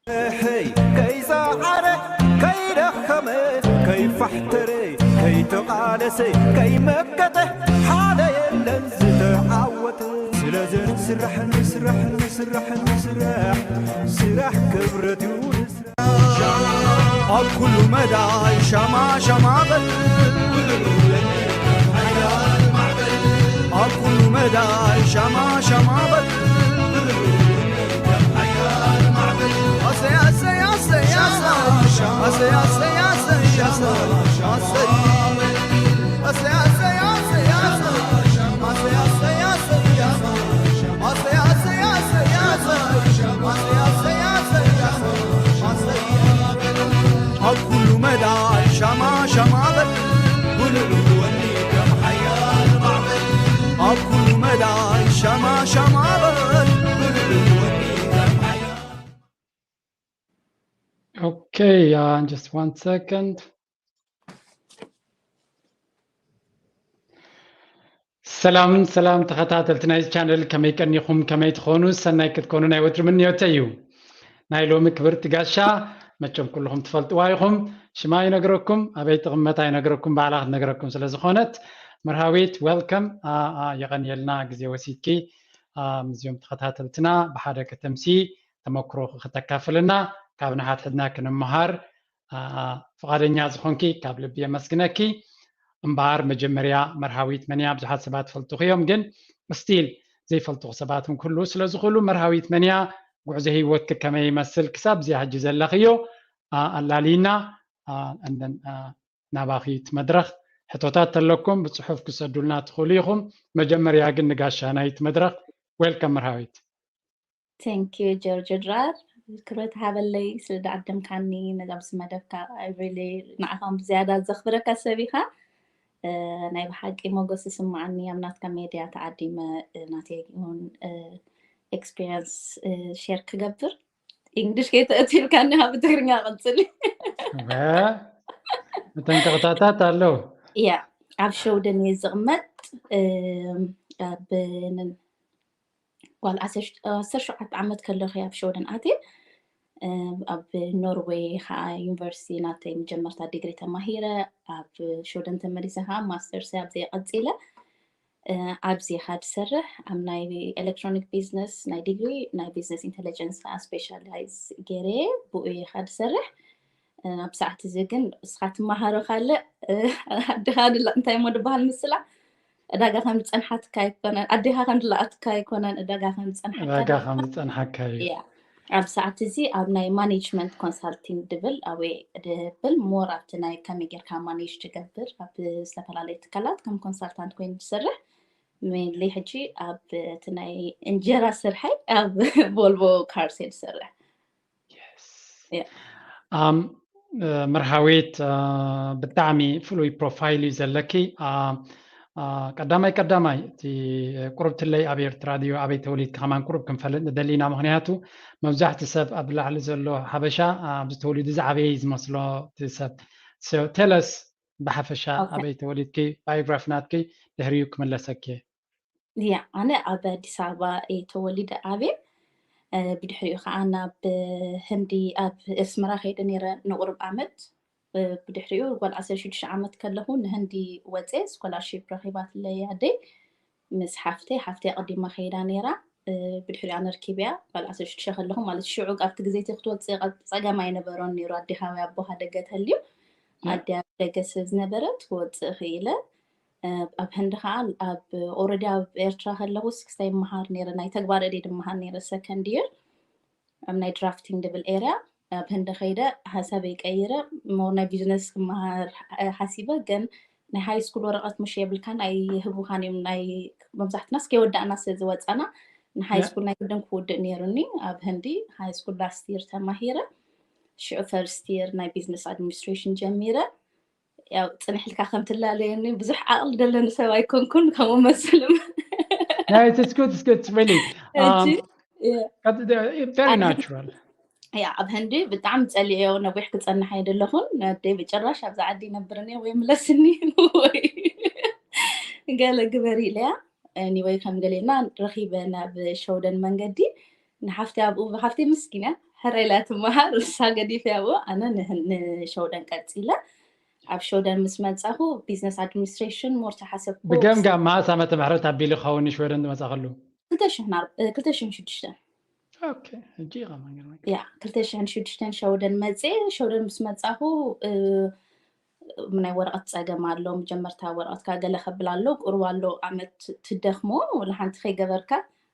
ሕይ ከይፀዓረ ከይደኸመ ከይፋሕተረ ከይተቓለሰ ከይመከተ ሓደ የለን ዝተዓወተ። ስለዚ ንስራሕ ንስራሕ ንስራሕ ንስራሕ ስራሕ ክብረት እዩ። ኣብ ኩሉ መዳይ ሻማ ሻማ በል። ኣብ ኩሉ መዳይ ሻማ ሻማ በል። ኣብ ኩሉ መዳይ ሻማ ሻማ በል። ውልል ወኒ ከም ሓያል ማዕበል። ኣብ ኩሉ መዳይ ሻማ ሻማ በል። ውልል ወኒ ከም ሓያል Okay, uh, just one second. ሰላም ሰላም ተኸታተልቲ ናይዚ ቻነል፣ ከመይ ቀኒኹም? ከመይ ትኾኑ? ሰናይ ክትኮኑ ናይ ወትሪ ምንዮተይ እዩ። ናይ ሎሚ ክብርቲ ጋሻ መቸም ኩልኹም ትፈልጥዋ ኢኹም። ሽማ ይነግረኩም፣ ኣበይ ትቕመጥ ኣይነግረኩም፣ ባዕላ ክትነግረኩም ስለ ዝኾነት፣ መርሃዊት፣ ዌልከም። የቐንየልና ግዜ ወሲድኪ ምስዚኦም ተኸታተልትና ብሓደ ከተምሲ ተመክሮ ክተካፍልና፣ ካብ ንሓድሕድና ክንመሃር ፍቓደኛ ዝኾንኪ ካብ ልቢ የመስግነኪ። እምበኣር መጀመርያ መርሃዊት መን እያ? ብዙሓት ሰባት ፈልጡኺ እዮም፣ ግን ስቲል ዘይፈልጡኺ ሰባት እውን ክህልዉ ስለ ዝኽእሉ፣ መርሃዊት መን እያ? ጉዕዞ ህይወትኪ ከመይ ይመስል? ክሳብ እዚኣ ሕጂ ዘለኽዮ ኣላልይና፣ እንደን ናባኺ እቲ መድረኽ ሕቶታት ተለኩም ብጽሑፍ ክሰዱልና ትኽእሉ ኢኹም። መጀመርያ ግን ንጋሻ ናይቲ መድረኽ ዌልከም መርሃዊት። Thank you ጆርጆ ድራር፣ ክብረት ሃበለይ ስለ ዝዓደምካኒ ነዚ ኣብዚ መደብካ። I really ንዓኻ ብዝያዳ ዘኽብረካ ሰብ ኢኻ። ናይ ብሓቂ ሞገስ ይስምዓኒ ኣብ ናትካ ሜድያ ተዓዲመ ናተይ እውን ኤክስፒሪንስ ሼር ክገብር። ኢንግሊሽ ከይተእትልካኒ ካብ ትግርኛ ቀፅሊ። መጠንቀቕታታት ኣለዉ። ያ ኣብ ሸውደን እየ ዝቕመጥ። ኣብ ጓል ዓሰርተ ሸውዓተ ዓመት ከለኹ ኣብ ሸወደን ኣትየ። ኣብ ኖርዌይ ከዓ ዩኒቨርሲቲ ናተይ መጀመርታ ዲግሪ ተማሂረ። ኣብ ሸወደን ተመሊሰ ከዓ ማስተርስ ኣብዘይ ቀፂለ። ኣብዚ ኻ ድሰርሕ ኣብ ናይ ኤሌክትሮኒክ ቢዝነስ ናይ ዲግሪ ናይ ቢዝነስ ኢንቴሊጀንስ ከዓ ስፔሻላይዝ ገይረ ብኡ ኻ ድሰርሕ። ኣብ ሰዓት እዚ ግን እስኻ ትመሃሮ ካልእ ኣድኻ ድላ እንታይ እሞ ድበሃል ምስላ ዕዳጋ ከም ዝፀንሓትካ ኣይኮነን፣ ኣዴኻ ከም ዝለኣትካ ኣይኮነን፣ ዕዳጋ ከም ዝፀንሓካ ዕዳጋ ከም ዝፀንሓካ እዩ። ያ። ኣብ ሰዓት እዚ ኣብ ናይ ማኔጅመንት ኮንሳልቲንግ ድብል ኣወ ድብል ሞር ኣብቲ ናይ ከመይ ጌርካ ማኔጅ ትገብር ኣብ ዝተፈላለዩ ትካላት ከም ኮንሳልታንት ኮይኑ ዝሰርሕ ሜንሊ ሕጂ ኣብ እቲ ናይ እንጀራ ስርሐይ ኣብ ቮልቮ ካርስ እየ ዝሰርሕ። መርሃዊት ብጣዕሚ ፍሉይ ፕሮፋይል እዩ ዘለኪ። ቀዳማይ ቀዳማይ እቲ ቁሩብ ትለይ ኣብ ኤርትራ ድዩ ኣበይ ተወሊድኪ ከማን ቁሩብ ክንፈልጥ ንደሊ ኢና። ምክንያቱ መብዛሕቲ ሰብ ኣብ ላዕሊ ዘሎ ሓበሻ ኣብዚ ተወሊዱ ዝዓበየ እዩ ዝመስሎ እቲ ሰብ። ተለስ ብሓፈሻ ኣበይ ተወሊድኪ ባዮግራፊ ናትኪ ድሕሪኡ ክምለሰኪ። ያ ኣነ ኣብ ኣዲስ ኣበባ እየ ተወሊደ ዓብየ። ብድሕሪኡ ከዓ ናብ ህንዲ ኣብ ኣስመራ ከይደ ነይረ ንቁሩብ ዓመት። ብድሕሪኡ ጓል ዓሰርተ ሽዱሽተ ዓመት ከለኹ ንህንዲ ወፀ ስኮላርሺፕ ረኺባትለይ ኣደይ ምስ ሓፍተይ። ሓፍተይ ኣቐዲማ ከይዳ ነይራ። ብድሕሪኡ ኣነ ርኪብያ ጓል ዓሰርተ ሽዱሽተ ከለኹ ማለት ሽዑ ኣብቲ ግዜ እቲ ክትወፅእ ጸገም ኣይነበሮን ነይሩ። ኣዴኻ ወይ ኣቦኻ ደገ ተልዩ ኣዲያ ደገ ስለ ዝነበረት ክወፅእ ክኢለ። ኣብ ህንዲ ከዓ ኣብ ኦረዲ ኣብ ኤርትራ ከለኹ ስክስታይ ይመሃር ነይረ ናይ ተግባር እደ ድመሃር ነይረ ሰከንድ ይር ኣብ ናይ ድራፍቲንግ ድብል ኤርያ ኣብ ህንዲ ከይደ ሓሳበይ ቀይረ ሞር ናይ ቢዝነስ ክመሃር ሓሲበ ግን ናይ ሃይ ስኩል ወረቐት ምሽ የብልካን ኣይህቡኻን እዮም ናይ መብዛሕትና እስከ ወዳእና ስለ ዝወፃና ንሃይ ስኩል ናይ ግድን ክውድእ ነይሩኒ ኣብ ህንዲ ሃይ ስኩል ላስት ይር ተማሂረ ሽዑ ፈርስት ይር ናይ ቢዝነስ ኣድሚኒስትሬሽን ጀሚረ ያው ፅንሕ ኢልካ ከም ትላለየኒ ብዙሕ ዓቕሊ ደለኒ ሰብ ኣይኮንኩን ከምኡ መስልም No, it's it's good, it's good, it's really. Um, but the- it's very natural. ያ ኣብ ህንዲ ብጣዕሚ ፀሊእዮ ነዊሕ ክፀንሕ ኣይደለኹን ነደይ ብጭራሽ ኣብዚ ዓዲ ይነብርን እየ ወይ ምለስኒ ወይ ገለ ግበር ኢለያ ኒወይ ከም ገሌና ረኪበ ናብ ሸውደን መንገዲ ንሓፍቲ ኣብኡ ሓፍቲ ምስኪን እያ ሕራይ ኢላ ትመሃር፣ እሳ ገዲፈያ ብኡ፣ ኣነ ንህን-፣ ንሸውደን ቀጺለ። ኣብ ሸውደን ምስ መጻኹ ቢዝነስ ኣድሚኒስትሬሽን ሞር ተሓሰብኩ። ብገምጋም መዓስ ዓመተ ምሕረት ኣቢሉ ክኸውን ንሽወደን ዝመጻኸሉ? ክልተ ሽሕን ኣር-፣ እ፣ ክልተ ሽሕን ሽዱሽተን። ኦኬ፣ ሕጂ ኢኻ መንገድ ያ፣ ክልተ ሽሕን ሽዱሽተን ሸውደን መጽየ። ሸውደን ምስ መጻኹ፣ እ፣ ናይ ወረቐት ጸገም ኣሎ። መጀመርታ ወረቐትካ ገለ ከብል ኣሎ፣ ቁሩብ ኣሎ ዓመት ትደኽሞ፣ ወላ ሓንቲ ከይገበርካ፣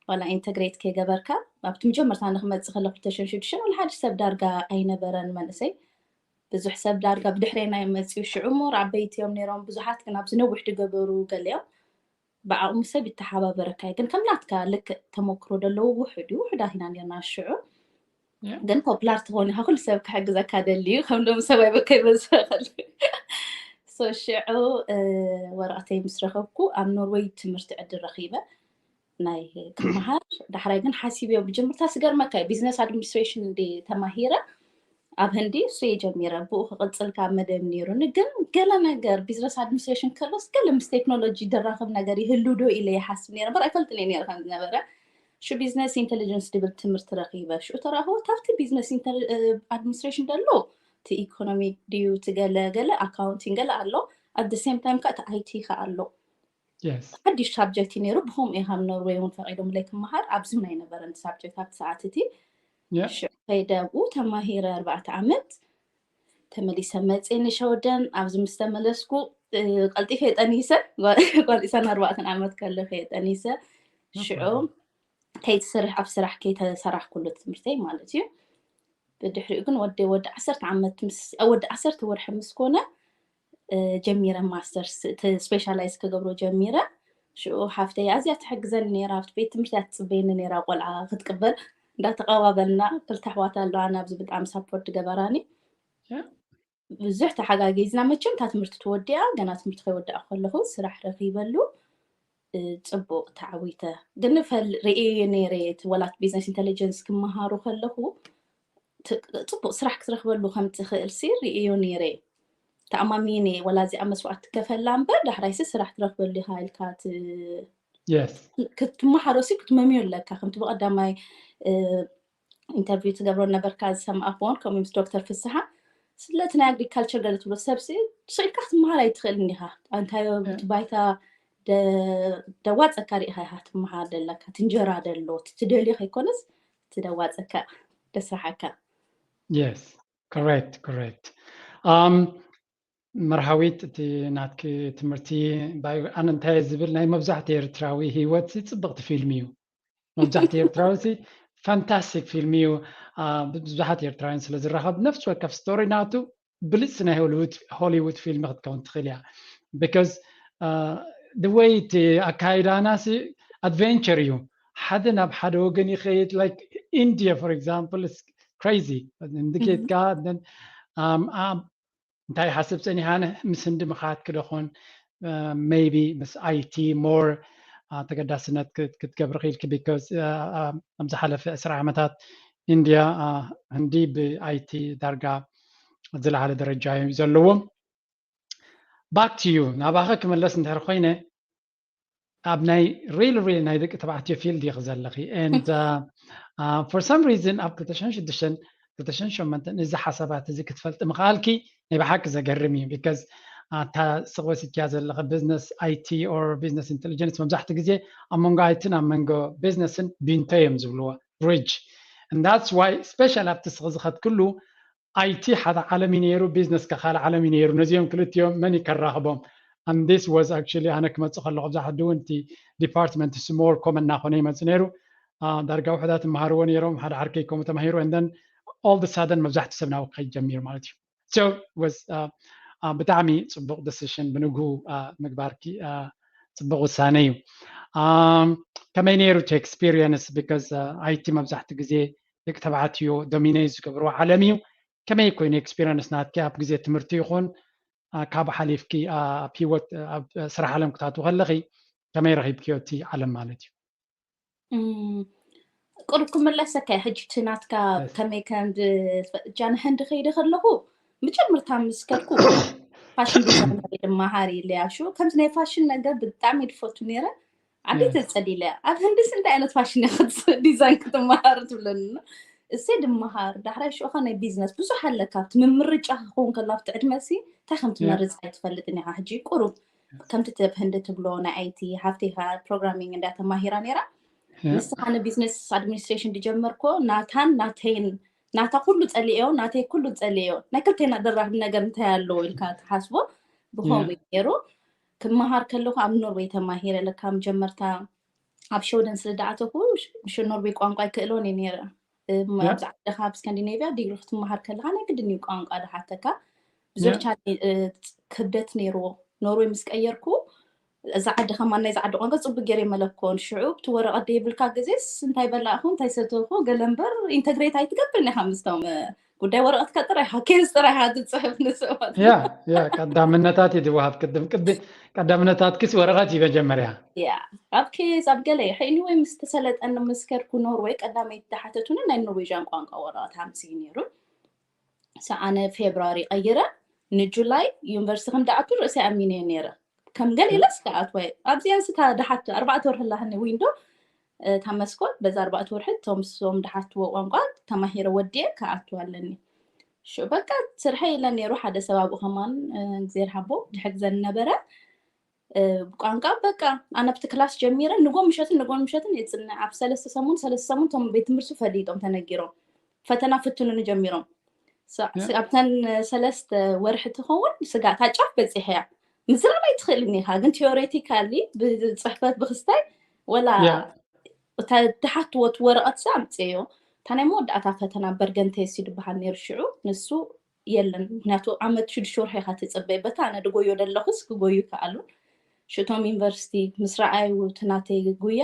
ዋላ ኢንተግሬት ከይገበርካ። ኣብቲ መጀመርታ ንክመጽእ ከሎ ክልተ ሽሕን ሽዱሽተን፣ ወላ ሓደ ሰብ ዳርጋ ኣይነበረን መንእሰይ። ብዙሕ ሰብ ዳርጋ ብድሕሬና እዩ መጽዩ። ሽዑ እሞ ዓበይቲ እዮም ነይሮም ብዙሓት፣ ግን ኣብዚ ነዊሕ ዝገበሩ ገለ እዮም። ብዓቕሙ ሰብ ይተሓባበረካ እዩ። ግን ከም ናትካ ልክዕ ተመክሮ ዘለዎ ውሑድ እዩ። ውሑዳት ኢና ነርና ሽዑ። ያ። ግን ፖፕላር ትኾን ኢኻ፣ ኩሉ ሰብ ክሕግዘካ ደሊ እዩ። ከም ሎም ሰብ ኣይበ-፣ ከይበዝሕ ይኽእል። So ሽዑ፣ እ፣ ወረቐተይ ምስ ረኸብኩ ኣብ ኖርወይ ትምህርቲ ዕድል ረኺበ ናይ ክመሃር። ዳሕራይ ግን ሓሲበዮ፣ መጀመርታ ስገርመካ እዩ፣ ቢዝነስ ኣድሚኒስትሬሽን እንዲ ተማሂረ ኣብ ህንዲ እሱ እየ ጀሚረ። ብኡ ክቕጽል ካብ መደብ ነይሩኒ። ግን ገለ ነገር ቢዝነስ ኣድሚኒስትሬሽን ከሎስ ገለ ምስ ቴክኖሎጂ ድራኸብ ነገር ይህሉ ዶ ኢለ ይሓስብ ነይረ። እምበር ኣይፈልጥን እየ ነይረ ከም ዝነበረ። ሽዑ ቢዝነስ ኢንተሊጀንስ ድብል ትምህርቲ ረኺበ። ሽዑ ተራኽቦ፣ ካብቲ ቢዝነስ ኢንተሊ-፣ እ፣ ኣድሚኒስትሬሽን ደሎ፣ እቲ ኢኮኖሚ ድዩ፣ እቲ ገለ ገለ ኣካውንቲንግ ገለ ኣሎ። At the same time ከ እቲ ኣይቲ ከ ኣሎ። የስ። ሓድሽ ሳብጀክት እዩ ነይሩ። ብኸምኡ እየ ካብ ኖርዌይ እውን ፈቒዶምለይ ክመሃር። ኣብዚ እውን ኣይነበረን ሳብጀክት ኣብቲ ሰዓት እቲ። ያ። ሽዑ ከይደ ኣብኡ ተማሂረ ኣርባዕተ ዓመት። ተመሊሰ መፅየ ንሸወደን። ኣብዚ ምስ ተመለስኩ፣ እ፣ ቀልጢፈ እየ ጠኒሰ። ጓል፣ ጓል ዕስራን ኣርባዕተን ዓመት ከለኹ እየ ጠኒሰ። ሽዑ ከይትስርሕ፣ ኣብ ስራሕ ከይተሰራሕኩሉ ትምህርተይ ማለት እዩ። ብድሕሪኡ ግን ወዲ፣ ወዲ ዓሰርተ ዓመት ምስ፣ ወዲ ዓሰርተ ወርሒ ምስ ኮነ፣ እ፣ ጀሚረ ማስተርስ፣ እቲ ስፔሻላይዝ ክገብሮ ጀሚረ። ሽዑ ሓፍተይ ኣዝያ ትሕግዘኒ ነይራ፣ ኣብቲ ቤት ትምህርቲ እያ ትጽበየኒ ነይራ፣ ቆልዓ ክትቅበል። እንዳተቐባበልና፣ ክልተ ኣሕዋት ኣለዋና፣ ኣብዚ ብጣዕሚ ሳፖርት ገበራኒ። ያ። ብዙሕ ተሓጋጊዝና። መቸም እታ ትምህርቲ ተወዲኣ፣ ገና ትምህርቲ ከይወዳእ ከለኹ ስራሕ ረኺበሉ፣ እ፣ ጽቡቕ ተዓዊተ። ግን ፈል-፣ ርእየዮ ነይረ፣ እቲ ወላት ቢዝነስ ኢንተሊጀንስ ክመሃሩ ከለኹ፣ ት-፣ ጽቡቕ ስራሕ ክትረኽበሉ ከም ትኽእል ሲ ርእዮ ነይረ። ተኣማሚነ፣ ወላ እዚኣ መስዋዕት ትከፈላ እምበር፣ ዳሕራይሲ ስራሕ ትረኽበሉ ኢኻ ኢልካ ት-፣ የስ። ክትመሃሮ ሲ ክትመምዮ ኣለካ። ከምቲ ብቐዳማይ፣ እ፣ ኢንተርቪው ትገብሮ ነበርካ ዝሰማዕኩዎን፣ ከምኡ ምስ ዶክተር ፍስሓ፣ ስለቲ ናይ ኣግሪካልቸር ገለ ትብሎ ሰብ ሲ፣ ስቕ ኢልካ ክትመሃር ኣይትኽእልን ኢኻ። እንታይ እቲ ባይታ ደ-፣ ደዋጸካ ርኢኻ ኢኻ ትመሃር ዘለካ። እቲ እንጀራ ደሎ፣ እቲ ትደልዮ ከይኮነስ፣ እቲ ደዋጸካ፣ ደስራሓካ። የስ፣ ኮሬክት፣ ኮሬክት። ኣም፣ መርሃዊት፣ እቲ ናትኪ ትምህርቲ ባይ-፣ ኣነ እንታይ እየ ዝብል፣ ናይ መብዛሕትኡ ኤርትራዊ ህይወት ሲ ጽብቕቲ ፊልም እዩ። መብዛሕትኡ ኤርትራዊ ሲ ፋንታስቲክ ፊልም እዩ። አ፣ ብዙሓት ኤርትራውያን ስለ ዝራኸብ፣ ነፍሲ ወከፍ ስቶሪ ናቱ ብልጽቲ ናይ ሆሊውድ፣ ሆሊውድ ፊልም ክትከውን ትኽእል እያ። ቢካዝ፣ አ፣ the way እቲ ኣካይዳና ሲ ኣድቨንቸር እዩ። ሓደ ናብ ሓደ ወገን ይኸይድ፣ like ኢንዲያ for example is crazy። እንድኬትካ፣ then፣ um, um, እንታይ ሓስብ ጸኒሓ፣ ምስ ህንዲ ምኻድ ክደኾን፣ አ፣ maybe ምስ ኣይቲ ሞር፣ አ፣ ተገዳስነት ክት-፣ ክትገብር ኽኢልኪ። ቢካዝ፣ አ፣ አ፣ ኣብ ዝሓለፈ ዕስራ ዓመታት ኢንዲያ፣ አ፣ ህንዲ ብኣይቲ ዳርጋ ዝለዓለ ደረጃ እዩ ዘለዎም። Back to you፣ ናባኸ ክመለስ እንድሕር ኮይነ፣ ኣብ ናይ ሪል፣ ሪል ናይ ደቂ ተባዕትዮ ፊልድ ኢኺ ዘለኺ። And, uh, uh, for some reason ኣብ ክልተ ሽሕን ሽዱሽተን፣ ክልተ ሽሕን ሸሞንተን እዚ ሓሳባት እዚ ክትፈልጢ ምኽኣልኪ ናይ ብሓቂ ዘገርም እዩ። ቢካዝ፣ uh፣ እታ ስቕ ወሲድክያ ዘለኺ ቢዝነስ ኣይቲ or ቢዝነስ ኢንተሊጀንስ መብዛሕትኡ ግዜ ኣብ መንጎ ኣይትን ኣብ መንጎ ቢዝነስን ቢንቶ እዮም ዝብልዎ፣ ብሪጅ። And that's why ስፔሻል ኣብቲ ስኺ ዝኸድክሉ ኣይቲ ሓደ ዓለም እዩ ነይሩ፣ ቢዝነስ ከ ካልእ ዓለም እዩ ነይሩ። ነዚኦም ክልቲኦም መን እዩ ከራኽቦም? And this was actually ኣነ ክመጽእ ከለኹ ኣብዛ ዓዲ እውን እቲ ዲፓርትመንት እሱ ሞር ኮመን እናኾነ ይመጽእ ነይሩ። አ፣ ዳርጋ ውሑዳት ይመሃርዎ ነይሮም፣ ሓደ ዓርከይ ከምኡ ተማሂሩ። And then all the sudden መብዛሕትኡ ሰብ ናብኡ ክኸይድ ጀሚሩ ማለት እዩ። So was፣ አ፣ አ፣ ብጣዕሚ ጽቡቕ ዲሲሽን ብንግሁ፣ አ፣ ምግባርኪ፣ አ፣ ጽቡቕ ውሳነ እዩ። ኣም፣ ከመይ ነይሩ እቲ ኤክስፒሪየንስ? ቢካዝ፣ አ፣ ኣይቲ መብዛሕትኡ ግዜ ደቂ ተባዕትዮ ዶሚኔት ዝገብርዎ ዓለም እዩ። ከመይ ኮይኑ ኤክስፒሪየንስ ናትኪ ኣብ ግዜ ትምህርቲ ይኹን፣ አ፣ ካብ ሓሊፍኪ፣ አ፣ ኣብ ህይወት፣ ኣብ ስራሕ ዓለም ክትኣትዊ ከለኺ ከመይ ረኺብክዮ እቲ ዓለም ማለት እዩ? እም፣ ቁሩብ ክምለሰካ እየ። ሕጂ እቲ ናትካ የስ። ከመይ ከም ዝ-፣ ጃን ህንዲ ከይደ ከለኹ፣ መጀመርታ ምስ ከድኩ ፋሽን ዲዛይነር እየ ድመሃር ኢለያ። ሽዑ ከምዚ ናይ ፋሽን ነገር ብጣዕሚ እየ ዝፈቱ ነይረ። ዓበይቲ የስ። ጸሊለ፣ "ኣብ ህንድስ እንታይ ዓይነት ፋሽን እየ ክትስ-፣ ዲዛይን ክትመሃር?" ትብለኒ። እሰይ ድመሃር ዳሕራይ ሽዑኻ ናይ ቢዝነስ ብዙሕ ኣለካ ኣብቲ ምምርጫ ክኸውን ከሎ ኣብቲ ዕድመ ሲ እንታይ ከም ትመርፅ ኣይትፈልጥን ኢኻ ሕጂ ቁሩብ ከምቲ ተብ ህንዲ ትብሎ ናይ ኣይቲ ሓፍተይኻ ፕሮግራሚንግ እንዳተማሂራ ነይራ ንስኻ ንቢዝነስ ኣድሚኒስትሬሽን ዝጀመርኮ ናታን ናተይን ናታ ኩሉ ፀሊእዮ ናተይ ኩሉ ፀሊእዮ ናይ ክልቴና ደራርብ ነገር እንታይ ኣለዎ ኢልካ ትሓስቦ ብኸምኡ ነይሩ ክመሃር ከለኹ ኣብ ኖርወይ ተማሂረ ለካ መጀመርታ ኣብ ሸወደን ስለ ዝኣተኹ ኖርወይ ቋንቋ ኣይክእሎን እየ ነይረ ኣብዚ ዓድኻ ኣብ ስካንዲኔቪያ ዲግሪ ክትመሃር ከለካ ናይ ግድን እዩ ቋንቋ ዝሓተካ ብዙሕ ክብደት ነይርዎ ኖርወይ ምስ ቀየርኩ እዛ ዓዲ ከማን ናይዚ ዓዲ ቋንቋ ፅቡቅ ገይረ መለኮን ሽዑ እቲ ወረቀት ዘይብልካ ግዜስ እንታይ በላእኹ እንታይ ሰተኹ ገለ እምበር ኢንተግሬት ኣይትገብርን ኢኻ ምስቶም ጉዳይ ወረቀትካ ጥራይ ኢኻ ኬዝ ጥራይ ኢኻ ትፅሕፍ ንስባት ያ ያ ቀዳምነታት እዩ ዝወሃብ ቅድም ቅድ ቀዳምነታትክስ ወረቀት እዩ መጀመርያ ያ ኣብ ኬዝ ኣብ ገለ ይሐይኒ ወይ ምስ ተሰለጠኒ ምስ ከድኩ ኖርወይ ቀዳመይቲ ዝሓተቱኒ ናይ ኖርዌዥያን ቋንቋ ወረቀት ኣምፅኡ ነይሩ ኣነ ፌብራሪ ቀይረ ንጁላይ ዩኒቨርሲቲ ከም ደኣቱ ርእሲ ኣሚነ ነይረ ከም ገሊለስ ከኣትወ ኣብዚኣን ስታ ደሓት ኣርባዕተ ወርሒ ላህኒ ዊንዶ እታ መስኮት በዛ ኣርባዕተ ወርሒ እቶም ሶም ደሓትዎ ቋንቋ ተማሂረ ወዲየ ከኣትው ኣለኒ ሽዑ በቃ ስርሐ ኢለ ነይሩ ሓደ ሰብ ኣብኡ ከማን እግዜር ሃቦ ዝሕግዘኒ ነበረ ብቋንቋ በቃ ኣነ ኣብቲ ክላስ ጀሚረ ንጎ ምሸትን ንጎ ምሸትን የፅንዕ ኣብ ሰለስተ ሰሙን ሰለስተ ሰሙን ቶም ቤት ትምህርቲ ፈሊጦም ተነጊሮም ፈተና ፍትኑኒ ጀሚሮም ኣብተን ሰለስተ ወርሒ ትኸውን ስጋታ ጫፍ በፂሐያ ምዝራብ ኣይትኽእልን ኢኻ ግን ቴዎሬቲካሊ ብፅሕፈት ብክስታይ ወላ እታ ድሓትዎ እቲ ወረቐት ሲ ኣምፅእዮ እታ ናይ መወዳእታ ፈተና በርገን ቴስት እዩ ዝበሃል ነይሩ ሽዑ ንሱ የለን ምክንያቱ ዓመት ሽዱሽተ ወርሒ ኢኻ ትፅበይ በታ ኣነ ድጎዮ ደለኹስ ክጎዩ ይከኣሉ ሽቶም ዩኒቨርሲቲ ምስ ረኣዩ እቲ ናተይ ጉያ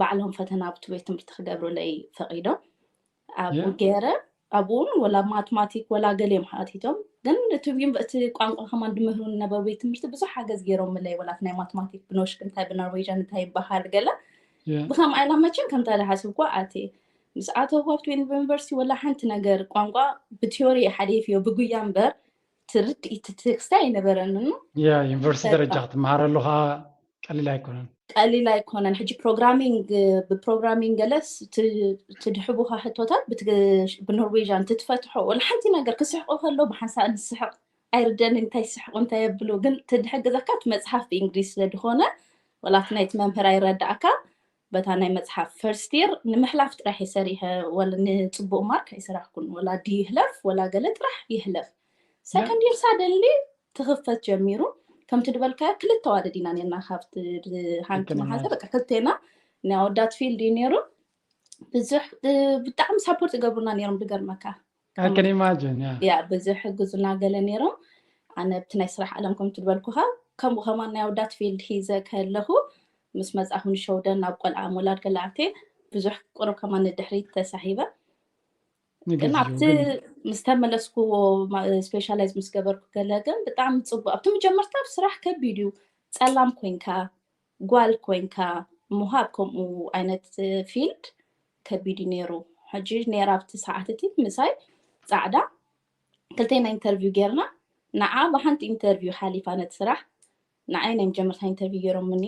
ባዕሎም ፈተና ኣብቲ ቤት ትምህርቲ ክገብሩለይ ፈቒዶም ኣብኡ ገይረ ኣብኡ እውን ወላ ማትማቲክ ወላ ገሊኦም ሓቲቶም ግን እቲ ዩኒቨ- እቲ ቋንቋ ከማን ድምህሩ ነበሩ ቤት ትምህርቲ ብዙሕ ሓገዝ ገይሮምለይ ወላ እቲ ናይ ማትማቲክ ብኖሽክ እንታይ ብኖርዌዥን እንታይ ይበሃል ገለ ብከምኣ ኢላ መቸም ከምታ ዝሓስብኳ ኣትየ ምስ ኣተኹ ኣብቲ ዩኒቨርሲቲ ወላ ሓንቲ ነገር ቋንቋ ብቲዮሪ ሓሊፍዮ ብጉያ እምበር ትርድኢት ትክስቲ ኣይነበረንን ያ ዩኒቨርሲቲ ደረጃ ክትመሃረሉ ከዓ ቀሊል ኣይኮነን ቀሊል ኣይኮነን ሕጂ ፕሮግራሚንግ ብፕሮግራሚንግ ገለስ ትድሕቡካ ሕቶታት ብኖርዌዥያን ትትፈትሖ ወላ ሓንቲ ነገር ክስሕቁ ከሎ ብሓንሳእ ንስሕቅ ኣይርደን እንታይ ስሕቁ እንታይ የብሉ ግን ትድሕግዘካ እቲ መፅሓፍ ብእንግሊዝ ስለዝኮነ ወላ እቲ ናይቲ መምህር ኣይረዳእካ በታ ናይ መፅሓፍ ፈርስት ይር ንምሕላፍ ጥራሕ ይሰሪሐ ወላ ንፅቡቅ ማርክ ኣይሰራሕኩን ወላ ድይህለፍ ወላ ገለ ጥራሕ ይህለፍ ሰከንድ ይር ሳደንሊ ትኽፈት ጀሚሩ ከምቲ ዝበልካዮ ክልተ ዋደድ ኢና ነርና ካብቲ ሓንቲ መሓዘ በቃ ክልቴና ናይ ኣወዳት ፊልድ እዩ ነይሩ ብዙሕ ብጣዕሚ ሳፖርት ይገብሩና ነይሮም ዝገርመካ I can imagine yeah ያ ብዙሕ ሕግዙና ገለ ነይሮም ኣነ ኣብቲ ናይ ስራሕ ዓለም ከም ትበልኩኻ ከምኡ ከማን ናይ ኣወዳት ፊልድ ሂዘ ከለኹ ምስ መፃኹ ንሸውደን ናብ ቆልዓ ምውላድ ገለ ኣብቲ ብዙሕ ቁሩብ ከማን ንድሕሪት ተሳሂበ ግን ኣብቲ ምስ ተመለስኩዎ ስፔሻላይዝ ምስ ገበርኩ ገለ ግን ብጣዕሚ ፅቡቅ ኣብቲ መጀመርታ ኣብ ስራሕ ከቢድ እዩ ፀላም ኮይንካ ጓል ኮይንካ ምሃብ ከምኡ ዓይነት ፊልድ ከቢድ እዩ ነይሩ ሕጂ ነይራ ኣብቲ ሰዓት እቲ ምሳይ ፃዕዳ ክልተና ኢንተርቪው ጌርና ንዓ ብሓንቲ ኢንተርቪው ሓሊፋ ነቲ ስራሕ ንዓይ ናይ መጀመርታ ኢንተርቪው ገይሮምኒ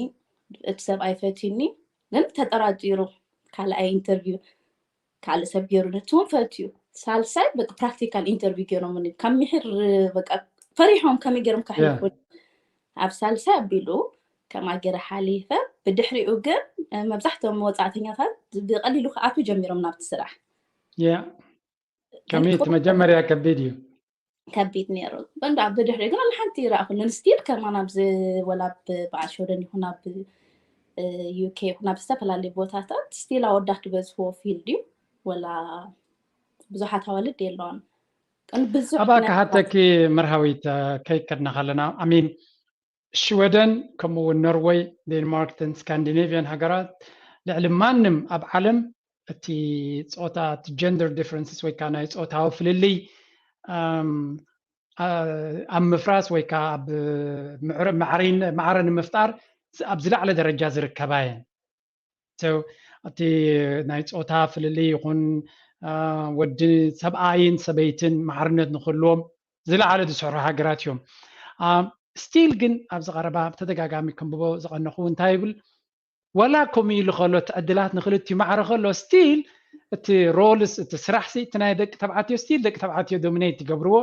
እቲ ሰብኣይ ፈትዩኒ ግን ተጠራጢሩ ካልኣይ ኢንተርቪው ካልእ ሰብ ገይሩ ነቲ እውን ፈትዩ ሳልሳይ በቃ ፕራክቲካል ኢንተርቪው ገይሮምኒ ካብ ምሕር በቃ ፈሪሖም ከመይ ገይሮም ካሕልፉ ኣብ ሳልሳይ ኣቢሉ ከምኣ ገይረ ሓሊፈ ብድሕሪኡ ግን መብዛሕትኦም ወፃእተኛታት ብቀሊሉ ክኣትዉ ጀሚሮም ናብቲ ስራሕ ያ ከመይ እቲ መጀመርያ ከቢድ እዩ ከቢድ ነይሩ እንዳ ብድሕሪ ግን ሓንቲ ይረኣኹልን ስቲል ከማን ኣብዚ ወላ ኣብ በዓል ሸወደን ይኹን ኣብ ዩኬ ይኹን ኣብ ዝተፈላለዩ ቦታታት ስቲል ኣወዳት ዝበዝሕዎ ፊልድ እዩ ወላ ብዙሓት ኣዋልድ የለዋን ብዙሕ ኣባ ክሓተኪ መርሃዊት ከይከድና ከለና ኣሚን ሽወደን ከምኡ እውን ኖርወይ ዴንማርክ ተን ስካንዲኔቪያን ሃገራት ልዕሊ ማንም ኣብ ዓለም እቲ ፆታ እቲ ጀንደር ዲፍረንስስ ወይ ከዓ ናይ ፆታዊ ፍልልይ ኣብ ምፍራስ ወይ ከዓ ኣብ ማዕረ ንምፍጣር ኣብ ዝላዕለ ደረጃ ዝርከባ እየን እቲ ናይ ፆታ ፍልልይ ይኹን ወዲ ሰብኣይን ሰበይትን ማዕርነት ንክህልዎም ዝለዓለ ዝሰርሑ ሃገራት እዮም ስቲል ግን ኣብዚ ቀረባ ብተደጋጋሚ ክንብቦ ዝቀነኹ እንታይ ይብል ወላ ከምኡ ኢሉ ከሎ እቲ ዕድላት ንክልቲኡ ማዕረ ከሎ ስቲል እቲ roles እቲ ስራሕ ሲ እቲ ናይ ደቂ ተባዕትዮ still ደቂ ተባዕትዮ dominate ይገብርዎ።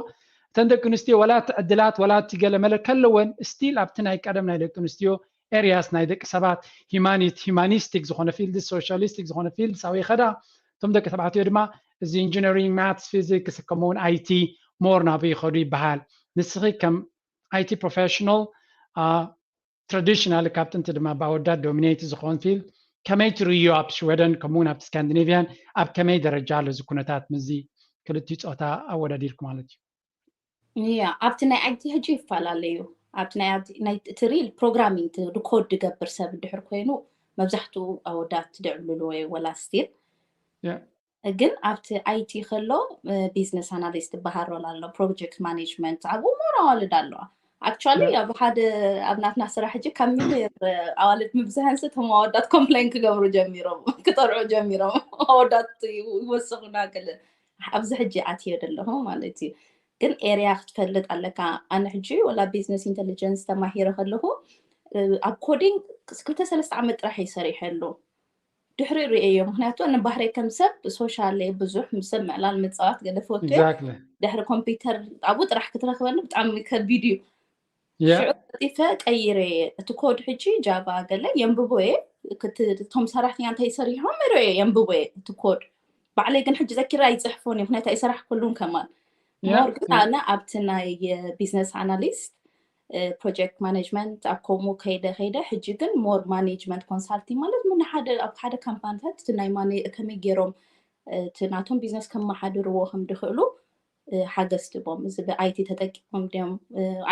እተን ደቂ ኣንስትዮ ወላ እቲ ዕድላት ወላ እቲ ገለመለ ከለወን still ኣብቲ ናይ ቀደም ናይ ደቂ ኣንስትዮ areas ናይ ደቂ ሰባት humanity humanistic ዝኾነ field socialistic ዝኾነ field ሳዊ ይኸዳ። እቶም ደቂ ተባዕትዮ ድማ እዚ engineering maths physics ከምኡውን IT more ናብኡ ይኸዱ ይበሃል። ንስኺ ከም IT professional traditionally ካብ ጥንቲ ድማ ብኣወዳት dominate ዝኾን field ከመይ ትርእዮ ኣብ ሽወደን ከምኡውን ኣብቲ Scandinavian ኣብ ከመይ ደረጃ ኣሎ እዚ ኩነታት ምስዚ ክልቲኡ ፆታ ኣወዳዲርኩ ማለት እዩ? ያ ኣብቲ ናይ IT ሕጂ ይፈላለዩ። ኣብቲ ናይ IT ናይ እቲ real programming እቲ code ዝገብር ሰብ እንድሕር ኮይኑ መብዛሕትኡ ኣወዳት ድዕብልልዎ እዩ ወላ still Yeah. ግን ኣብቲ IT ከሎ business analyst ዝበሃል role ኣሎ፣ project management ኣብኡ more ኣዋልድ ኣለዋ። Actually ኣብ ሓደ ኣብ ናትና ስራሕ ሕጂ ካብ ሚሊዮን ኣዋልድ ምብዝሐን ሲ እቶም ኣወዳት complain ክገብሩ ጀሚሮም ክጠርዑ ጀሚሮም ኣወዳት ይወስኹና ክል ኣብዚ ሕጂ ኣትዮ ዘለኹ ማለት እዩ። ግን area ክትፈልጥ ኣለካ። ኣነ ሕጂ ወላ business intelligence ተማሂረ ከለኹ ኣብ coding ክልተ ሰለስተ ዓመት ጥራሕ እየ ሰሪሐሉ። ድሕሪ ርእየዮ ምክንያቱ ኣነ ባህረይ ከም ሰብ social እየ ብዙሕ ምስ ሰብ ምዕላል ምፅዋት ገለ ፈቱ እየ። Exactly. ድሕሪ ኮምፒውተር ኣብኡ ጥራሕ ክትረክበኒ ብጣዕሚ ከቢድ እዩ። Yeah. ሽዑ ቀልጢፈ ቀይረ እየ። እቲ code ሕጂ Java ገለ የንብቦ እየ። ክት- እቶም ሰራሕተኛ እንታይ ሰሪሖም ርእየ የንብቦ እየ እቲ code። ባዕለይ ግን ሕጂ ዘኪረ ኣይፅሕፎን እየ ምክንያቱ ኣይሰራሕኩሉን ከማን። Yeah, more ግን yeah. ኣነ ኣብቲ ናይ business analyst project management ኣብ ከምኡ ከይደ ከይደ ሕጂ ግን more management consulting ማለት ምን ሓደ ኣብ ሓደ ካምፓኒታት እቲ ናይ ማነ ከመይ ገይሮም እቲ ናቶም business ከመሓድርዎ ከም ድኽእሉ ሓገዝ ትቦም። እዚ ብ IT ተጠቂሞም ድዮም?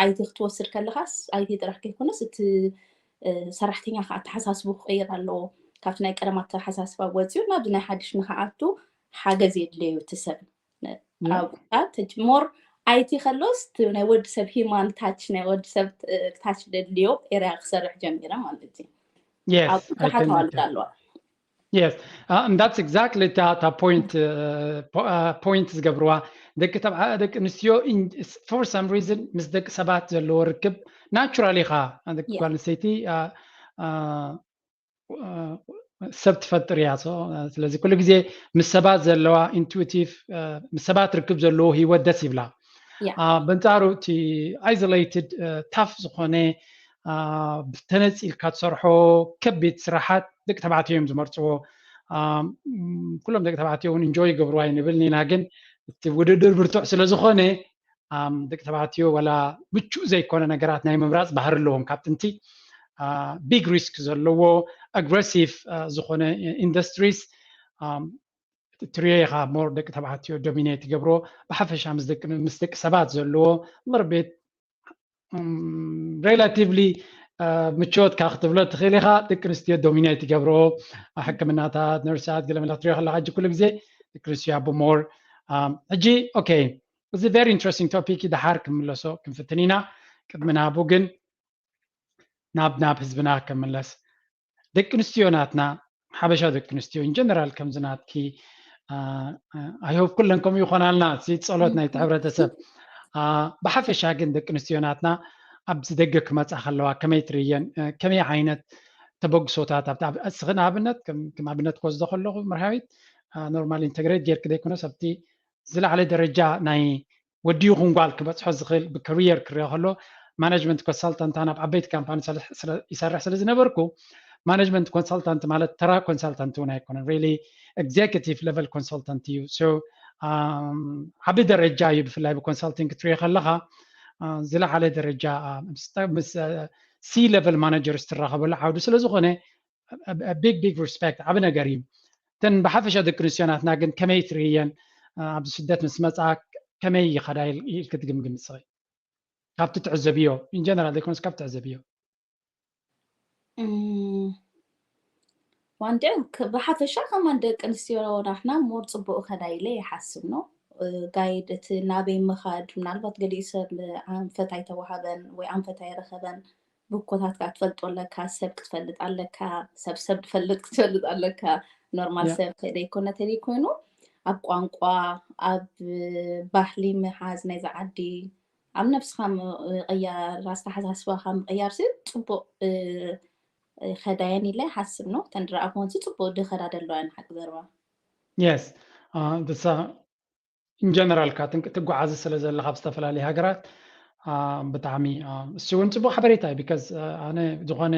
IT ክትወስድ ከለኻስ IT ጥራሕ ከይኮነስ እቲ ሰራሕተኛ ከዓ ኣተሓሳስቡ ክቀይር ኣለዎ። ካብቲ ናይ ቀደም ኣተሓሳስባ ወፂኡ ናብዚ ናይ ሓድሽ ንክኣቱ ሓገዝ የድልዮ እቲ ሰብ። Yeah. ኣብታት more IT ከሎስ እቲ ናይ ወዲ ሰብ human touch ናይ ወዲ ሰብ touch ደድልዮ area ክሰርሕ ጀሚረ ማለት እዩ። Yes, ኣብ I ብዙሓት can, I ኣዋልድ can. ኣለዋ። Yes. Uh, and that's exactly እታ እታ point point ዝገብርዋ ደቂ ተባዓ ደቂ ኣንስትዮ for some reason ምስ ደቂ ሰባት ዘለዎ ርክብ naturally ኢኻ ደቂ Yeah. ጓል ኣንስተይቲ uh, uh, uh, ሰብ ትፈጥር እያ። So, uh, ስለዚ ኩሉ ግዜ ምስ ሰባት ዘለዋ intuitive uh, ምስ ሰባት ርክብ ዘለዎ ህይወት ደስ ይብላ። Yeah. Uh, በንጻሩ እቲ isolated uh, tough ዝኾነ uh, ተነጺልካ ትሰርሖ ከቢድ ስራሓት ደቂ ተባዕትዮ እዮም ዝመርፅዎ። Um, ኩሎም ደቂ ተባዕትዮ እውን enjoy ይገብርዋ ይንብል ኢና፣ ግን እቲ ውድድር ብርቱዕ ስለ ዝኾነ um, ደቂ ተባዕትዮ ወላ ምቹእ ዘይኮነ ነገራት ናይ ምምራፅ ባህሪ ኣለዎም ካብ ጥንቲ። Uh, big risk ዘለዎ aggressive uh, ዝኾነ industries um, ትሪዮ ኢኻ more ደቂ ተባዕትዮ dominate ይገብሮ። ብሓፈሻ ምስ ደቂ ምስ ደቂ ሰባት ዘለዎ little bit relatively ምቾት ካብ ክትብሎ ትኽእል ኢኻ። ደቂ ኣንስትዮ dominate ይገብሮ። ሕክምናታት፣ ነርሳት፣ ገለ መለ ክትሪኦ ከለኻ ሕጂ ኩሉ ግዜ ደቂ ኣንስትዮ ኣብ more ሕጂ okay፣ እዚ very interesting topic እዩ። ደሓር ክምለሶ ክንፍትን ኢና። ቅድሚ ናቡ ግን ናብ ናብ ህዝብና ክምለስ። ደቂ ኣንስትዮ ናትና ሓበሻ ደቂ ኣንስትዮ in general ከምዚ ናትኪ I hope ኩለን ከምኡ ይኾናልና። እዚ ጸሎት ናይቲ ሕብረተሰብ። ብሓፈሻ ግን ደቂ ኣንስትዮ ናትና ኣብዚ ደገ ክመጻ ከለዋ ከመይ ትርእየን? ከመይ ዓይነት ተበግሶታት ኣብቲ እስኺ ንኣብነት ከም ኣብነት ክወስዶ ከለኹ መርሃዊት normally integrate ጌርኪ ዘይኮነስ ኣብቲ ዝለዓለ ደረጃ ናይ ወዲ ይኹን ጓል ክበፅሖ ዝኽእል ብ career ክረኦ ከሎ management consultant ኣነ ኣብ ዓበይቲ ካምፓኒ ይሰርሕ ስለ ዝነበርኩ management consultant ማለት ተራ consultant እውን ኣይኮነን፣ really executive level consultant እዩ። So ዓቢ ደረጃ እዩ። ብፍላይ ብ consulting ክትሪኦ ከለኻ ዝለዓለ ደረጃ ምስ C level managers ትራኸበሉ ዓውዲ ስለ ዝኾነ big big respect ዓቢ ነገር እዩ። እተን ብሓፈሻ ደቂ ኣንስትዮ ናትና ግን ከመይ ትርእየን? ኣብዚ ስደት ምስ መጻ ከመይ ይኸዳ ኢልክ ትግምግም ንስኺ? ካብቲ ትዕዘብዮ in general ዘይኮነስ ካብ ትዕዘብዮ። ዋንድዕ ብሓፈሻ ከማን ደቂ ኣንስትዮ ናትና more ጽቡቅ ከዳ ኢለ ይሓስብ ነው። Guide እቲ ናበይ ምኻድ ምናልባት ገሊኡ ሰብ ኣንፈት ኣይተዋሃበን ወይ ኣንፈት ኣይረኸበን። ብኮታት ከዓ ትፈልጦ ኣለካ፣ ሰብ ክትፈልጥ ኣለካ፣ ሰብ ሰብ ትፈልጥ ክትፈልጥ ኣለካ። ኖርማል ሰብ ከደይኮነ ተደይኮይኑ ኣብ ቋንቋ ኣብ ባህሊ ምሓዝ ናይዚ ዓዲ ኣብ ነብስኻ ምቕያር ኣስተሓሳስባኻ ምቕያር ሲ ፅቡቅ ከዳየን ኢለ ሓስብ ነው። ተንድረኣ ኮንሲ ፅቡቅ ድኸዳ ደለዋ ንሓቂ ዘርባ Yes. ደሳ ኢንጀነራል ካ ትጓዓዝ ስለ ዘለካ ኣብ ዝተፈላለዩ ሃገራት ብጣዕሚ እሱ እውን ፅቡቅ ሓበሬታ እዩ። ቢካዝ ኣነ ዝኾነ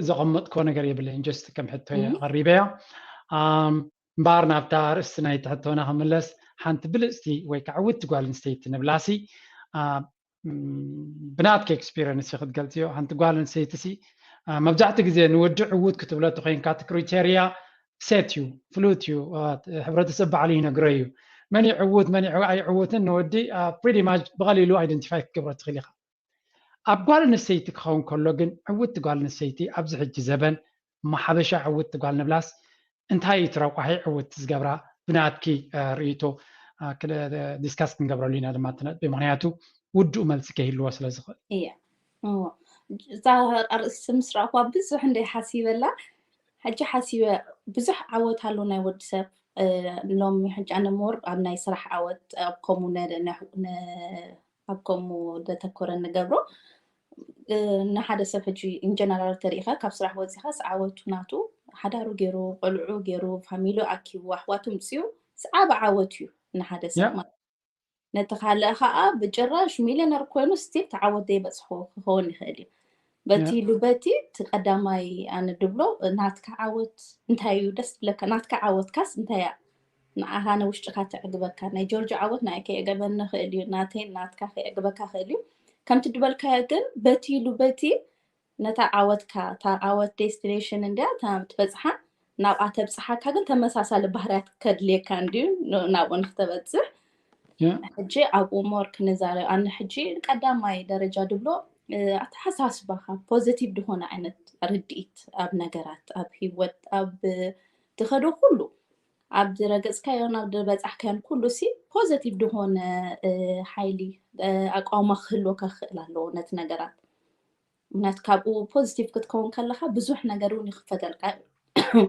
ዘቐመጥኮ ነገር የብለይን። ጀስት ከም ሕቶ ቀሪበያ። እምበኣር ናብታ ኣርእስቲ ናይ ትሕቶና ክምለስ፣ ሓንቲ ብልፅቲ ወይ ከዓ ዕውቲ ጓል ኣንስተይቲ ንብላሲ ብናትኪ ኤክስፒሪየንስ ክትገልፅዮ፣ ሓንቲ ጓል ኣንስተይቲ ሲ መብዛሕትኡ ግዜ ንወዲ ዕውት ክትብሎ ተኮይንካ እቲ ክሪቴሪያ ሴት እዩ፣ ፍሉት እዩ። ሕብረተሰብ ባዕሉ ይነግሮ እዩ መን ይዕውት መን ኣይዕውትን። ንወዲ ፕሪቲ ማች ብቐሊሉ ኣይደንቲፋይ ክትገብሮ ትኽእል ኢኻ። ኣብ ጓል ኣንስተይቲ ክኸውን ከሎ ግን ዕውቲ ጓል ኣንስተይቲ ኣብዚ ሕጂ ዘበን እሞ ሓበሻ ዕውቲ ጓል ንብላስ እንታይ እዩ እቲ ረቋሒ ዕውቲ ዝገብራ? ብናትኪ ርእይቶ ዲስካስ ክንገብረሉ ኢና ድማ እቲ ነጥቢ፣ ምክንያቱ ውዱእ መልሲ ከይህልዎ ስለ ዝኽእል። እያ እዛ ኣርእስቲ ምስ ረኣኹዋ ብዙሕ እንደ ሓሲበላ ሕጂ ሓሲበ ብዙሕ ዓወት ኣሎ ናይ ወዲ ሰብ። ሎሚ ሕጂ ኣነ ሞር ኣብ ናይ ስራሕ ዓወት ኣብ ከምኡ ኣብ ከምኡ ዘተኮረ ንገብሮ። ንሓደ ሰብ ሕጂ ኢንጀነራል ተሪኢኻ ካብ ስራሕ ወፂኻስ ዓወቱ ናቱ ሓዳሩ ገይሩ ቆልዑ ገይሩ ፋሚሊ ኣኪቡ ኣሕዋቱ ምፅኡ ዓቢ ዓወት እዩ ንሓደ ሰብ ማለት። ነቲ ካልእ ከዓ ብጭራሽ ሚሊዮነር ኮይኑ ስቲል እቲ ዓወት ዘይበፅሑ ክኸውን ይኽእል እዩ። በቲ ኢሉ በቲ እቲ ቀዳማይ ኣነ ድብሎ ናትካ ዓወት እንታይ እዩ ደስ ዝብለካ? ናትካ ዓወትካስ እንታይ እያ? ንዓኻ ንውሽጥካ ተዕግበካ። ናይ ጆርጆ ዓወት ንዓይ ከየዕግበኒ ይኽእል እዩ፣ ናተይ ናትካ ከየዕግበካ ይኽእል እዩ። ከምቲ ድበልካዮ ግን በቲ ኢሉ በቲ ነታ ዓወትካ እታ ዓወት ዴስቲኔሽን እንድያ እታ ትበፅሓ ናብኣ ተብፅሓካ ግን ተመሳሳሊ ባህርያት ከድልየካ እንድዩ ናብኡ ንክተበፅሕ። ሕጂ ኣብኡ ሞር ክንዛረብ ኣነ ሕጂ ቀዳማይ ደረጃ ድብሎ ኣተሓሳስባካ ፖዘቲቭ ድኾነ ዓይነት ርድኢት ኣብ ነገራት ኣብ ሂወት ኣብ ትኸዶ ኩሉ ኣብ ዝረገፅካዮን ኣብ ዝበፃሕካዮን ኩሉ ሲ ፖዘቲቭ ድኾነ ሓይሊ ኣቃውማ ክህልወካ ክኽእል ኣለዎ ነቲ ነገራት። ምክንያቱ ካብኡ ፖዚቲቭ ክትከውን ከለካ ብዙሕ ነገር እውን ይክፈተልካ እዩ።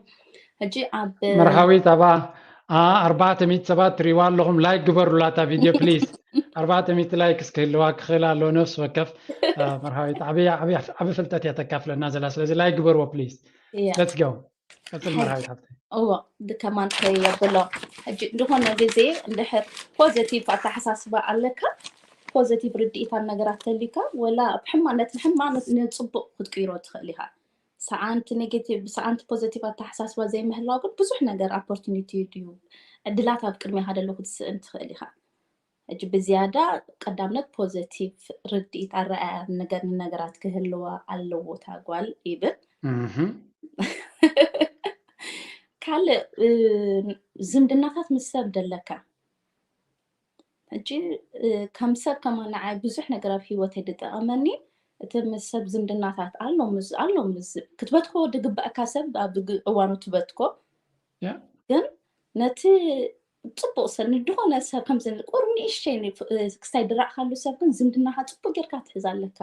ሕጂ ኣብ መርሃዊት ኣባ ኣርባዕተ ሚእቲ ሰባት ትሪእዋ ኣለኹም። ላይክ ግበሩላ እታ ቪድዮ ፕሊዝ። ኣርባዕተ ሚእቲ ላይክ እስክህልዋ ክኽእል ኣለዎ ነፍሲ ወከፍ። መርሃዊት ዓቢ ፍልጠት እያ ተካፍለና ዘላ፣ ስለዚ ላይክ ግበርዎ ፕሊዝ። Let's go። ቀፅል መርሃዊት ሓፍተይ። እዎ ከማን ከየብሎ ሕጂ ዝኾነ ግዜ እንድሕር ፖዘቲቭ ኣተሓሳስባ ኣለካ ፖዘቲቭ ርድኢት ኣብ ነገራት ተሊካ ወላ ኣብ ሕማ ነቲ ሕማ ንፅቡቅ ክትቅይሮ ትኽእል ኢኻ። ሰኣንቲ ኔጌቲቭ ሰኣንቲ ፖዘቲቭ ኣተሓሳስባ ዘይምህላው ግን ብዙሕ ነገር ኦፖርቱኒቲ ድዩ ዕድላት ኣብ ቅድሚኻ ደሎ ክትስእን ትኽእል ኢኻ። ሕጂ ብዝያዳ ቀዳምነት ፖዘቲቭ ርድኢት ኣረኣያ ነገር ንነገራት ክህልዋ ኣለዎ እታ ጓል ይብል። ካልእ ዝምድናታት ምስ ሰብ ደለካ ሕጂ ከም ሰብ ከማን ንዓይ ብዙሕ ነገር ኣብ ሂወተይ ዝጠቐመኒ እቲ ምስ ሰብ ዝምድናታት ኣሎ ምስ ኣሎ ምስ ክትበትኮ ዝግበእካ ሰብ ኣብ እዋኑ ትበትኮ ግን ነቲ ፅቡቅ ሰብ ንድኾነ ሰብ ከምዚ ቁሩብ ንእሽተይ ክስታይ ድራእካሉ ሰብ ግን ዝምድናካ ፅቡቅ ጌርካ ትሕዝ ኣለካ።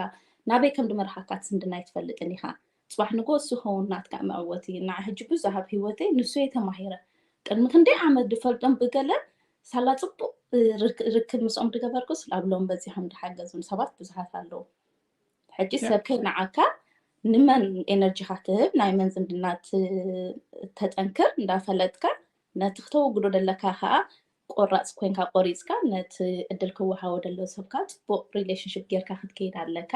ናበይ ከም ድመርሓካ ዝምድና ኣይትፈልጥን ኢካ። ፅባሕ ንጎ እሱ ኸውን ናትካ መዕወቲ። ንዓ ሕጂ ብዙሕ ኣብ ሂወተይ ንሱ እየ ተማሂረ። ቅድሚ ክንደይ ዓመት ድፈልጦም ብገለ ሳላ ፅቡቅ ርክብ ምስኦም ድገበርኩስ ኣብ ሎም በፂሖም ድሓገዙን ሰባት ብዙሓት ኣለዉ። ሕጂ ሰብ ከይነዓካ ንመን ኤነርጂካ ትህብ ናይ መን ዝምድና ተጠንክር እንዳፈለጥካ ነቲ ክተወግዶ ደለካ ከዓ ቆራፅ ኮይንካ ቆሪፅካ ነቲ እድል ክወሃቦ ደሎ ሰብካ ፅቡቅ ሪሌሽንሽፕ ጌርካ ክትከይድ ኣለካ።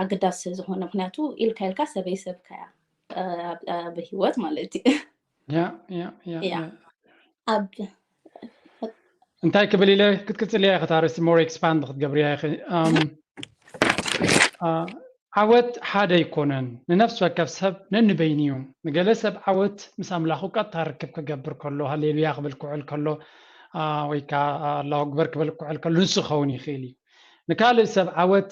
ኣገዳሲ ዝኾነ ምክንያቱ ኢልካ ኢልካ ሰበይ ሰብካ እያ ኣብ ህይወት ማለት እዩ። ኣብ እንታይ ክብል ኢለ ክትቅፅልያ ኢኺ ታሪስቲ ሞር ኤክስፓንድ ክትገብርያ ኢኺ። ዓወት ሓደ ኣይኮነን፣ ንነፍሲ ወከፍ ሰብ ነንበይኑ እዩ። ንገለ ሰብ ዓወት ምስ ኣምላኹ ቀጥታ ርክብ ክገብር ከሎ ሃሌሉያ ክብል ክውዕል ከሎ ወይ ከዓ ኣላሁ ኣክበር ክብል ክውዕል ከሎ ንሱ ክኸውን ይኽእል እዩ። ንካልእ ሰብ ዓወት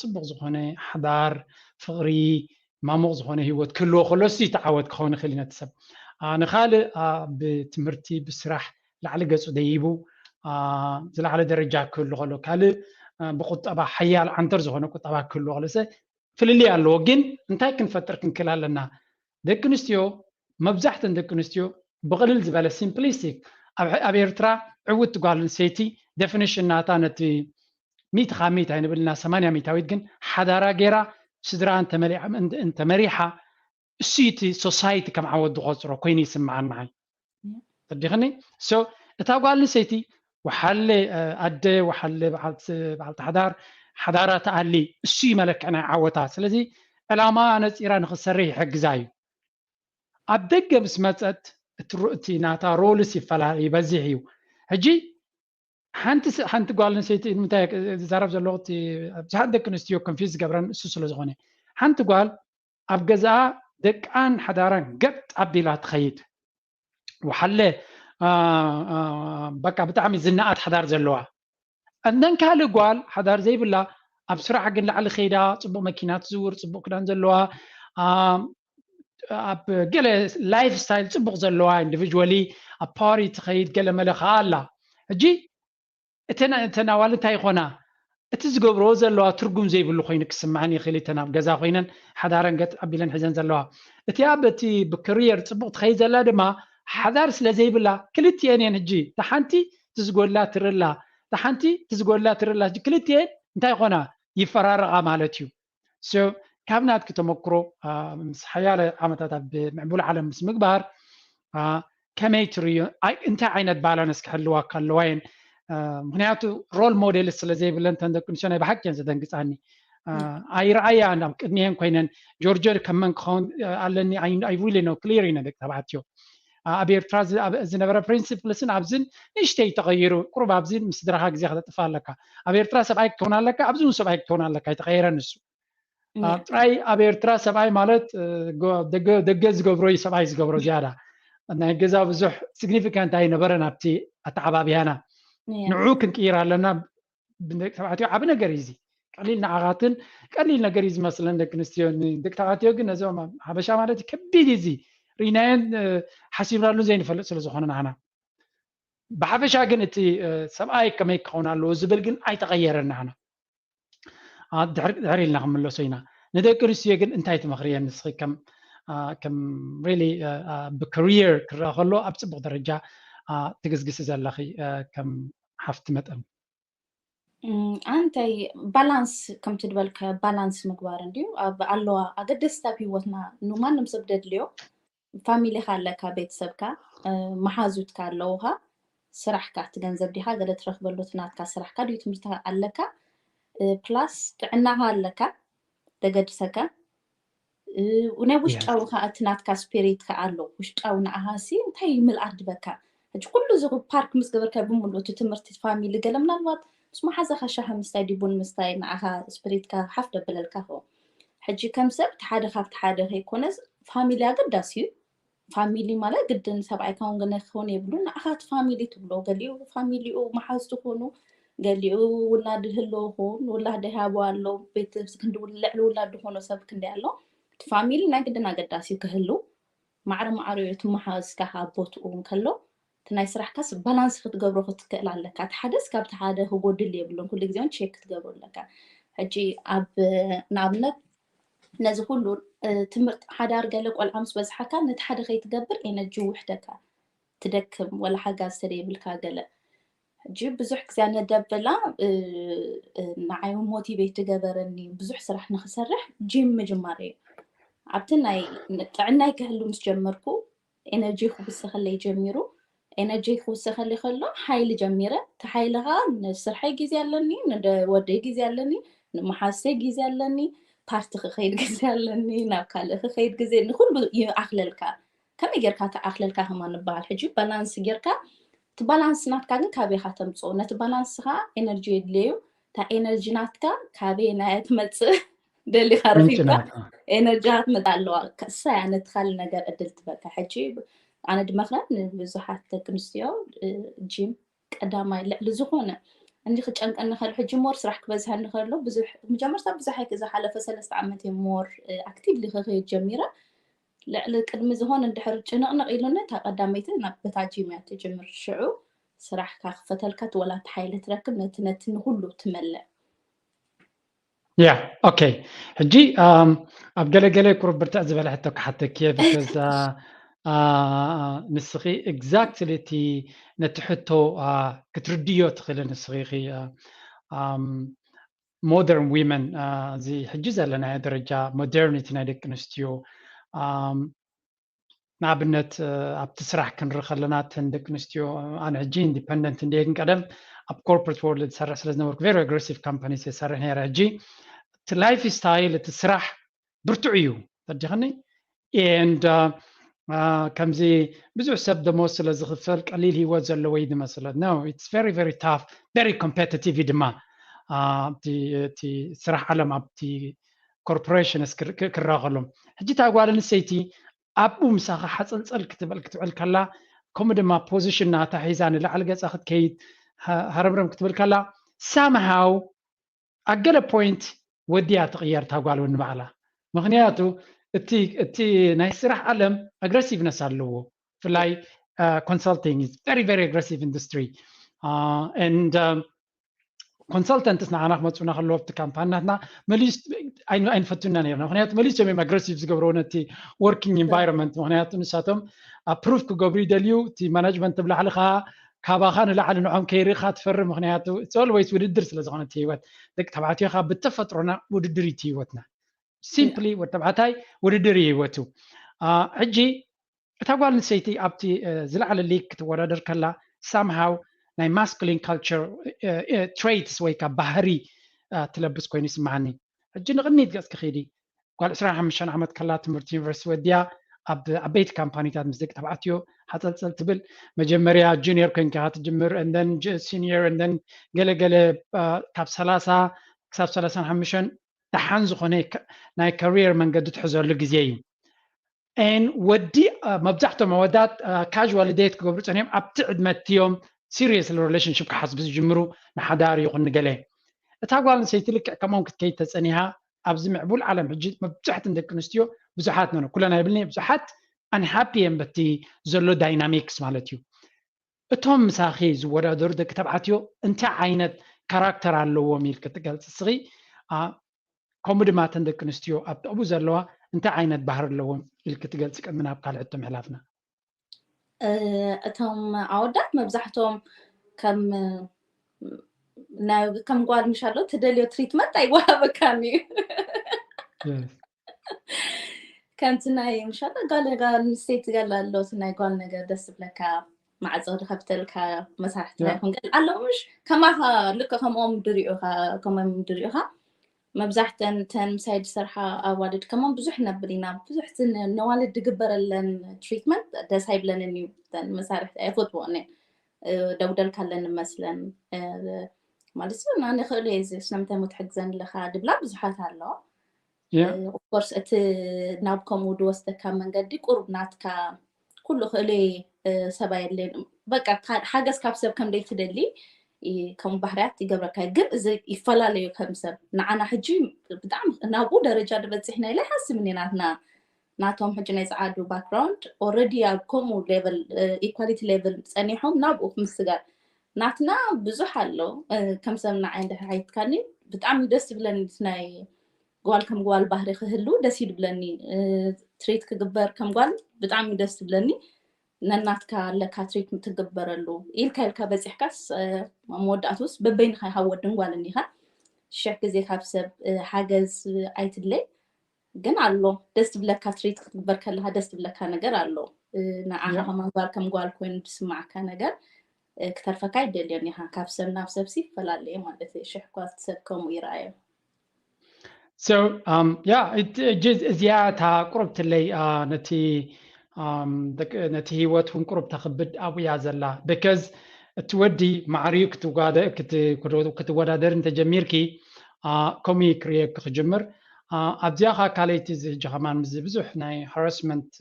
ፅቡቅ ዝኾነ ሓዳር፣ ፍቅሪ፣ ማሙቕ ዝኾነ ህይወት ክህልዎ ከሎ እሱ እቲ ዓወት ክኸውን ይኽእል እዩ ነቲ ሰብ። ንኻልእ ብትምህርቲ ብስራሕ ላዕሊ ገፁ ደይቡ ዝለዓለ ደረጃ ክህሉ ከሎ ካልእ ብቁጠባ ሓያል ዓንተር ዝኾነ ቁጠባ ክህልዎ ከሎ ፍልልይ ኣለዎ። ግን እንታይ ክንፈጥር ክንክእል ኣለና? ደቂ ኣንስትዮ መብዛሕተን ደቂ ኣንስትዮ ብቕልል ዝበለ ሲምፕሊስቲክ ኣብ ኤርትራ ዕውቲ ጓል ኣንስተይቲ ደፊኒሽን ናታ ነቲ ሚእቲ ካብ ሚእቲ ኣይንብል ኢና ሰማንያ ሚእታዊት ግን ሓዳራ ገይራ ስድራ እንተመሪሓ እሱ እቲ ሶሳይቲ ከም ዓወት ዝቆፅሮ ኮይኑ ይስምዓኒ ንዓይ። ተረዲኽኒ? So እታ ጓል ኣንስተይቲ ወሓለ ኣደ፣ ወሓለ በዓልቲ ሓዳር፣ ሓዳራ ትኣሊ፣ እሱ እዩ መለክዕ ናይ ዓወታ። ስለዚ ዕላማ ነፂራ ንክትሰርሕ ይሕግዛ እዩ። ኣብ ደገ ምስ መፀት እቲ ናታ ሮልስ ይፈላለ ይበዝሕ እዩ። ሕጂ ሓንቲ ሓንቲ ጓል ኣንስተይቲ ንምንታይ ዝዛረብ ዘለኹ፣ ብዙሓት ደቂ ኣንስትዮ ኮንፊዝ ዝገብረን እሱ ስለ ዝኾነ፣ ሓንቲ ጓል ኣብ ገዛኣ ደቃን ሓዳራን ገጥ ኣቢላ ትኸይድ፣ ወሓለ በቃ ብጣዕሚ ዝነኣድ ሓዳር ዘለዋ። እንደን ካልእ ጓል ሓዳር ዘይብላ ኣብ ስራሕ ግን ላዕሊ ከይዳ፣ ፅቡቅ መኪና ትዝውር፣ ፅቡቅ ክዳን ዘለዋ፣ ኣብ ገለ ላይፍ ስታይል ፅቡቅ ዘለዋ፣ ኢንዲቪጁዋሊ ኣብ ፓርቲ ትኸይድ፣ ገለ መለ ከዓ ኣላ። ሕጂ እተን ኣዋልድ እንታይ ይኾና? እቲ ዝገብርኦ ዘለዋ ትርጉም ዘይብሉ ኮይኑ ክስምዐን ይኽእል። እተን ኣብ ገዛ ኮይነን ሓዳረን ገጥ ኣቢለን ሒዘን ዘለዋ፣ እቲኣ በቲ ብክርየር ፅቡቅ ትኸይድ ዘላ ድማ ሓዳር ስለ ዘይብላ፣ ክልቲኤን እየን። ሕጂ እታ ሓንቲ ትዝጎድላ ትርላ፣ እታ ሓንቲ ትዝጎድላ ትርላ። ሕጂ ክልቲኤን እንታይ ይኾና? ይፈራረቓ ማለት እዩ። So ካብ ናትኪ ተመክሮ ምስ ሓያለ ዓመታት ኣብ ምዕቡል ዓለም ምስ ምግባር ከመይ ትርእዮ? እንታይ ዓይነት ባላንስ ክህልዋ ከለዋ እየን? ምክንያቱ ሮል ሞዴል ስለ ዘይብለን እተን ደቂ ኣንስትዮ ናይ ብሓቂ እየን ዘደንግፃኒ። ኣይረኣያ ናብ ቅድሚኤን ኮይነን ጆርጆ ከም መን ክኸውን ኣለኒ ኣይዊል ነው ክሊር እዩ ደቂ ተባዕትዮ። ኣብ ኤርትራ ዝነበረ ፕሪንሲፕልስን ኣብዝን ንእሽተይ ተቐይሩ፣ ቁሩብ ኣብዝን ምስ ስድራኻ ግዜ ከተጥፋ ኣለካ። ኣብ ኤርትራ ሰብኣይ ክትከውን ኣለካ፣ ኣብዚ እውን ሰብኣይ ክትከውን ኣለካ፣ ኣይተቐየረን እሱ። ጥራይ ኣብ ኤርትራ ሰብኣይ ማለት ደገ ዝገብሮ እዩ፣ ሰብኣይ ዝገብሮ ዝያዳ። ናይ ገዛ ብዙሕ ሲግኒፊካንት ኣይነበረን ኣብቲ ኣተዓባብያና። ንዑ ክንቅይር ኣለና። ብደቂ ተባዕትዮ ዓቢ ነገር እዩ እዚ። ቀሊል ንዓኻትን ቀሊል ነገር እዩ ዝመስለን ደቂ ኣንስትዮ። ንደቂ ተባዕትዮ ግን ነዞም ሓበሻ ማለት ከቢድ እዩ እዚ። ርኢናዮን ሓሲብናሉን ዘይንፈልጥ ስለ ዝኾነ ንዓና። ብሓፈሻ ግን እቲ ሰብኣይ ከመይ ክኸውን ኣለዎ ዝብል ግን ኣይተቐየረን ንዓና። ድሕር ኢልና ክንምለሶ ኢና። ንደቂ ኣንስትዮ ግን እንታይ ትመኽርየን ንስኺ ከም ከም ሪሊ ብካሪየር ክረኣ ከሎ ኣብ ፅቡቅ ደረጃ ትግስግሲ ዘለኺ ከም ሓፍቲ መጠን? ኣንታይ ባላንስ ከምቲ ድበልካ ባላንስ ምግባር እንድዩ። ኣለዋ ኣገደስቲ ኣብ ህይወትና ንማንም ሰብ ደድልዮ። ፋሚሊኻ ኣለካ፣ ቤተሰብካ፣ መሓዙትካ ኣለውኻ፣ ስራሕካ፣ እቲ ገንዘብ ዲኻ ገለ ትረኽበሉ፣ እቲ ናትካ ስራሕካ ድዩ ትምህርትኻ ኣለካ፣ ፕላስ ጥዕናኻ ኣለካ፣ ደገድሰካ ናይ ውሽጣዊ ከዓ እቲ ናትካ ስፒሪት ከዓ ኣሎ። ውሽጣዊ ንኣሃሲ እንታይ ምልኣት ድበካ? ሕጂ ኩሉ እዚ ፓርክ ምስ ገበርካ ብምሉ እቲ ትምህርቲ ፋሚሊ ገለ ምናልባት ምስ መሓዛኻ ሻሂ ምስታይ ድቡን ምስታይ ንኣኻ ስፒሪትካ ሓፍ ደብለልካ ኸው። ሕጂ ከም ሰብ እቲ ሓደ ካብቲ ሓደ ከይኮነስ ፋሚሊ ኣገዳሲ እዩ። ፋሚሊ ማለት ግድን ሰብኣይካ እውን ገነ ክኸውን የብሉን። ንኣኻ እቲ ፋሚሊ ትብሎ፣ ገሊኡ ፋሚሊኡ መሓዝ ትኾኑ፣ ገሊኡ ውላድ ህልዎ ክኸውን፣ ውላድ ሃቦ ኣሎ፣ ቤተሰብ ክንዲ ልዕሊ ውላድ ዝኾኖ ሰብ ክንዲ ኣሎ። እቲ ፋሚሊ ናይ ግድን ኣገዳሲ እዩ ክህሉ። ማዕረ ማዕረ እዩ እቲ መሓዝ ከዓ ቦትኡ እንከሎ፣ እቲ ናይ ስራሕካስ ባላንስ ክትገብሮ ክትክእል ኣለካ። እቲ ሓደስ ካብቲ ሓደ ክጎድል የብሉን፣ ኩሉ ግዜ እውን ቼክ ክትገብሮ ኣለካ። ሕጂ ኣብ ንኣብነት ነዚ ኩሉ ትምህርቲ ሓዳር ገለ ቆልዓ ምስ በዝሓካ ነቲ ሓደ ከይትገብር ኤነርጂ ውሕደካ ትደክም፣ ወላ ሓጋዝ ተደይብልካ ገለ። ሕጂ ብዙሕ ግዜ ነደብላ ንዓይ ሞቲቬት ትገበረኒ ብዙሕ ስራሕ ንክሰርሕ ጂም ምጅማር እዩ። ኣብቲ ናይ ጥዕናይ ክህሉ ምስ ጀመርኩ ኤነርጂ ክውሰኸለይ ጀሚሩ። ኤነርጂ ክውሰኸለይ ከሎ ሓይሊ ጀሚረ። እቲ ሓይሊ ከዓ ንስርሐይ ግዜ ኣለኒ፣ ንወደይ ግዜ ኣለኒ፣ ንመሓዝተይ ግዜ ኣለኒ፣ ፓርቲ ክኸይድ ግዜ ኣለኒ፣ ናብ ካልእ ክኸይድ ግዜ፣ ንኩሉ ይኣኽለልካ። ከመይ ጌርካ ተኣኽለልካ ከማ ንበሃል። ሕጂ ባላንስ ጌርካ፣ እቲ ባላንስ ናትካ ግን ካበይ ኢኻ ተምፅኦ? ነቲ ባላንስ ከዓ ኤነርጂ የድልየዩ። እታ ኤነርጂ ናትካ ካበይ ናየ ትመፅእ? ደሊኻ ረኺብካ ኤነርጂ ክትመፅእ ኣለዋ። እሳ እያ ነቲ ካልእ ነገር ዕድል ትበካ። ሕጂ ኣነ ድመኽረን ንብዙሓት ደቂ ኣንስትዮ ጂም ቀዳማይ ልዕሊ ዝኾነ እንዲ ክጨንቀኒ ከሎ ሕጂ ሞር ስራሕ ክበዝሐኒ ከሎ ብዙሕ መጀመርታ ብዙሕ ኣይክ ዝሓለፈ ሰለስተ ዓመት እየ ሞር ኣክቲቭሊ ክኸይድ ጀሚረ። ልዕሊ ቅድሚ ዝኾነ እንድሕር ጭንቕንቕ ኢሉኒ እታ ቀዳመይቲ ናብ በታ ጂም እያ ትጅምር። ሽዑ ስራሕካ ክፈተልካ እቲ ወላ እቲ ሓይሊ ትረክብ ነቲ ነቲ ንኩሉ ትመልእ። ያ ኦኬ። ሕጂ ኣብ ገለገለ ቁሩብ ብርትዕ ዝበለ ሕቶ ክሓተኪ እየ because ንስኺ ኤግዛክትሊ እቲ ነቲ ሕቶ ክትርድዮ ትኽእሊ ንስኺ ኢኺ። ሞደርን ዊመን እዚ ሕጂ ዘለናዮ ደረጃ ሞደርኒቲ ናይ ደቂ ኣንስትዮ ንኣብነት ኣብቲ ስራሕ ክንርኢ ከለና እተን ደቂ ኣንስትዮ ኣነ ሕጂ ኢንዲፐንደንት እንደ ግን ቀደም ኣብ corporate world ዝሰርሕ ስለ ዝነበርኩ very aggressive companies የሰርሕ ነይረ። ሕጂ እቲ ላይፍ ስታይል እቲ ስራሕ ብርቱዕ እዩ ተዲኽኒ and ከምዚ ብዙሕ ሰብ ደሞዝ ስለ ዝኽፈል ቀሊል ህይወት ዘለዎ እዩ ዝመስሎ። No, it's very very tough, very competitive እዩ ድማ እቲ ስራሕ ዓለም ኣብቲ ኮርፖሬሽን ክረኸሎም። ሕጂ እታ ጓል ኣንስተይቲ ኣብኡ ምሳኻ ሓፀልፀል ክትብል ክትውዕል ከላ ከምኡ ድማ ፖዚሽን ናታ ሒዛ ንላዕሊ ገፃ ክትከይድ ሃረምረም ክትብል ከላ ሳምሃው ኣብ ገለ ፖይንት ወዲያ ትቕየር እታ ጓል እውን ንባዕላ። ምክንያቱ እቲ ናይ ስራሕ ዓለም ኣግረሲቭነስ ኣለዎ። ብፍላይ consulting is very very aggressive industry and ኮንሰልተንትስ ንዓና ክመፁና ከለዎ ኣብቲ ካምፓኒ ናትና መሊስ ኣይንፈቱና ነርና። ምክንያቱ መሊሶም እዮም ኣግረሲቭ ዝገብርዎ ነቲ ወርኪንግ ኢንቫይሮንመንት። ምክንያቱ ንሳቶም ኣፕሩቭ ክገብሩ ይደልዩ። እቲ ማናጅመንት ብላዕሊ ከዓ ካባኻ ንላዕሊ ንዖም ከይርኢኻ ትፈርም። ምክንያቱ it's always ውድድር ስለ ዝኾነ እቲ ህይወት ደቂ ተባዕትዮ ከዓ ብተፈጥሮና ውድድር እዩ እቲ ህይወትና። ሲምፕሊ ወዲ ተባዕታይ ውድድር እዩ ህይወቱ። ሕጂ እታ ጓል ኣንስተይቲ ኣብቲ ዝለዓለ ሊግ ክትወዳደር ከላ ሳምሃው ናይ ማስኩሊን ካልቸር ትሬትስ ወይ ከዓ ባህሪ ትለብስ ኮይኑ ይስምዓኒ። ሕጂ ንቕድሚት ገጽ ክኺዲ ጓል ዕስራን ሓሙሽተን ዓመት ከላ ትምህርቲ ዩኒቨርሲቲ ወዲያ ኣብ ዓበይቲ ካምፓኒታት ምስ ደቂ ተባዕትዮ ሓፀልፀል ትብል። መጀመርያ ጁኒየር ኮይንካ ትጅምር and then senior and then ገለገለ ካብ ሰላሳ ክሳብ ሰላሳን ሓሙሽተን ደሓን ዝኾነ ናይ ካሪየር መንገዲ ትሕዘሉ ግዜ እዩ። ን ወዲ መብዛሕቶም ኣወዳት ካዥዋል ዴት ክገብሩ ፀኒሖም ኣብቲ ዕድመ እትዮም ሲሪየስ ሪሌሽንሽፕ ክሓስቡ ዝጅምሩ ንሓዳር ይኹን ንገለ። እታ ጓል ኣንስተይቲ ልክዕ ከምኦም ክትከይድ ተፀኒሃ ኣብዚ ምዕቡል ዓለም ሕጂ መብዛሕትን ደቂ ኣንስትዮ ብዙሓት ነን ኩለን ኣይብልን ብዙሓት ኣንሃፒ እየን በቲ ዘሎ ዳይናሚክስ ማለት እዩ። እቶም ምሳኺ ዝወዳደሩ ደቂ ተባዕትዮ እንታይ ዓይነት ካራክተር ኣለዎም ኢልክ ትገልፅ እስኺ? ከምኡ ድማ እተን ደቂ ኣንስትዮ ኣብ ጥቕቡ ዘለዋ እንታይ ዓይነት ባህሪ ኣለዎም ኢልክ ትገልፂ ቅድሚ ናብ ካልእ ሕቶ ምሕላፍና? እቶም ኣወዳት መብዛሕትኦም ከም ከም ጓል ምሻሎ ትደልዮ ትሪትመንት ኣይወሃበካን እዩ። ከምቲ ናይ ምሻሎ ጓል ኣንስተይቲ ገለ ኣሎ እቲ ናይ ጓል ነገር ደስ ዝብለካ ማዕፆ ዝኸፍተልካ መሳርሕቲ ይኹን ገለ ኣለዉ ምሽ ከማኻ ልክ ከምኦም ድሪኡኻ ከምኦም ድሪኡኻ መብዛሕተን ተን ምሳይ ዝሰርሓ ኣዋልድ ከማን ብዙሕ ነብል ኢና ብዙሕ ነዋልድ ዝግበረለን ትሪትመንት ደስ ኣይብለንን እዩ። ተን መሳርሕቲ ኣይፈትዎን እየ ደጉደልካ ኣለኒ መስለን ማለት እዩ እና ንኽእሉ እየ እዚ ስለምንታይ ሞ ትሕግዘን ኣለኻ ድብላ ብዙሓት ኣለዋ። ኦፍኮርስ እቲ ናብ ከምኡ ዝወስደካ መንገዲ ቁሩብ ናትካ ኩሉ ክእለ ሰባ የለን በቃ ሓገዝ ካብ ሰብ ከም ደይትደሊ ከም ባህርያት ይገብረካ ግን እዚ ይፈላለዩ ከም ሰብ ንዓና ሕጂ ብጣዕሚ ናብኡ ደረጃ ዝበፅሕና ኢለ ሓስብኒ ናትና ናቶም ሕጂ ናይ ፀዓዱ ባክግራውንድ ኦረዲ ኣብ ከምኡ ሌቨል ኢኳሊቲ ሌቨል ፀኒሖም ናብኡ ምስጋር ናትና ብዙሕ ኣሎ ከም ሰብ ንዓይ እንድሕር ሓይትካኒ ብጣዕሚ ደስ ዝብለኒ ናይ ጓል ከም ጓል ባህሪ ክህሉ ደስ ይድብለኒ ትሪት ክግበር ከም ጓል ብጣዕሚ ደስ ዝብለኒ ነናትካ ኣለካ ትሪት ትግበረሉ ኢልካ ኢልካ በፂሕካስ መወዳእትውስ በበይንካ ሃወድን ጓልን ኢኻ ሽሕ ግዜ ካብ ሰብ ሓገዝ ኣይትድለይ ግን ኣሎ ደስ ትብለካ ትሪት ክትግበር ከለካ ደስ ትብለካ ነገር ኣሎ ንዓኻ ከማን ጓል ከም ጓል ኮይኑ ዝስማዓካ ነገር ክተርፈካ ይደልዮን ኢኻ ካብ ሰብ ናብ ሰብሲ ይፈላለየ ማለት እዩ ሽሕ ኳ ሰብ ከምኡ ይረኣዮ so um, yeah እዚኣ እታ ቁርብትለይ ነቲ ነቲ ህይወት እውን ቁሩብ ተኽብድ ኣብኡ እያ ዘላ because እቲ ወዲ ማዕርዩ ክትወዳደር እንተጀሚርኪ ከምኡ ክርእየኪ ክጅምር ኣብዚኣ ካ ካልኣይቲ እዚ ሕጂ ከማን ምስ ብዙሕ ናይ ሃረስመንት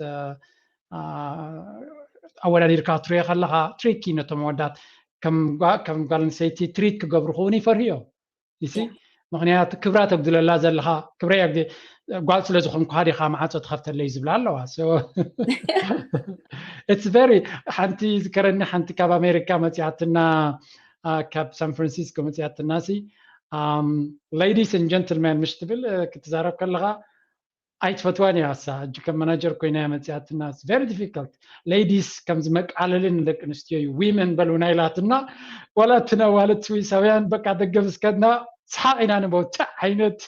ኣወዳዲርካ ትሪኦ ከለካ ትሪኪ ነቶም ወዳት ከም ጓል ኣንስተይቲ ትሪት ክገብሩ ክውን ይፈርህዮ ይሲ ምክንያቱ ክብራ ተጉድለላ ዘለካ ክብረይ ጓል ስለ ዝኮንኩ ሃዲካ ማዓፆ ትከፍተለይ ዝብላ ኣለዋ it's very ሓንቲ ዝከረኒ ሓንቲ ካብ ኣሜሪካ መፅያትና ካብ ሳን ፍራንሲስኮ መፅያትና ሲ ladies and gentlemen ምሽ ትብል ክትዛረብ ከለካ ኣይትፈትዋን እያ እሳ ሕጂ ከም መናጀር ኮይና እያ መፅያትና very difficult ladies ከምዚ መቃለልን ንደቂ ኣንስትዮ እዩ women በልውና ኢላትና ዋላ እቲ ነዋልድ ስዊሳውያን በቃ ደገ ምስከድና ሰሓቕ ኢና ንበውትዕ ዓይነት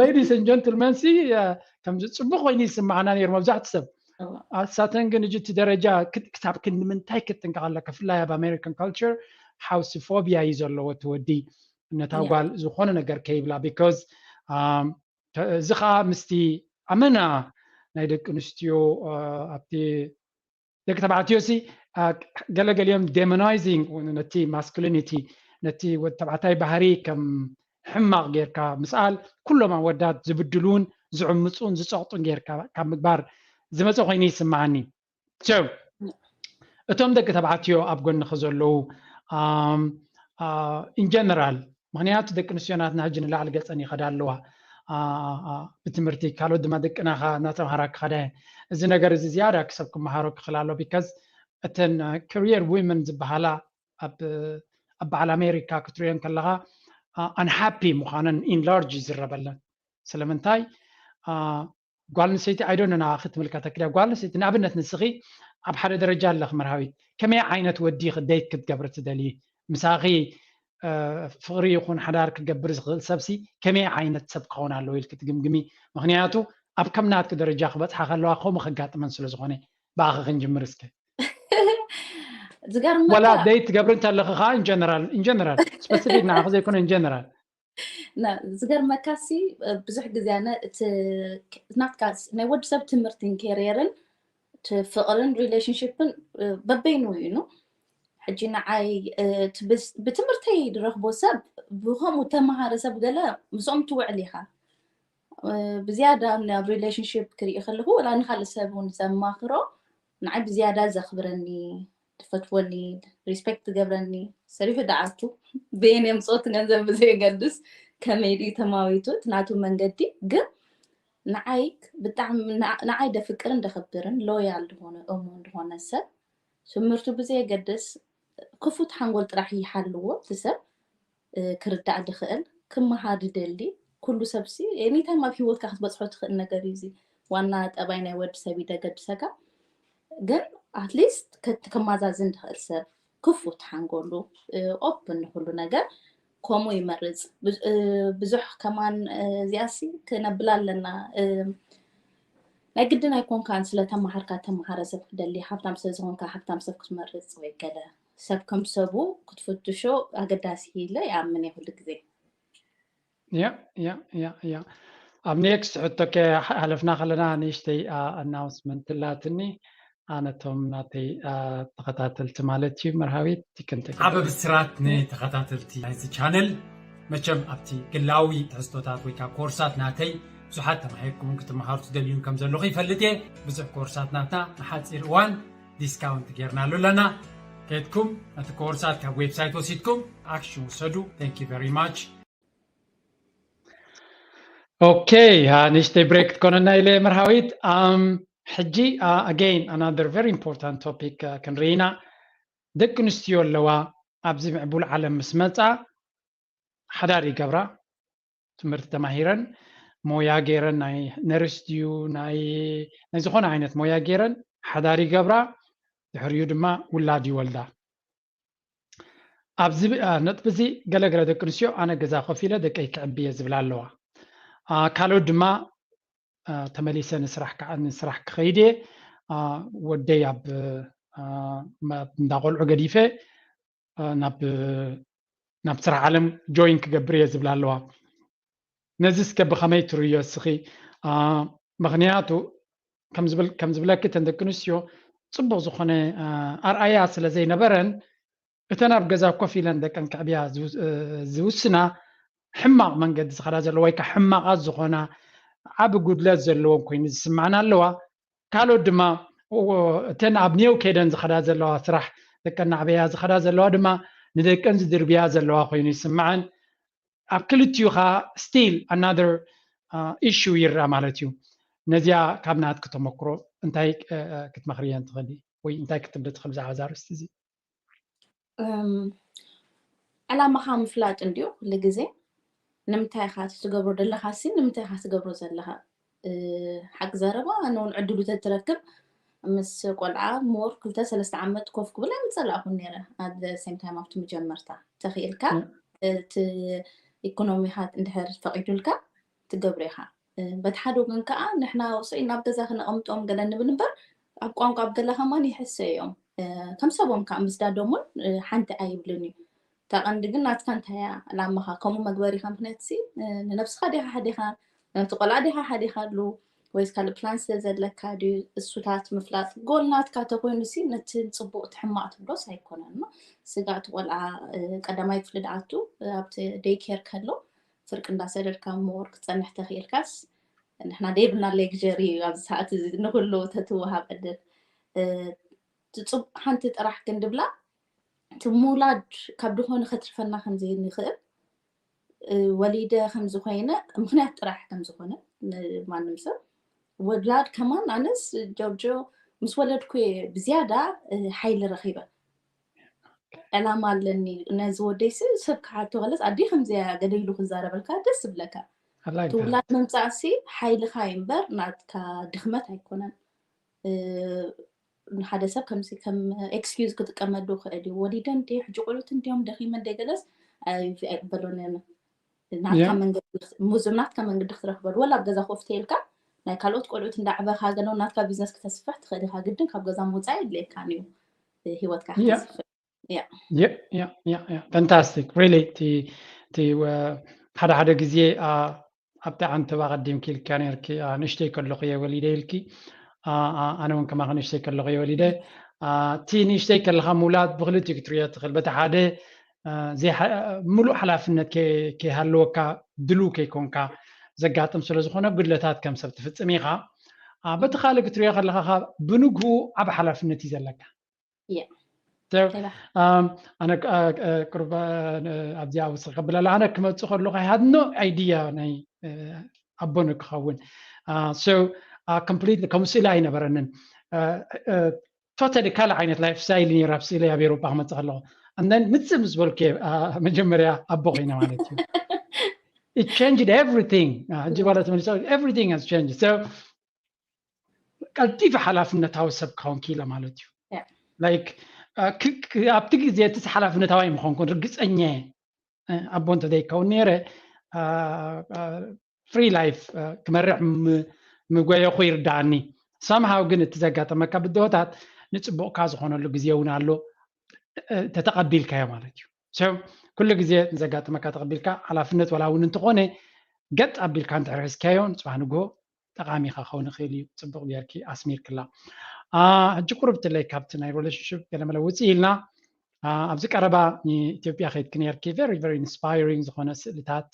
ladies and gentlemen ሲ ከምዚ ፅቡቅ ኮይኑ ይስማዓና ነይሩ መብዛሕቲ ሰብ ኣሳተን ግን እጅ እቲ ደረጃ ክሳብ ክንዲ ምንታይ ክትጥንቀቕ ኣለካ? ብፍላይ ኣብ ኣሜሪካን ካልቸር ሃውስ ፎቢያ እዩ ዘለዎ እቲ ወዲ ነታ ጓል ዝኾነ ነገር ከይብላ because እዚ ከዓ ምስቲ ኣመና ናይ ደቂ ኣንስትዮ ኣብቲ ደቂ ተባዕትዮ ሲ ገለገሊኦም demonizing ነቲ masculinity ነቲ ወዲ ተባዕታይ ባህሪ ከም ሕማቕ ጌርካ ምስኣል ኩሎም ኣወዳት ዝብድሉን ዝዕምፁን ዝፀቕጡን ጌርካ ካብ ምግባር ዝመፀ ኮይኑ ይስማዓኒ። እቶም ደቂ ተባዕትዮ ኣብ ጎንኺ ዘለዉ in general ምክንያቱ ደቂ ኣንስትዮ ናትና ሕጂ ንላዕሊ ገፀን ይኸዳ ኣለዋ ብትምህርቲ ካልኦት ድማ ደቅናኻ እናተምሃራ ክኸዳ እየን። እዚ ነገር እዚ ዝያዳ ክሰብ ክመሃሮ ክኽእል ኣሎ because እተን career women ዝበሃላ ኣብ በዓል ኣሜሪካ ክትሪኦን ከለኻ unhappy ምዃነን in large ይዝረበለን። ስለምንታይ ጓል ኣንስተይቲ I don't know ክትምልከተኪ ድያ ጓል ኣንስተይቲ ንኣብነት ንስኺ ኣብ ሓደ ደረጃ ኣለኺ መርሃዊት ከመይ ዓይነት ወዲ date ክትገብሪ ትደልዪ ምሳኺ ፍቕሪ ይኹን ሓዳር ክገብር ዝኽእል ሰብሲ ከመይ ዓይነት ሰብ ክኸውን ኣለዎ ኢልኪ ትግምግሚ? ምኽንያቱ ኣብ ከም ናትኪ ደረጃ ክበፅሓ ከለዋ ከምኡ ከጋጥመን ስለ ዝኾነ ብኣኺ ክንጅምር እስከ። ዝገርመካ ወላ date ትገብሪ እንተለኺ ከዓ in general in general specific ንዓኺ ዘይኮነ in general ዝገርመካ ሲ ብዙሕ ግዜ ኣነ እቲ ናትካ ናይ ወዲ ሰብ ትምህርትን career ን ፍቕርን relationship ን በበይኑ እዩ ሕጂ ንዓይ ብትምህርተይ ዝረኽቦ ሰብ ብከምኡ ተመሃረ ሰብ ገለ ምስኦም ትውዕል ኢኻ ብዝያዳ ናብ relationship ክርኢ ከለኹ ወላ ንካልእ ሰብ እውን ዘማኽሮ ንዓይ ብዝያዳ ዘኽብረኒ ዝፈትወኒ respect ዝገብረኒ ሰሪሑ ደኣቱ ብየን የምፅኦት ገንዘብ ብዘየገድስ ከመይ ድዩ ተማዊቱ እቲ ናቱ መንገዲ ግን ንዓይ ብጣዕሚ ንዓይ ደፍቅርን ደኽብርን loyal ዝኾነ እሙን ዝኾነ ሰብ ትምህርቱ ብዘየገድስ ክፉት ሓንጎል ጥራሕ ይሓልዎ እቲ ሰብ ክርዳእ ዝኽእል ክመሃር ዝደሊ ኩሉ ሰብሲ anytime ኣብ ሂወትካ ክትበፅሖ ትኽእል ነገር እዩ እዚ ዋና ጠባይ ናይ ወዲ ሰብ ይደገድሰካ ግን at least ከማዛዝን ዝኽእል ሰብ ክፉት ሓንጎሉ open ንኩሉ ነገር ከምኡ ይመርፅ ብዙሕ ከማን እዚኣሲ ክነብላ ኣለና ናይ ግድን ኣይኮንካን ስለተማሃርካ ተማሃረ ሰብ ክትደሊ ሃብታም ስለዝኮንካ ሃብታም ሰብ ክትመርፅ ወይ ገለ ሰብ ከም ሰቡ ክትፍትሾ ኣገዳሲ ኢለ ይኣምን እየ ኩሉ ግዜ ያ ያ ያ ያ ኣብ next ሕቶ ከሓለፍና ከለና ንእሽተይ announcement ትላትኒ ኣነቶም ናተይ ተኸታተልቲ ማለት እዩ መርሃዊት ቲክንተ ዓበ ብስራት ንተኸታተልቲ ናይዚ ቻነል መቸም ኣብቲ ግላዊ ትሕዝቶታት ወይ ከዓ ኮርሳት ናተይ ብዙሓት ተማሂርኩም ክትመሃሩ ትደልዩን ከም ዘለኹ ይፈልጥ እየ ብዙሕ ኮርሳት ናትና ንሓፂር እዋን discount ጌርናሉ ኣለና ከድኩም ነቲ ኮርሳት ካብ website ወሲድኩም action ውሰዱ thank you very much okay ንእሽተይ break ትኮነና ኢለ መርሃዊት ሕጂ again another very important topic ክንርኢና ደቂ ኣንስትዮ ኣለዋ ኣብዚ ምዕቡል ዓለም ምስ መፃ ሓዳር ይገብራ ትምህርቲ ተማሂረን ሞያ ገይረን ናይ ነርስ ድዩ ናይ ዝኾነ ዓይነት ሞያ ገይረን ሓዳር ይገብራ ድሕሪኡ ድማ ውላድ ይወልዳ ኣብዚ ነጥቢ እዚ ገለገለ ደቂ ኣንስትዮ ኣነ ገዛ ኮፍ ኢለ ደቀይ ክዕቢ እየ ዝብላ ኣለዋ ካልኦት ድማ ተመሊሰ ንስራሕ ከዓ ንስራሕ ክኸይድ እየ ወደይ ኣብ እንዳቆልዑ ገዲፈ ናብ ናብ ስራሕ ዓለም join ክገብር እየ ዝብላ ኣለዋ ነዚ እስከ ብኸመይ ትርእዮ እስኺ ምኽንያቱ ከም ዝብለኪ እተን ደቂ ኣንስትዮ ፅቡቕ ዝኾነ ኣርኣያ ስለ ዘይነበረን እተን ኣብ ገዛ ኮፍ ኢለን ደቀን ክዕብያ ዝውስና ሕማቕ መንገዲ ዝኸዳ ዘለዋ ወይ ከዓ ሕማቓት ዝኾና ዓቢ ጉድለት ዘለዎም ኮይኑ ዝስማዕና ኣለዋ ካልኦት ድማ እተን ኣብ ኔው ከይደን ዝኸዳ ዘለዋ ስራሕ ደቀን ናዕበያ ዝኸዳ ዘለዋ ድማ ንደቀን ዝድርብያ ዘለዋ ኮይኑ ይስምዐን ኣብ ክልቲኡ ከዓ still another issue ይረኣ ማለት እዩ ነዚኣ ካብ ናትኪ ተመክሮ እንታይ ክትመኽርየን ትኽእሊ ወይ እንታይ ክትብል ትኽእል ብዛዕባ እዛ ርእስቲ እዚ ዕላማኻ ምፍላጥ እንድዩ ኩሉ ግዜ ንምንታይ ኢኻ ትገብሮ ዘለኻ ሲ ንምንታይ ኢኻ ትገብሮ ዘለኻ ሓቂ ዘረባ ኣነ እውን ዕድሉ ተትረክብ ምስ ቆልዓ more ክልተ ሰለስተ ዓመት ኮፍ ክብል ኣይምፀላእኹን ነይረ at the same time ኣብቲ መጀመርታ ተኽኢልካ እቲ ኢኮኖሚኻ እንድሕር ፈቒዱልካ ትገብሮ ኢኻ በቲ ሓደ ወገን ከዓ ንሕና ውፅኢ ናብ ገዛ ክነቐምጦም ገለ ንብል እምበር ኣብ ቋንቋ ኣብ ገለ ከማን ይሕሰ እዮም። ከም ሰቦም ከዓ ምስዳዶም እውን ሓንቲ ኣይብልን እዩ። እታ ቀንዲ ግን ናትካ እንታይ እያ ዕላማኻ? ከምኡ መግበሪኻ ምክንያት ሲ ንነብስኻ ዲኻ ሓዲኻ ነቲ ቆልዓ ዲኻ ሓዲኻ ኣሉ ወይስ ካልእ ፕላን ስለ ዘለካ ድዩ? እሱታት ምፍላጥ ጎል ናትካ ተኮይኑ ሲ ነቲ ፅቡቅ እቲ ሕማቅ ትብሎስ ኣይኮነን። ስጋእ እቲ ቆልዓ ቀዳማይ ክፍሊ ድኣቱ ኣብቲ ደይ ኬር ከሎ ፍርቂ እንዳሰደድካ ምወር ክትፀንሕ ተኽኢልካስ ንሕና ደይብና ሌግጀሪ ኣብዚ ሰዓት እዚ ንኩሉ ተትወሃብ ዕድል ሓንቲ ጥራሕ ግን ድብላ እቲ ምውላድ ካብ ድኾነ ከትርፈና ከምዘይንኽእል ወሊደ ከምዝኮይነ ምክንያት ጥራሕ ከምዝኮነ ማንም ሰብ ወላድ ከማን ኣነስ ጆርጆ ምስ ወለድኩ ብዝያዳ ሓይሊ ረኺበ ዕላማ ኣለኒ ነዚ ወደይ ሲ ሰብ ክሓቶ ከለስ ኣዲ ከምዚያ ገደይሉ ክዛረበልካ ደስ ዝብለካ ትውላድ ምምፃእ ሲ ሓይልካ እዩ እምበር ናትካ ድክመት ኣይኮነን። ንሓደ ሰብ ከምዚ ከም ኤክስኪዩዝ ክጥቀመሉ ክእል እዩ። ወሊደ እንዲ ሕጂ ቆልዑት እንዲዮም ደኺመ እንደ ገለስ ኣይበሎን እየ። ናትካ መንገዲ ሙዝም ናትካ መንገዲ ክትረክበሉ ወላ ኣብ ገዛ ኮፍ ተይልካ ናይ ካልኦት ቆልዑት እንዳዕበካ ገለው ናትካ ቢዝነስ ክተስፍሕ ትኽእል ኢካ። ግድን ካብ ገዛ ምውፃእ የድልየካን እዩ ህይወትካ ክትስፍሕ። ፈንታስቲክ ሪሊ እቲ ሓደ ሓደ ግዜ ኣብቲ ዓንተባ ቀዲምኪ ኢልካ ነርኪ ንእሽተይ ከለኹ እየ ወሊደ ኢልኪ። ኣነ እውን ከማኺ ንእሽተይ ከለኹ እየ ወሊደ። እቲ ንእሽተይ ከለካ ምውላድ ብክልቲኡ ክትሪኦ ትኽእል። በቲ ሓደ ሙሉእ ሓላፍነት ከይሃለወካ ድሉ ከይኮንካ ዘጋጥም ስለዝኮነ ጉድለታት ከም ሰብ ትፍፅም ኢካ። በቲ ካልእ ክትሪኦ ከለካ ብንግኡ ዓብ ሓላፍነት እዩ ዘለካ። ኣነ ቁርባ ኣብዚኣ ውስኽ ከብል ኣለ ኣነ ክመፅእ ከለኹ I had no idea ናይ ኣቦ ንክኸውን። So completely ከም ስእሊ ኣይነበረንን። ቶታሊ ካልእ ዓይነት ላይፍ ስታይል ነይሩ ኣብ ስእሊ ኣብ ኤሮጳ ክመፅእ ከለኹ። And then ምፅእ ምስ በልኩ መጀመርያ ኣቦ ኮይነ ማለት እዩ። It changed everything. ሕጂ ባለ ተመሊሰ everything has changed. So ቀልጢፈ ሓላፍነታዊ ሰብ ክኸውን ክኢለ ማለት እዩ። ላይክ ኣብቲ ግዜ እቲ ሓላፍነታዊ ኣይምኾንኩን ርግፀኛ እየ። ኣቦ እንተዘይከውን ነይረ ፍሪ ላይፍ ክመርሕ ምጎየኹ ይርዳኣኒ። ሳምሃው ግን እቲ ዘጋጠመካ ብድሆታት ንፅቡቕካ ዝኾነሉ ግዜ እውን ኣሎ ተተቐቢልካዮ ማለት እዩ። ኩሉ ግዜ ንዘጋጥመካ ተቐቢልካ ሓላፍነት ዋላ እውን እንተኾነ ገጥ ኣቢልካ እንድሕር ሒዝካዮ ንፅባሕ ንግሆ ጠቓሚ ክኸውን ይኽእል እዩ። ፅቡቕ ጌርኪ ኣስሚርክላ። ሕጂ ቁርብ ትለይ ካብቲ ናይ ሪሌሽንሽፕ ገለመለ ውፅእ ኢልና ኣብዚ ቀረባ ንኢትዮጵያ ከይድኪ ነርኪ very very inspiring ዝኾነ ስእልታት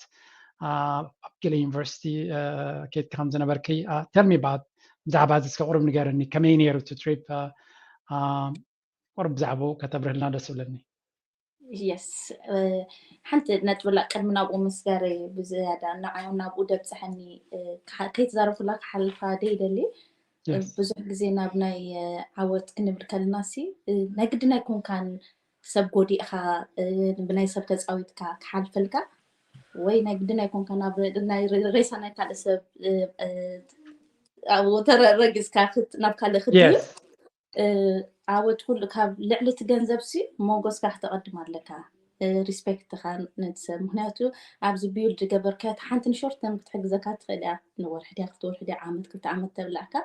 ኣብ ገለ ዩኒቨርሲቲ ከይድኪ ከም ዝነበርኪ tell me about ብዛዕባ እዚ እስከ ቁርብ ንገርኒ ከመይ ነይሩ እቲ ትሪፕ ቁርብ ብዛዕባኡ ከተብርህልና ደስ ይብለኒ። የስ ሓንቲ ነጥብላ ቅድሚ ናብኡ ምስጋር ብዝያዳ ንዓዩ ናብኡ ደብፅሐኒ ከይተዛረብኩላ ክሓልፋ ደይደሊ ብዙሕ ግዜ ናብ ናይ ዓወት ክንብል ከልና ሲ ናይ ግድን ኣይኮንካን ሰብ ጎዲእካ ብናይ ሰብ ተፃዊትካ ክሓልፈልካ ወይ ናይ ግድን ኣይኮንካ ናብ ሬሳ ናይ ካልእ ሰብ ተረረጊዝካ ናብ ካልእ ክትብል ዓወት ኩሉ ካብ ልዕሊ እቲ ገንዘብ ሲ ሞጎስካ ክተቐድም ኣለካ። ሪስፔክትካ ነቲ ሰብ ምክንያቱ ኣብዚ ቢውልድ ገበርካያ ሓንቲ ንሾርት ተርም ክትሕግዘካ ትኽእል እያ። ንወርሒ ድያ ክልተ ወርሒ ድያ ዓመት ክልተ ዓመት ተብላዕካ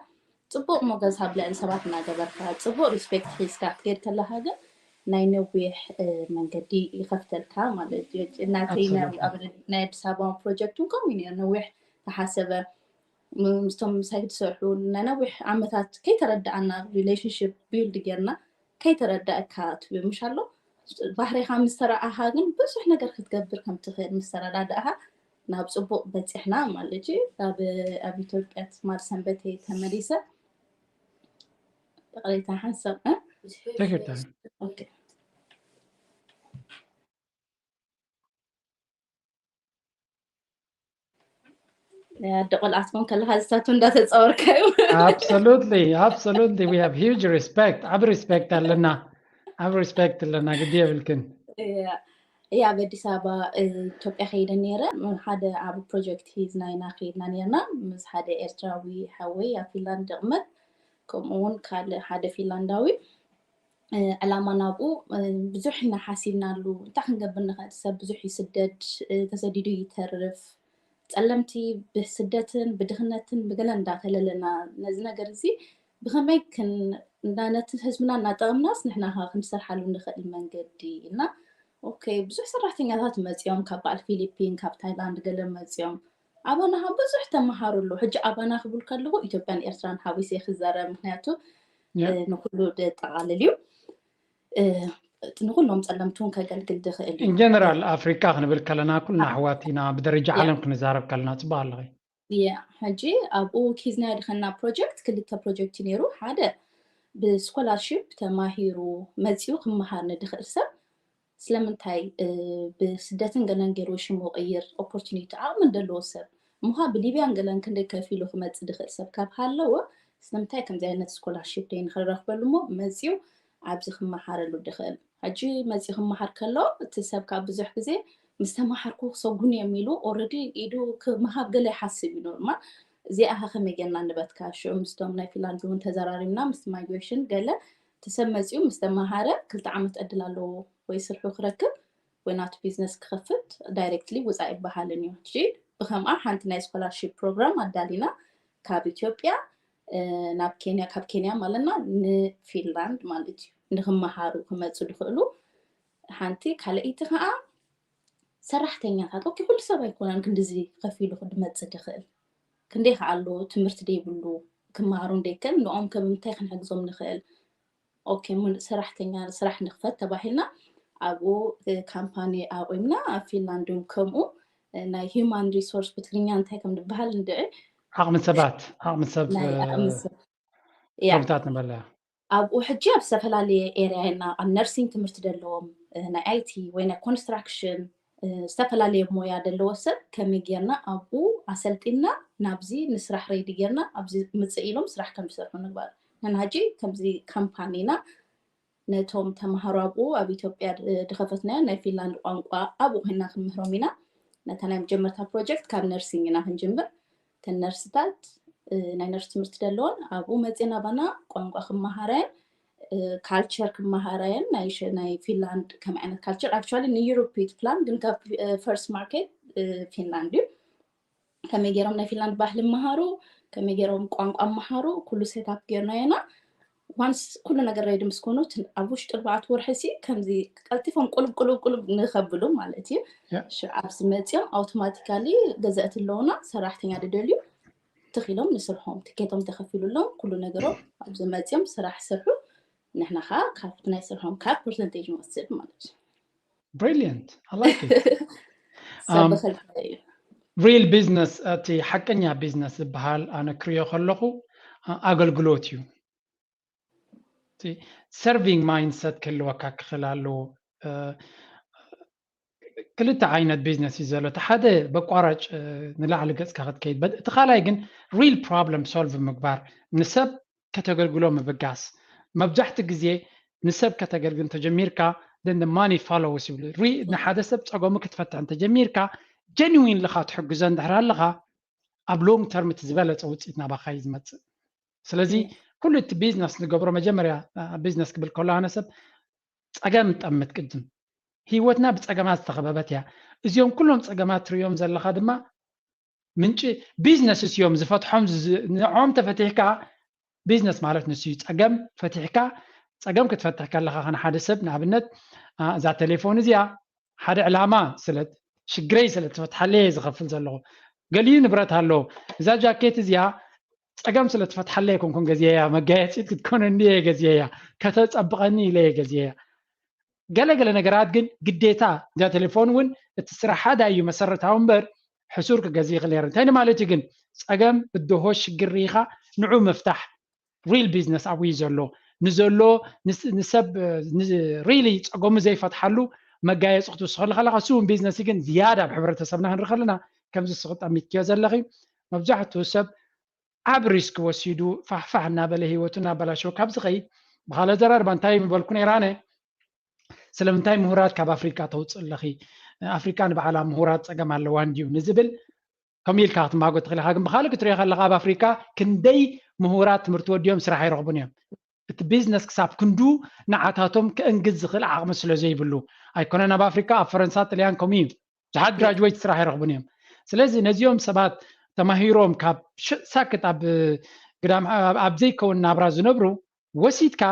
ፅቡቅ ሞገስ ኣብ ልዕሊ ሰባት እናገበርካ ፅቡቅ ሪስፔክት ሒዝካ ክትከይድ ከለካ ግን ናይ ነዊሕ መንገዲ ይኸፍተልካ ማለት እዩ። እናተይ ናይ ኣዲስ ኣበባ ፕሮጀክት እውን ከምኡ እዩ ነይሩ። ነዊሕ ተሓሰበ ምስቶም ምሳይ ዝሰርሑ ንነዊሕ ዓመታት ከይተረዳኣና ሪሌሽንሽፕ ቢልድ ጌርና ከይተረዳእካ ትብል ምሽ ኣሎ። ባህሪኻ ምስ ተረኣኻ ግን ብዙሕ ነገር ክትገብር ከም ትኽእል ምስ ተረዳዳእኻ ናብ ፅቡቕ በፂሕና ማለት እዩ። ኣብ ኣብ ኢትዮጵያ ትማል ሰንበተይ ተመሊሰ ይቕሬታ ሓንሳብ እ? Take your time. ኦኬ። ኣደ ቆልዓ ትኾን ከለካ ዝሳቱ እንዳተፃወርካዩ Absolutely, absolutely. We have huge respect. ዓብ ሪስፔክት ኣለና። ዓብ ሪስፔክት ኣለና። ግዲ የብልክን። እያ ኣብ ኣዲስ ኣበባ ኢትዮጵያ ከይደ ነይረ ሓደ ኣብ ፕሮጀክት ሂዝና ኢና ከይድና ነርና ምስ ሓደ ኤርትራዊ ሓወይ ኣብ ፊንላንድ ይቕመጥ ከምኡ እውን ካልእ ሓደ ፊንላንዳዊ ዕላማ ናብኡ ብዙሕ ኢና ሓሲብናሉ እንታይ ክንገብር ንኽእል ሰብ ብዙሕ ይስደድ ተሰዲዱ ይተርፍ ጸለምቲ ብስደትን ብድኽነትን ብገለ እንዳተለለና ነዚ ነገር እዚ ብኸመይ ክን እንዳ ነቲ ህዝብና እናጠቐምናስ ንሕና ኸ ክንሰርሓሉ ንኽእል መንገዲ ኢልና። ኦኬ፣ ብዙሕ ሰራሕተኛታት መጺኦም ካብ በዓል ፊሊፒን ካብ ታይላንድ ገለ መጺኦም ኣባና ብዙሕ ተመሃሩ ኣለዉ። ሕጂ ኣባና ክብል ከለኹ ኢትዮጵያን ኤርትራን ሓዊሰ ክዛረብ፣ ምክንያቱ ንኩሉ ደጠቓልል እዩ። ንኩሎም ጸለምቲ እውን ከገልግል ድኽእል እዩ። ኢንጀነራል ኣፍሪካ ክንብል ከለና ኩልና ኣሕዋት ኢና፣ ብደረጃ ዓለም ክንዛረብ ከለና። ጽቡቅ ኣለኺ። ሕጂ ኣብኡ ኪዝናዮ ድኸና ፕሮጀክት ክልተ ፕሮጀክት እዩ ነይሩ። ሓደ ብስኮላርሽፕ ተማሂሩ መጺኡ ክመሃር ንድኽእል ሰብ ስለምንታይ ብስደትን ገለን ገይሩ ሽሙ ቅይር ኦፖርቹኒቲ ዓቕሚ እንደለዎ ሰብ ምዃ ብሊብያን ገለን ክንደይ ከፊሉ ክመጽእ ድኽእል ሰብ ካብ ሃለዎ ስለምንታይ ከምዚ ዓይነት ስኮላርሽፕ ደይ ንክረኽበሉ እሞ መጺኡ ኣብዚ ክመሃረሉ ድኽእል። ሕጂ መጺኡ ክመሃር ከሎ እቲ ሰብ ካብ ብዙሕ ግዜ ምስ ተመሃርኩ ክሰጉን እዮም ኢሉ ኦረዲ ኢዱ ክመሃብ ገለ ይሓስብ እዩ ኖርማል። እዚኣ ከመይ ጌርና ንበትካ ሽዑ ምስቶም ናይ ፊንላንድ እውን ተዘራሪብና ምስ ማይግሬሽን ገለ እቲ ሰብ መጺኡ ምስ ተመሃረ ክልተ ዓመት ዕድል ኣለዎ ወይ ስርሑ ክረክብ ወይ ናቱ ቢዝነስ ክኸፍት ዳይሬክትሊ ውፃእ ይበሃልን እዩ። ሕጂ ብከምኣ ሓንቲ ናይ ስኮላርሺፕ ፕሮግራም ኣዳሊና ካብ ኢትዮጵያ ናብ ኬንያ ካብ ኬንያ ማለትና ንፊንላንድ ማለት እዩ ንክመሃሩ ክመፁ ዝኽእሉ ሓንቲ ካልኣይቲ ከዓ ሰራሕተኛታት ኦኬ ኩሉ ሰብ ኣይኮነን ክንድዚ ከፊሉ ክድመፅ ድኽእል ክንደይ ከዓ ኣሎ ትምህርቲ ደይብሉ ክመሃሩ እንደይከል ንኦም ከምምንታይ ክንሕግዞም ንኽእል ኦኬ ሙሉእ ሰራሕተኛ ስራሕ ንኽፈት ተባሂልና ኣብኡ ካምፓኒ ኣቑምና ኣብ ፊንላንድ እውን ከምኡ ናይ ሂማን ሪሶርስ ብትግርኛ እንታይ ከም ዝበሃል እንድዒ ዓቕሚ ሰባት ዓቕሚ ሰብ ቶምታት ንበላ ኣብኡ ሕጂ ኣብ ዝተፈላለየ ኤርያ ኢና ኣብ ነርሲንግ ትምህርቲ ዘለዎም ናይ ኣይቲ ወይ ናይ ኮንስትራክሽን ዝተፈላለየ ሞያ ዘለዎ ሰብ ከመይ ጌርና ኣብኡ ኣሰልጢና ናብዚ ንስራሕ ሬዲ ጌርና ኣብዚ ምፅእ ኢሎም ስራሕ ከም ዝሰርሑ ንግባር ንሕና ሕጂ ከምዚ ካምፓኒና ነቶም ተምሃሮ ኣብኡ ኣብ ኢትዮጵያ ድኸፈትናዮ ናይ ፊንላንድ ቋንቋ ኣብኡ ኮይና ክንምህሮም ኢና ነታ ናይ መጀመርታ ፕሮጀክት ካብ ነርሲንግ ኢና ክንጅምር እተን ነርስታት ናይ ነርስ ትምህርቲ ዘለዎን ኣብኡ መፅና ባና ቋንቋ ክመሃረን ካልቸር ክመሃረን ናይ ፊንላንድ ከም ዓይነት ካልቸር ኣክቹዋሊ ንዩሮፕ ፕላን ግን ካብ ፈርስት ማርኬት ፊንላንድ እዩ ከመይ ገይሮም ናይ ፊንላንድ ባህሊ መሃሩ ከመይ ገይሮም ቋንቋ መሃሩ ኩሉ ሴታፕ ገይርናዮና ዋንስ ኩሉ ነገር ሬዲ ምስ ኮኑ ኣብ ውሽጢ ኣርባዕተ ወርሒ ሲ ከምዚ ቀልጢፎም ቁልብ ቁልብ ቁልብ ንኸብሉ ማለት እዩ ኣብዚ መፅኦም ኣውቶማቲካሊ ገዛእቲ ኣለውና ሰራሕተኛ ድደልዩ ትኺሎም ንስርሖም ትኬቶም ተኸፊሉሎም ኩሉ ነገሮም ኣብዚ መፅኦም ስራሕ ስርሑ ንሕና ከዓ ካብቲ ናይ ስርሖም ካብ ፐርሰንቴጅ ንወስድ ማለት እዩ Brilliant. I like it. ሪል ቢዝነስ እቲ ሓቀኛ ቢዝነስ ዝበሃል ኣነ ክሪኦ ከለኹ ኣገልግሎት እዩ። ሰርቪንግ ማይንድሰት ክህልወካ ክኽእል ኣለዎ። ክልተ ዓይነት ቢዝነስ እዩ ዘሎ። እቲ ሓደ በቋራጭ ንላዕሊ ገፅካ ክትከይድ፣ እቲ ካልኣይ ግን ሪል ፕሮብለም ሶልቭ ምግባር፣ ንሰብ ከተገልግሎ ምብጋስ። መብዛሕትኡ ግዜ ንሰብ ከተገልግል እንተጀሚርካ then the money follows ይብሉ። ንሓደ ሰብ ፀገሙ ክትፈትሕ እንተጀሚርካ ጀንዊን ልኻ ትሕግዞ እንድሕር ኣለኻ ኣብ ሎንግ ተርም እቲ ዝበለፀ ውፅኢት ናባኻ እዩ ዝመፅእ። ስለዚ ኩሉ እቲ ቢዝነስ ንገብሮ መጀመርያ ቢዝነስ ክብል ከሎ ኣነ ሰብ ፀገም ጠምት ቅድም ህይወትና ብፀገማት ዝተኸበበት እያ። እዚኦም ኩሎም ፀገማት ትሪኦም ዘለኻ ድማ ምንጪ ቢዝነስ እዮም ዝፈትሖም ንዖም ተፈቲሕካ ቢዝነስ ማለት ንሱ እዩ ፀገም ፈቲሕካ ፀገም ክትፈትሕ ከለኻ ከነ ሓደ ሰብ ንኣብነት እዛ ቴሌፎን እዚኣ ሓደ ዕላማ ስለ ሽግረይ ስለ ትፈትሓለየ ዝኸፍል ዘለኹ ገሊኡ ንብረት ኣሎ እዛ ጃኬት እዚኣ ፀገም ስለ ትፈትሓለየ ኮንኩን ገዚያ መጋየፂት ክትኮነኒ እየ ገዚያ ከተፀብቐኒ ኢለ እየ ገዚያ ገለገለ ነገራት ግን ግዴታ እዛ ቴሌፎን እውን እቲ ስራሕ ሓደ እዩ መሰረታዊ እምበር ሕሱር ክገዝእ ይኽእል ነይረ እንታይ ማለት እዩ ግን ፀገም ብድሆ ሽግር ርኢኻ ንዑ ምፍታሕ ሪል ቢዝነስ ኣብኡ እዩ ዘሎ ንዘሎ ንሰብ ሪሊ ፀገሙ ዘይፈትሓሉ መጋየፂ ክትውስኸሉ ከለካ እሱ እውን ቢዝነስ ግን ዝያዳ ኣብ ሕብረተሰብና ክንርኢ ከለና ከምዚ ስክጠሚትክዮ ዘለኺ መብዛሕትኡ ሰብ ዓብ ሪስክ ወሲዱ ፋሕፋሕ እናበለ ህይወቱ እናበላሸወ ካብ ዝኸይድ ብካልእ ዘራርባ እንታይ ምበልኩ ነይራነ ስለምንታይ ምሁራት ካብ ኣፍሪካ ተውፅእ ኣለኺ ኣፍሪካ ንባዕላ ምሁራት ፀገም ኣለዋ እንድዩ ንዝብል ከምኡ ኢልካ ክትማጎ ትኽእል ኢኻ ግን ብካልእ ክትሪኦ ከለካ ኣብ ኣፍሪካ ክንደይ ምሁራት ትምህርቲ ወዲኦም ስራሕ ይረኽቡን እዮም እቲ ቢዝነስ ክሳብ ክንዱ ንዓታቶም ክእንግድ ዝኽእል ዓቕሚ ስለ ዘይብሉ ኣይኮነን ኣብ ኣፍሪካ ኣብ ፈረንሳ ጥልያን ከምኡ እዩ ብዙሓት ግራጅዌት ስራሕ ይረኽቡን እዮም ስለዚ ነዚኦም ሰባት ተማሂሮም ካብ ሳክት ኣብ ግዳም ኣብ ዘይከውን ናብራ ዝነብሩ ወሲድካ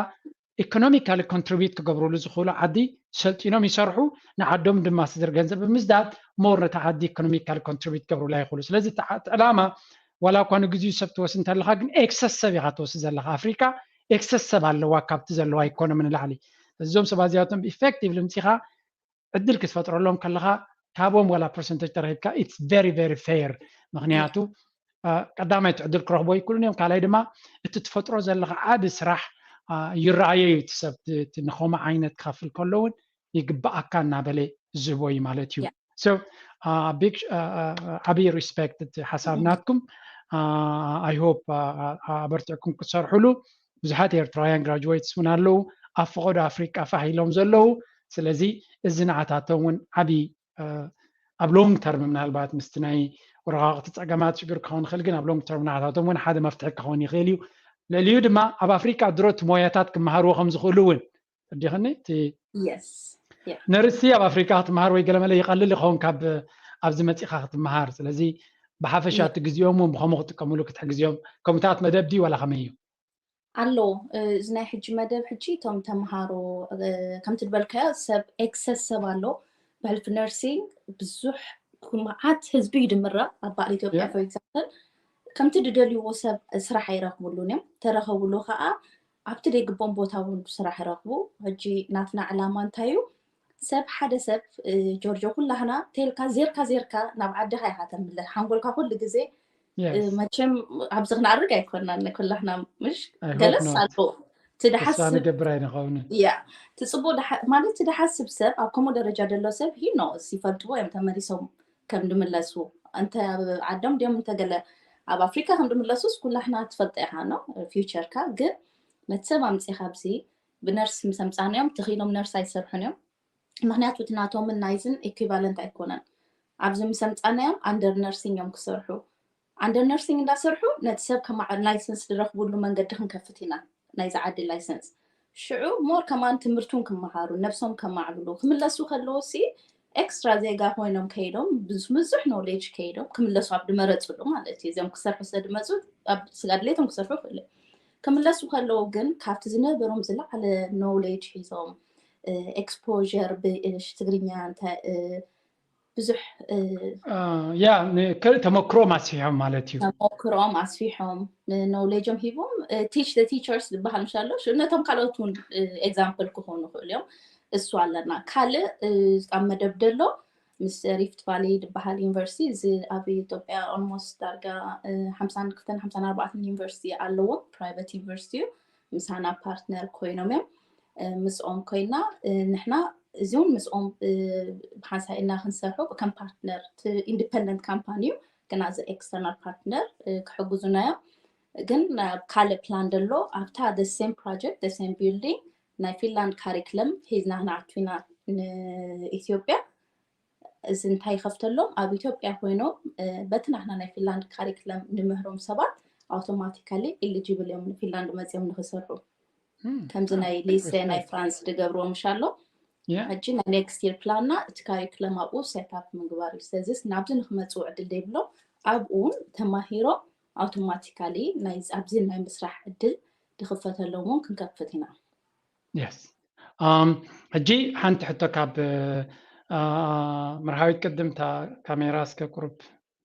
ኢኮኖሚካሊ ኮንትሪቢዩት ክገብሩሉ ዝኽእሉ ዓዲ ሰልጢኖም ይሰርሑ፣ ንዓዶም ድማ ስድር ገንዘብ ብምስዳድ ሞር ነታ ዓዲ ኢኮኖሚካሊ ኮንትሪቢዩት ክገብሩላ ይኽእሉ። ስለዚ ዕላማ ዋላ እኳ ንግዚኡ ሰብ ትወስድ እንተለካ ግን ኤክሰስ ሰብ ኢካ ትወስድ ዘለካ። ኣፍሪካ ኤክሰስ ሰብ ኣለዋ ካብቲ ዘለዋ ኢኮኖሚ ንላዕሊ። እዞም ሰባት እዚኣቶም ኢፌክቲቭሊ ምፂኻ ዕድል ክትፈጥረሎም ከለካ ካብኦም ዋላ ፐርሰንተጅ ተረኪብካ it's very very fair። ምክንያቱ ቀዳማይ እቲ ዕድል ክረክቦ ይክእሉን እዮም። ካልኣይ ድማ እቲ ትፈጥሮ ዘለካ ዓቢ ስራሕ ይረኣየ እዩ። እቲ ሰብ ንከምኡ ዓይነት ክከፍል ከሎ እውን ይግባኣካ እናበለ ዝህቦ እዩ ማለት እዩ። So big ዓብዪ ሪስፔክት እቲ ሓሳብ ናትኩም። I hope ኣበርቲዕኩም ክትሰርሕሉ። ብዙሓት ኤርትራውያን ግራጅዌትስ እውን ኣለዉ ኣብ ፈቐዶ ኣፍሪቃ ፋሕ ኢሎም ዘለዉ። ስለዚ እዚ ንዓታቶም እውን ዓብዪ ኣብ ሎንግ ተርም ምናልባት ምስቲ ናይ ወረቃቅቲ ፀገማት ሽግር ክኸውን ይኽእል፣ ግን ኣብ ሎንግ ተርም ንዓታቶም እውን ሓደ መፍትሒ ክኸውን ይኽእል እዩ። ልዕሊኡ ድማ ኣብ ኣፍሪቃ ድሮ እቲ ሞያታት ክመሃርዎ ከም ዝኽእሉ እውን ተረዲእክኒ? እቲ Yes. Yeah. ነርሲ ኣብ ኣፍሪካ ክትመሃር ወይ ገለመለ ይቐልል ይኸውን ካብ ኣብዚ መፂኻ ክትመሃር። ስለዚ ብሓፈሻ እቲ ግዜኦም እውን ብኸምኡ ክጥቀምሉ ክትሕግዝዮም ከምኡታት መደብ ድዩ ዋላ ከመይ እዩ? ኣሎ። እዚ ናይ ሕጂ መደብ ሕጂ እቶም ተምሃሮ ከምቲ ዝበልካዮ ሰብ ኤክሰስ ሰብ ኣሎ። ብሕልፊ ነርሲንግ ብዙሕ መዓት ህዝቢ እዩ ድምረቕ ኣብ በዓል ኢትዮጵያ for example ከምቲ ድደልይዎ ሰብ ስራሕ ኣይረኽብሉን እዮም። ተረኸብሉ ከዓ ኣብቲ ደይግቦም ቦታ እውን ስራሕ ይረኽቡ። ሕጂ ናትና ዕላማ እንታይ እዩ? ሰብ ሓደ ሰብ ጆርጆ ኩላህና ተልካ ዜርካ ዜርካ ናብ ዓድኻ ኢኻ ተምለስ። ሓንጎልካ ኩሉ ግዜ መቸም ኣብዚ ክነዕርግ ኣይኮናን ኩላህና ምሽ ገለስ ኣሎ ንገብር ኣይንኸውንን። ያ ትፅቡቅ ማለት እቲ ድሓስብ ሰብ ኣብ ከምኡ ደረጃ ዘሎ ሰብ ሂኖ ይፈልጥዎ እዮም ተመሊሶም ከም ድምለሱ እንተ ዓዶም ድዮም እንተገለ ኣብ ኣፍሪካ ከም ድምለሱስ ኩላህና ትፈልጠ ኢኻ ነው ፊውቸርካ ግን ነቲ ሰብ ኣምፂኻ ኣብዚ ብነርስ ምስ ኣምፃናዮም ትኽኢሎም ነርስ ኣይሰርሑን እዮም። ምክንያቱ እቲ ናቶምን ናይዝን ኢኩቫለንት ኣይኮነን። ኣብዚ ምስ ኣምፃናዮም ኣንደር ነርሲንግ እዮም ክሰርሑ። ኣንደር ነርሲንግ እንዳሰርሑ ነቲ ሰብ ከማዕ ላይሰንስ ዝረኽብሉ መንገዲ ክንከፍት ኢና ናይዚ ዓዲ ላይሰንስ። ሽዑ ሞር ከማን ትምህርቱን ክመሃሩ ነብሶም ከማዕብሉ ክምለሱ ከለዎ ሲ ኤክስትራ ዜጋ ኮይኖም ከይዶም ብዙሕ ኖሌጅ ከይዶም ክምለሱ ኣብ ድመረፅሉ ማለት እዩ። እዚኦም ክሰርሑ ስለ ድመፁ ኣብ ስጋ ድሌቶም ክሰርሑ ክእሉ ክምለሱ ከለዉ ግን ካብቲ ዝነበሮም ዝለዓለ ኖሌጅ ሒዞም ኤክስፖር ብእሽ ትግርኛ እንታይ ብዙሕ ያ ካልእ ተመክሮም ኣስፊሖም ማለት እዩ። ተመክሮም ኣስፊሖም ኖሌጆም ሂቦም ቲች ቲቸርስ ዝበሃል ምሻሎ ነቶም ካልኦት እውን ኤግዛምፕል ክኾኑ ይኽእሉ እዮም። እሱ ኣለና ካልእ ኣብ መደብ ደሎ ምስ ሪፍት ቫሊ ዝበሃል ዩኒቨርሲቲ እዚ ኣብ ኢትዮጵያ ኦልሞስት ዳርጋ ሓምሳን ክልተን ሓምሳን ኣርባዕተን ዩኒቨርሲቲ ኣለዎም ፕራይቨት ዩኒቨርሲቲ እዩ። ምሳና ፓርትነር ኮይኖም እዮም። ምስኦም ኮይና ንሕና እዚውን ምስኦም ብሓንሳእ ኢና ክንሰርሑ ከም ፓርትነር ኢንዲፐንደንት ካምፓኒ እዩ ግን ኣዚ ኤክስተርናል ፓርትነር ክሕግዙና እዮም። ግን ካልእ ፕላን ደሎ ኣብታ the same project the same building ናይ ፊንላንድ ካሪክለም ሒዝና ክንኣቱ ኢና ንኢትዮጵያ። እዚ እንታይ ይኸፍተሎም ኣብ ኢትዮጵያ ኮይኖም በቲ ናህና ናይ ፊንላንድ ካሪክለም ንምህሮም ሰባት ኣውቶማቲካሊ ኢሊጂብል እዮም ንፊንላንድ መፅኦም ንክሰርሑ ከምዚ ናይ ሊሴ ናይ ፍራንስ ድገብርዎ ምሽ ኣሎ። ሕጂ ናይ ኔክስት ይር ፕላንና እቲ ካሪክለም ኣብኡ ሴታፕ ምግባር እዩ። ስለዚ ናብዚ ንክመፅኡ ዕድል ዘይብሎም ኣብኡ እውን ተማሂሮም ኣውቶማቲካሊ ኣብዚ ናይ ምስራሕ ዕድል ድክፈተሎም እውን ክንከፍት ኢና። የስ ሕጂ ሓንቲ ሕቶ ካብ መርሃዊት ቅድም እታ ካሜራ እስከ ቁሩብ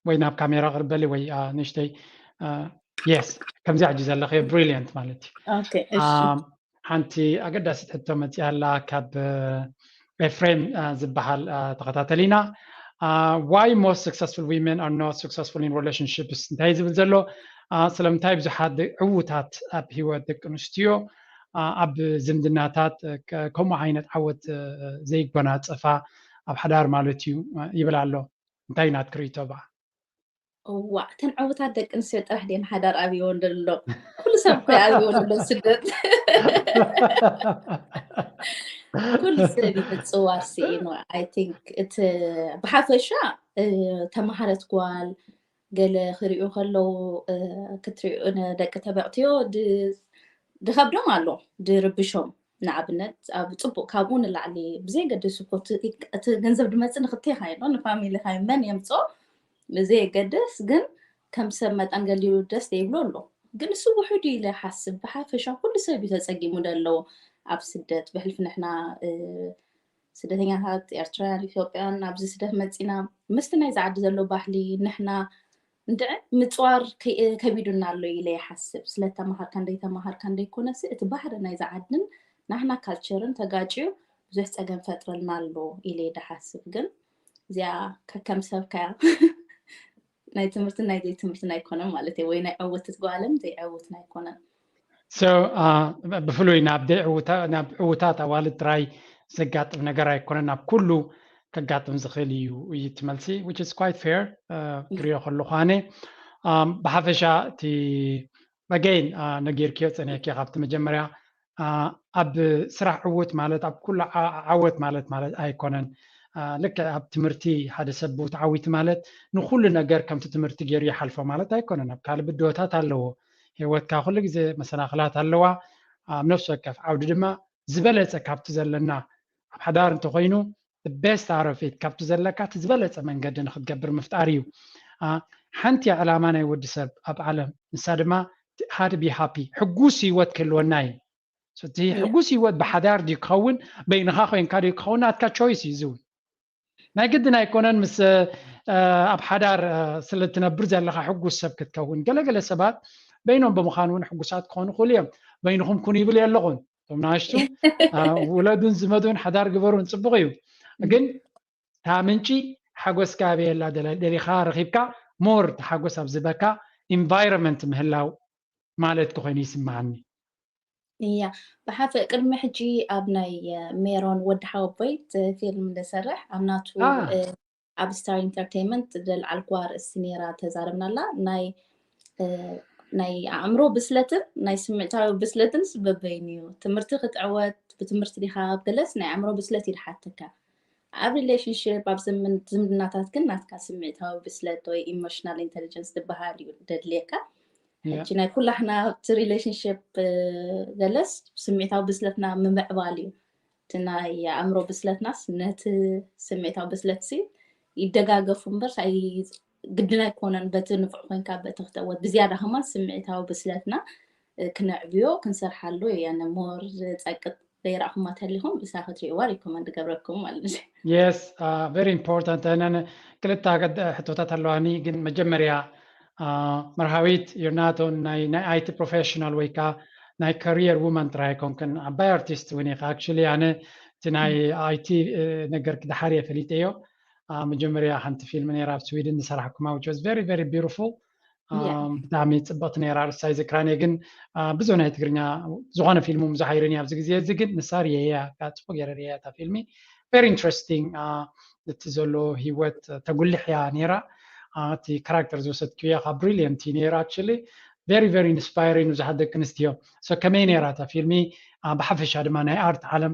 ወይ ናብ ካሜራ ቅርበሊ ወይ ንእሽተይ የስ ከምዚ ሕጂ ዘለኸ ብሪሊየንት ማለት እዩ። ሓንቲ ኣገዳሲት ሕቶ መፂኣ ኣላ ካብ ኤፍሬም ዝበሃል ተኸታተሊና why most successful women are not successful in relationships እንታይ ዝብል ዘሎ ስለምንታይ ብዙሓት ዕዉታት ኣብ ሂወት ደቂ ኣንስትዮ ኣብ ዝምድናታት ከምኡ ዓይነት ዓወት ዘይጎናፀፋ ኣብ ሓዳር ማለት እዩ ይብል ኣሎ። እንታይ ናትክ ርእይቶ ብኣ? እዋ እተን ዕዉታት ደቂ ኣንስትዮ ጥራሕ ድየን ሓዳር ኣብይወን ዘሎ? ኩሉ ሰብ እኮ ኣብይወን ዘሎ ስደት ኩሉ ሰብ ምፅዋር ስኢኑ። I think እቲ ብሓፈሻ ተማሃረት ጓል ገለ ክሪኡ ከለዉ ክትሪኡ ንደቂ ተባዕትዮ ድኸብዶም ኣሎ ድርብሾም። ንኣብነት ኣብ ፅቡቅ ካብኡ ንላዕሊ ብዘይገድስ እኮ እቲ ገንዘብ ድመፅእ ንክልቴኻ እዩ ንፋሚሊኻ እዩ መን የምፅኦ ብዘየገድስ ግን ከም ሰብ መጠን ገሊኡ ደስ ዘይብሎ ኣሎ። ግን እሱ ውሑድ ኢለ ሓስብ። ብሓፈሻ ኩሉ ሰብ እዩ ተጸጊሙ ደሎ ኣብ ስደት። ብሕልፊ ንሕና ስደተኛታት ኤርትራውያን ኢትዮጵያን ኣብዚ ስደት መጺና ምስቲ ናይዚ ዓዲ ዘሎ ባህሊ ንሕና እንድዒ ምጽዋር ከቢዱና ኣሎ ኢለ ይሓስብ። ስለተማሃርካ እንደይተማሃርካ እንደይኮነሲ እቲ ባህሪ ናይዚ ዓድን ናሕና ካልቸርን ተጋጭዩ ብዙሕ ጸገም ፈጥረልና ኣሎ ኢለ ይሓስብ። ግን እዚኣ ከከም ሰብካ ናይ ትምህርትን ናይ ዘይትምህርትን ኣይኮነን ማለት እዩ። ወይ ናይ ዕውትት ጓልን ዘይዕውትን ኣይኮነን። ብፍሉይ ናብ ዕውታት ኣዋልድ ጥራይ ዘጋጥም ነገር ኣይኮነን፣ ናብ ኩሉ ከጋጥም ዝኽእል እዩ እዩ ትመልሲ which is quite fair ክሪኦ ከለኹ ኣነ። ብሓፈሻ እቲ በገይን ነጊርክዮ ጸኒሕኪ ካብቲ መጀመርያ ኣብ ስራሕ ዕውት ማለት ኣብ ኩሉ ዓወት ማለት ማለት ኣይኮነን። ልክዕ ኣብ ትምህርቲ ሓደ ሰብ ብኡ ተዓዊቱ ማለት ንኩሉ ነገር ከምቲ ትምህርቲ ገይሩ ይሓልፎ ማለት ኣይኮነን። ኣብ ካልእ ብድሆታት ኣለዎ። ህይወትካ ኩሉ ግዜ መሰናኽላት ኣለዋ። ኣብ ነፍሲ ወከፍ ዓውዲ ድማ ዝበለጸ ካብቲ ዘለና ኣብ ሓዳር እንተኾይኑ best out of it ካብቲ ዘለካ እቲ ዝበለጸ መንገዲ ንክትገብር ምፍጣር እዩ። ሓንቲ ዕላማ ናይ ወዲ ሰብ ኣብ ዓለም ንሳ ድማ ሓደ be happy ሕጉስ ህይወት ክህልወና እዩ። እቲ ሕጉስ ህይወት ብሓዳር ድዩ ክኸውን በይንኻ ኮይንካ ድዩ ክኸውን ናትካ choice እዩ። እዚ እውን ናይ ግድን ኣይኮነን ምስ ኣብ ሓዳር ስለትነብር ዘለካ ሕጉስ ሰብ ክትከውን። ገለገለ ሰባት በይኖም ብምዃን እውን ሕጉሳት ክኾኑ ክኽእሉ እዮም። በይንኹም ኩኑ ይብል የለኹን። እቶም ንኣሽቱ ውለዱን ዝመዱን ሓዳር ግበሩን ጽቡቕ እዩ። ግን እታ ምንጪ ሓጎስካ ኣበየላ ደሊኻ ረኺብካ more እቲ ሓጎስ ኣብ ዝበካ environment ምህላው ማለት ክኾይኑ ይስምዓኒ። እያ ብሓፈ ቅድሚ ሕጂ ኣብ ናይ ሜሮን ወዲ ሓወቦይ ፊልም ዝሰርሕ ኣብ ናቱ ኣብ ስታር ኢንተርቴይንመንት ዘልዓልኩዋ ኣርእስቲ ነይራ ተዛረብናላ። ናይ ናይ ኣእምሮ ብስለትን ናይ ስምዒታዊ ብስለትን በበይኑ እዩ። ትምህርቲ ክትዕወት ብትምህርቲ ዲኻ ኣብ ገለስ ናይ ኣእምሮ ብስለት እዩ ዝሓተካ። ኣብ relationship ኣብ ዝምድናታት ግን ናትካ ስምዒታዊ ብስለት ወይ emotional intelligence ዝበሃል እዩ ደድልየካ። ሕጂ ናይ ኩላሕና ኣብቲ relationship ገለስ ስምዒታዊ ብስለትና ምምዕባል እዩ። እቲ ናይ ኣእምሮ ብስለትናስ ነቲ ስምዒታዊ ብስለትሲ ይደጋገፉ እምበር ግድን ኣይኮነን በቲ ንፉዕ ኮይንካ በቲ ክተወት ብዝያዳ ከማን ስምዒታዊ ብስለትና ክነዕብዮ ክንሰርሓሉ እየ። ኣነ more ዝጸቅጥ ዘይረእኹማ ተሊኹም እሳ ክትሪእዋ recommend ገብረኩም ማለት እዩ። Yes, very important. ክልተ ሕቶታት ኣለዋኒ ግን መጀመርያ መርሃዊት you're not on ናይ IT professional ወይ ከዓ ናይ career woman ጥራይ ኣይኮንክን ዓባይ ኣርቲስት እውን ኢኻ። Actually ኣነ እቲ ናይ IT ነገር ክድሓር እየ ፈሊጠዮ። መጀመርያ ሓንቲ ፊልም ነይራ ኣብ ስዊድን ዝሰራሕኩማ which was very very beautiful። ብጣዕሚ ፅብቕቲ ነይራ ርሳይ ዝክራን እየ ግን ብዙሕ ናይ ትግርኛ ዝኾነ ፊልም ብዙሕ ኣይርን እየ ኣብዚ ግዜ እዚ ግን ንሳ ርየያ ጽቡቅ ገይረ ርየያ እታ ፊልሚ very interesting። እቲ ዘሎ ህይወት ተጉልሕ እያ ነይራ። እቲ ካራክተር ዝወሰድክዮ ካብ brilliant እዩ ነይራ actually very very inspiring ብዙሓት ደቂ ኣንስትዮ። So ከመይ ነይራ እታ ፊልሚ? ብሓፈሻ ድማ ናይ ኣርት ዓለም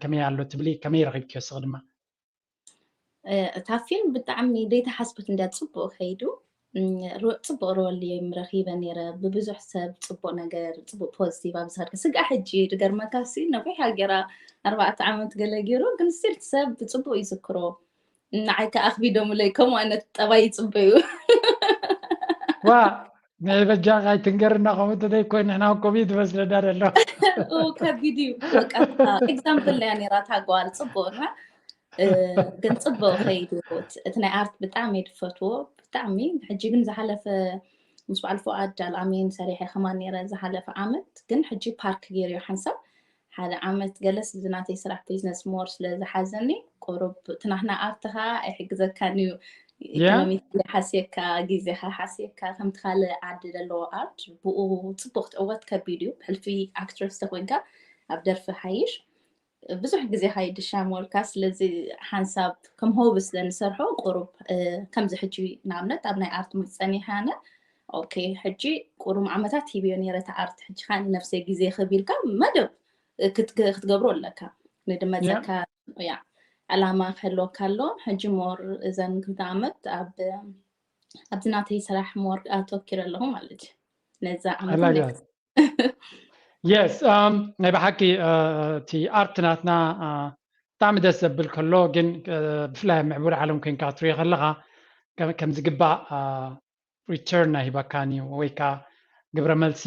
ከመይ ኣሎ ትብሊ? ከመይ ረኺብክዮ እስኺ ድማ? እታ ፊልም ብጣዕሚ ዘይተሓስበት እንድያ ጽቡቕ ከይዱ። ጽቡቕ ሮል እዮም ረኺበ ነይረ። ብብዙሕ ሰብ ጽቡቕ ነገር ጽቡቕ positive ኣብ ዝኸድከ ስጋ ሕጂ ድገርመካ ሲ ነዊሕ ሃገራ ኣርባዕተ ዓመት ገለ ገይሩ ግን ስቲል ሰብ ብጽቡቕ ይዝክሮ። ንዓይ ከኣ ኣኽቢዶምለይ ከምኡ ዓይነት ጠባይ ይጽበዩ። ዋ ናይ በጃ ኣይትንገርና ከምኡ እንተዘይኮይኑ ንሕና ኮሚት መስለና ደሎ። ከቢድ እዩ። ኤግዛምፕል እያ ነይራ እታ ጓል ጽቡቕና ግን ጽቡቕ ከይዱ። እቲ ናይ ኣርት ብጣዕሚ እየ ዝፈትዎ ብጣዕሚ። ሕጂ ግን ዝሓለፈ ምስ በዓል ፉኣድ ኣልኣሚን ሰሪሐ ከማን ነይረ ዝሓለፈ ዓመት ግን ሕጂ ፓርክ ገይርዮ ሓንሳብ ሓደ ዓመት ገለስ እዚ ናተይ ስራሕ ቢዝነስ ሞር ስለ ዝሓዘኒ ቁሩብ እቲ ናትና ኣርት ከዓ ኣይሕግዘካን እዩ። ኢኮኖሚ ሓስየካ ግዜካ ሓስየካ ከምቲ ካልእ ዓዲ ዘለዎ ኣርት ብኡ ፅቡቅ ክትዕወት ከቢድ እዩ። ብሕልፊ ኣክትረስ ተኮይንካ ኣብ ደርፊ ሓይሽ ብዙሕ ግዜካ ይድሻመወልካ። ስለዚ ሓንሳብ ከም ሆቢ ስለ ንሰርሖ ቁሩብ ከምዚ ሕጂ ንኣብነት ኣብ ናይ ኣርት ሙዝ ፀኒሐ ኣነ ኦኬ ሕጂ ቁሩም ዓመታት ሂብዮ ነይረ እቲ ኣርት ሕጂ ከዓ ንነፍሰይ ግዜ ክብ ኢልካ መደብ ክትገብሮ ኣለካ። ንድመፀካ ያ ዕላማ ክህልወካ ኣሎ። ሕጂ ሞር እዘን ክልተ ዓመት ኣብ ኣብዚ ናተይ ስራሕ ሞር ኣተኪረ ኣለኹ ማለት እዩ። ነዛ ዓመት yes ናይ ብሓቂ እቲ ኣርት ናትና ብጣዕሚ ደስ ዘብል ከሎ ግን ብፍላይ ኣብ ምዕቡል ዓለም ኮይንካ ክትሪኦ ከለካ ከም ዝግባእ return ኣይህበካን እዩ ወይ ከዓ ግብረ መልሲ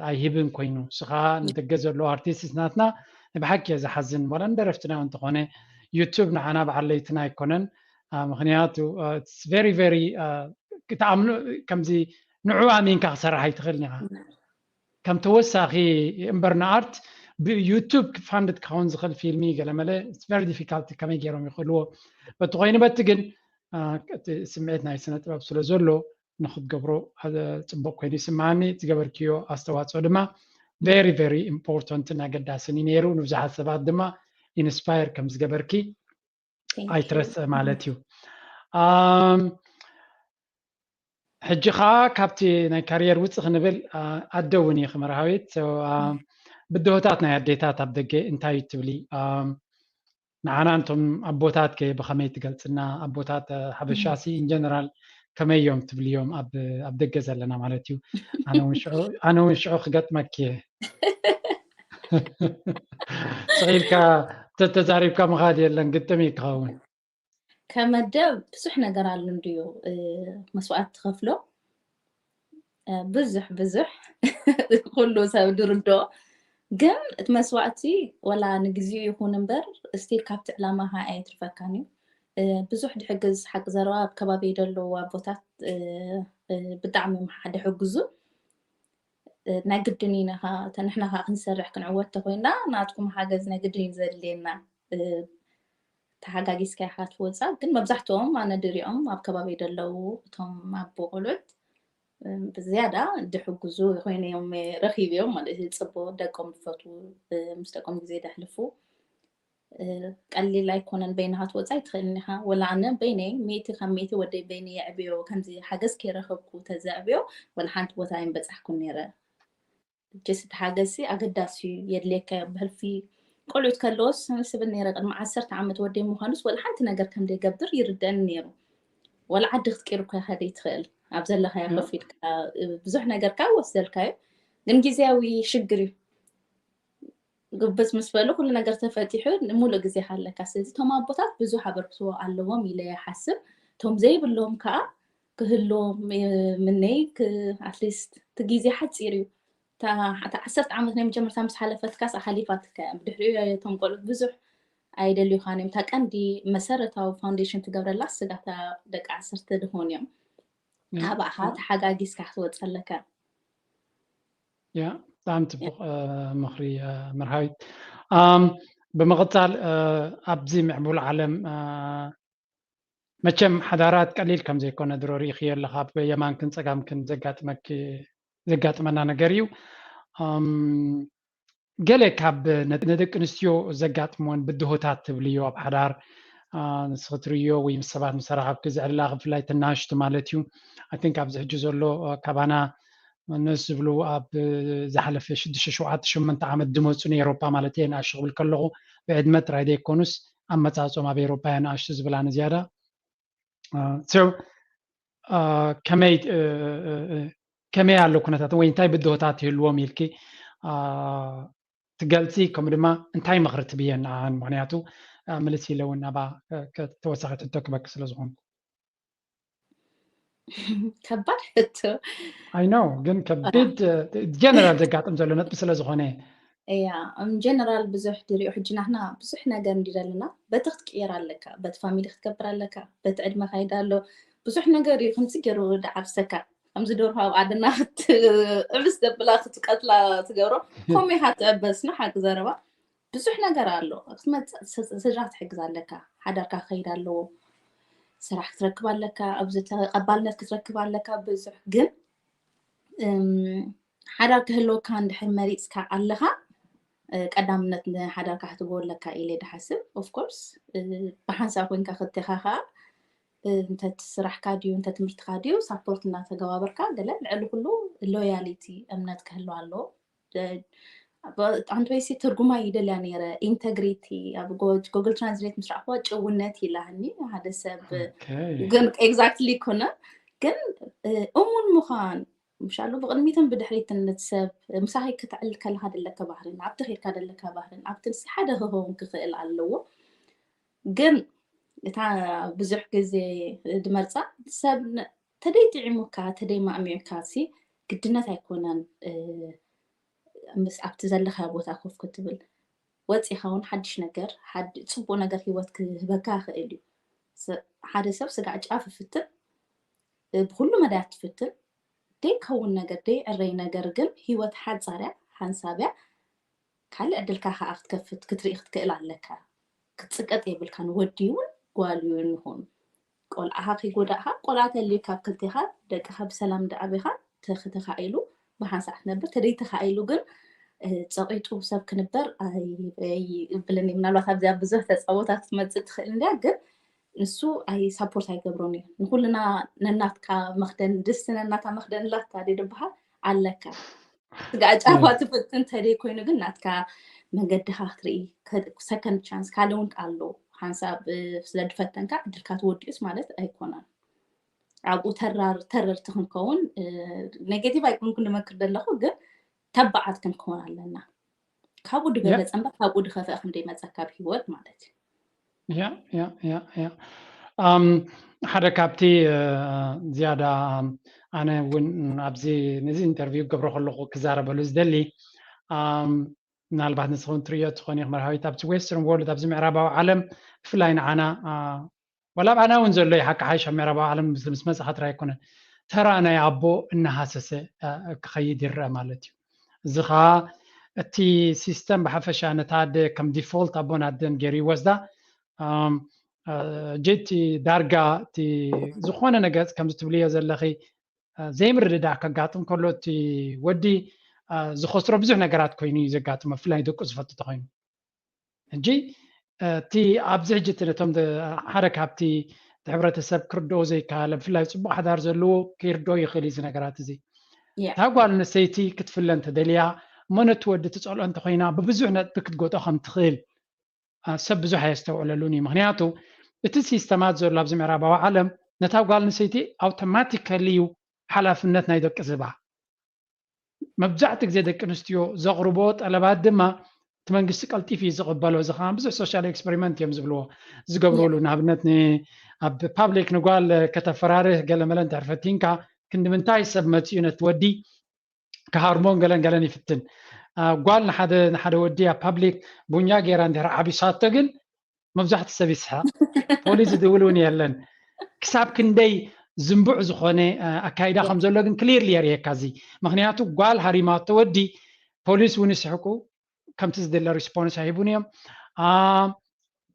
ኣይህብን ኮይኑ፣ ንስኻ ንደገ ዘለዉ ኣርቲስት ናትና ብሓቂ እየ ዝሓዝን። ዋላ ንደረፍትና እንተኾነ ዩቱብ ንዓና በዓል ለይትና ኣይኮነን። ምክንያቱ very very ክትኣምኑ ከምዚ ንዑ ኣሚንካ ክሰርሕ ኣይትኽእልን ኢኻ። ከም ተወሳኺ እምበር ንኣርት ብዩቱብ ፋንድ ክኸውን ዝኽእል ፊልሚ ገለመለ very difficult ከመይ ገይሮም ይኽእልዎ። በቲ ኮይኑ በቲ ግን ስምዒት ናይ ስነ ጥበብ ስለ ዘሎ ንክትገብሮ ፅቡቅ ኮይኑ ይስምዓኒ። ዝገበርክዮ ኣስተዋፅኦ ድማ very very important ን ኣገዳስን እዩ ነይሩ። ንብዙሓት ሰባት ድማ ኢንስፓየር ከም ዝገበርኪ ኣይትረስዕ ማለት እዩ። ሕጂ ከዓ ካብቲ ናይ ካሪየር ውፅእ ክንብል ኣደ እውን እዩ ክመርሃዊት ብድሆታት ናይ ኣዴታት ኣብ ደገ እንታይ እዩ ትብሊ? ንዓና እንቶም ኣቦታት ከ ብኸመይ ትገልፅና? ኣቦታት ሓበሻ ሲ in general ከመይ እዮም ትብልዮም? ኣብ ደገ ዘለና ማለት እዩ። ኣነ እውን ሽዑ ክገጥመኪ እየ። ስቕ ኢልካ ተተዛሪብካ ምኻድ የለን፣ ግጥም እዩ ክኸውን። ከመደ ብዙሕ ነገር ኣሎ እንድዩ መስዋዕት ትኸፍሎ ብዙሕ ብዙሕ ኩሉ ሰብ ድርዶ ግን እቲ መስዋዕቲ ወላ ንግዜኡ ይኹን እምበር ስቲል ካብቲ ዕላማኻ ኣየትርፈካን እዩ። ብዙሕ ድሕግዝ ሓቂ ዘረባ ኣብ ከባቢ ዘለዉ ኣቦታት ብጣዕሚ ድሕግዙ ናይ ግድን ኢና ንሕና ከዓ ክንሰርሕ ክንዕወት ተኮይና ናትኩም ሓገዝ ናይ ግድን እዩ ዘድልየና። ተሓጋጊዝካ ኢኻ ትወፃ ግን መብዛሕትኦም ኣነ ድሪኦም ኣብ ከባቢ ዘለዉ እቶም ኣቦ ቆልዑት ብዝያዳ ድሕግዙ ኮይነ እዮም ረኪብዮም ማለት እዩ። ፅቡቅ ደቆም ዝፈትዉ ምስ ደቆም ግዜ ደሕልፉ ቀሊል ኣይኮነን። በይንኻ ትወፃ ኣይትኽእልን ኢኻ። ወላ ኣነ በይነይ ሚእቲ ካብ ሚእቲ ወደይ በይነይ የዕብዮ ከምዚ ሓገዝ ከይረኸብኩ ተዘዕብዮ ወላ ሓንቲ ቦታ ኣይምበፃሕኩን ነይረ። ጀስት ሓገዝሲ ኣገዳሲ እዩ የድልየካ እዩ ብሕልፊ ቆልዑት ከለዎስ ስብል ነይረ ቅድሚ ዓሰርተ ዓመት ወደይ ምዃኑስ ወላ ሓንቲ ነገር ከም ዘይገብር ይርደአኒ ነይሩ። ወላ ዓዲ ክትቂር እኮ ኢኻ ዘይትኽእል ኣብ ዘለኻዮ ኮፍ ኢልካ ብዙሕ ነገር ካብ ወስደልካ እዩ ግን ግዜያዊ ሽግር እዩ። ግብጽ ምስ በሉ ኩሉ ነገር ተፈቲሑ ሙሉእ ግዜኻ ኣለካ። ስለዚ እቶም ኣቦታት ብዙሕ ኣበርክቶ ኣለዎም ኢለ ይሓስብ። እቶም ዘይብሎም ከዓ ክህልዎም ምነይ ኣትሊስት እቲ ግዜ ሓፂር እዩ። እታ ዓሰርተ ዓመት ናይ መጀመርታ ምስ ሓለፈትካስ ሓሊፋትካ እያ። ብድሕሪኡ እቶም ቆልዑት ብዙሕ ኣይደልዩኻን እዮም። እታ ቀንዲ መሰረታዊ ፋውንዴሽን ትገብረላ ስጋታ ደቂ ዓሰርተ ድኾን እዮም። ኣባኻ ተሓጋጊዝካ ክትወፅ ኣለካ። ያ ብጣዕሚ ፅቡቅ ምኽሪ መርሃዊት። ብምቕፃል ኣብዚ ምዕቡል ዓለም መቸም ሓዳራት ቀሊል ከም ዘይኮነ ድሮ ርኢኽዮ ኣለኻ። ብየማንክን ፀጋምክን ዘጋጥመና ነገር እዩ። ገለ ካብ ንደቂ ኣንስትዮ ዘጋጥመን ብድሆታት ትብልዮ ኣብ ሓዳር ንስኺ ትርእዮ ወይ ምስ ሰባት ምስ ተራኸብኪ ዘዕልላ ብፍላይ ተናሽቱ ማለት እዩ። I think ኣብዚ ሕጂ ዘሎ ካባና ንእስ ዝብሉ ኣብ ዝሓለፈ ሽዱሽተ ሸውዓተ ሸመንተ ዓመት ዝመፁ ንኤሮፓ ማለት እየ ንኣሽቱ ክብል ከለኹ ብዕድመ ጥራይ ዘይኮኑስ ኣመፃፅኦም ኣብ ኤሮፓ እያ ንኣሽቱ ዝብላ ንዝያዳ so ከመይ ከመይ ኣሎ ኩነታት ወይ እንታይ ብድሆታት ይህልዎም ኢልኪ ትገልፂ ከምኡ ድማ እንታይ ምኽሪ ትብየን ንዓን ምክንያቱ ምልስ ኢለ እውን ናባ ተወሳኺ ሕቶ ክበኪ ስለ ዝኾንኩ ከባድ ሕቶ I know ግን ከቢድ ጀነራል ዘጋጥም ዘሎ ነጥቢ ስለ ዝኾነ እያ ጀነራል ብዙሕ ድሪኦ ሕጂ ናትና ብዙሕ ነገር እንዲ ዘለና በቲ ክትቅየር ኣለካ በቲ ፋሚሊ ክትገብር ኣለካ በቲ ዕድመ ካይዳ ኣሎ ብዙሕ ነገር እዩ ከምዚ ገይሩ ድዓብሰካ ከምዚ ደርሆ ኣብ ዓድና ክትዕብስ ዘብላ ክትቀትላ ትገብሮ ከምኡ ኢኻ ትዕበስ ንሓቂ ዘረባ ብዙሕ ነገር ኣሎ ክትመፅእ ስድራ ክትሕግዝ ኣለካ ሓዳርካ ክኸይድ ኣለዎ ስራሕ ክትረክብ ኣለካ ኣብዚ ተቐባልነት ክትረክብ ኣለካ ብዙሕ ግን ሓዳር ክህልወካ እንድሕር መሪፅካ ኣለኻ ቀዳምነት ንሓዳርካ ክትህቦ ኣለካ ኢለ ድሓስብ ኦፍኮርስ ብሓንሳብ ኮንካ ክልቴኻ ከዓ እንተ ስራሕካ ድዩ እንተ ትምህርትካ ድዩ ሳፖርት እናተገባበርካ ገለ ልዕሊ ኩሉ ሎያሊቲ እምነት ክህልዋ ኣለዎ ኣንትወይሲ ትርጉማ ይደልያ ነይረ ኢንተግሪቲ ኣብ ጎግል ትራንስሌት ምስ ረኣኽዋ ጭውነት ይላሃኒ ሓደ ሰብ ግን ኤግዛክትሊ ይኮነ ግን እሙን ምዃን ምሻሉ ብቅድሚትን ብድሕሪትን ንትሰብ ምሳኺ ክትዕል ከለካ ደለካ ባህርን ኣብቲ ኬድካ ደለካ ባህርን ኣብቲ ንስ ሓደ ክኸውን ክኽእል ኣለዎ ግን እታ ብዙሕ ግዜ ድመርፃ ሰብ ን- ተደይ ጥዒሙካ ተደይ ማእሚዑካ ሲ ግድነት ኣይኮነን። እ፣ ምስ ኣብቲ ዘለካ ቦታ ኮፍ ክትብል ወፂኻ እውን ሓድሽ ነገር ሓድ- ፅቡቅ ነገር ህይወት ክህበካ ይኽእል እዩ። ስ- ሓደ ሰብ ስጋዕ ጫፍ ይፍትን፣ እ፣ ብኩሉ መዳያት ትፍትን ደይከውን ነገር ደይዕረይ ነገር ግን ህይወት ሓፃርያ ሓንሳብያ ካልእ ዕድልካ ከዓ ክትከፍት ክትርኢ ክትክእል ኣለካ። ክትፅቀጥ የብልካን። ወዲ እውን ጓል እውን ይኹን ቆልዓኻ ከይጎዳእኻ ቆልዓ ተልዩ ካብ ክልቴኻ ደቅኻ ብሰላም ደኣቤኻ ተኽተኻኢሉ ብሓንሳእ ክትነብር ተደይተኻኢሉ ግን እ፣ ፀቂጡ ሰብ ክንበር ኣይብልን እዩ። ምናልባት ኣብዚኣ ብዙሕ ተፃቦታት ክትመፅእ ትኽእል እንድያ ግን ንሱ ኣይ ሳፖርት ኣይገብሮን እዩ። ንኩልና ነናትካ መክደን ድስቲ ነናታ መክደን ላታ ድበሃል ኣለካ ስጋ ጫፋ ትፍትን ተደይ ኮይኑ ግን ናትካ መገድኻ ክትርኢ ሰከንድ ቻንስ ካልእ እውን ኣሎ። ሓንሳብ ስለ ድፈተንካ ዕድልካ ትወዲኡስ ማለት ኣይኮነን። ኣብኡ ተራር ተረርቲ ክንከውን ኔጌቲቭ ኣይኮንኩ ንመክር ዘለኹ ግን ተባዓት ክንከውን ኣለና። ካብኡ ድበለፀ እምበር ካብኡ ድኸፍአ ክንደይመፀ ካብ ህይወት ማለት እዩ። ያ ያ ያ ያ ኣም፣ ሓደ ካብቲ እ፣ ዝያዳ ኣነ እውን ኣብዚ ነዚ ኢንተርቪው ክገብሮ ከለኹ ክዛረበሉ ዝደሊ ኣም፣ ምናልባት ንስኹም ትርእዮ ትኾን ኢኹም መርሃዊት ኣብዚ ዌስተርን ወርልድ ኣብዚ ምዕራባዊ ዓለም ብፍላይ ንዓና አ፣ ዋላ ኣብ ዓና እውን ዘሎ እዩ ሓቂ ሓይሽ ኣብ ምዕራባዊ ዓለም ምስ ምስ መፅእ ከትራ ኣይኮነን ተራ ናይ ኣቦ እናሃሰሰ አ፣ ክኸይድ ይረአ ማለት እዩ እዚ ኸዓ እቲ ሲስተም ብሓፈሻ ነታ ኣደ ከም ዲፎልት ኣቦን ኣደን ገይሩ ይወስዳ ጀቲ ዳርጋ እቲ ዝኾነ ነገር ከምዚ ትብልዮ ዘለኺ ዘይምርድዳእ ከጋጥም ከሎ እቲ ወዲ ዝኸስሮ ብዙሕ ነገራት ኮይኑ እዩ ዘጋጥሞ ብፍላይ ደቁ ዝፈቱ ተኮይኑ ሕጂ እቲ ኣብዚ ሕጂ ነቶም ሓደ ካብቲ እቲ ሕብረተሰብ ክርድኦ ዘይከኣለ ብፍላይ ፅቡቅ ሓዳር ዘለዎ ከይርድኦ ይኽእል እዩ እዚ ነገራት እዚ እታ ጓል ኣንስተይቲ ክትፍለ እንተደልያ እሞ ነቲ ወዲ ትፀልኦ እንተኮይና ብብዙሕ ነጥቢ ክትጎድኦ ከም ትኽእል ሰብ ብዙሕ ኣየስተውዕለሉን እዩ ምክንያቱ እቲ ሲስተማት ዘሎ ኣብዚ ምዕራባዊ ዓለም ነታ ጓል ኣንስተይቲ ኣውቶማቲካሊ እዩ ሓላፍነት ናይ ደቂ ዝባ መብዛሕቲ ግዜ ደቂ ኣንስትዮ ዘቕርቦ ጠለባት ድማ እቲ መንግስቲ ቀልጢፍ እዩ ዝቕበሎ እዚ ከዓ ብዙሕ ሶሻል ኤክስፐሪመንት እዮም ዝብልዎ ዝገብርሉ ንኣብነት ኣብ ፓብሊክ ንጓል ከተፈራርህ ገለመለ እንድሕር ፈቲንካ ክንዲ ምንታይ ሰብ መፅኡ ነቲ ወዲ ክሃርሞን ገለን ገለን ይፍትን ጓል ንሓደ ንሓደ ወዲ ኣብ ፓብሊክ ቡኛ ገይራ እንድሕር ዓቢሳቶ ግን መብዛሕቲ ሰብ ይስሐቅ ፖሊስ ዝድውል እውን የለን ክሳብ ክንደይ ዝንቡዕ ዝኾነ ኣካይዳ ከም ዘሎ ግን ክሊርሊ የርእየካ እዚ ምክንያቱ ጓል ሃሪማቶ ወዲ ፖሊስ እውን ይስሕቁ ከምቲ ዝድለ ሪስፖንስ ኣይቡን እዮም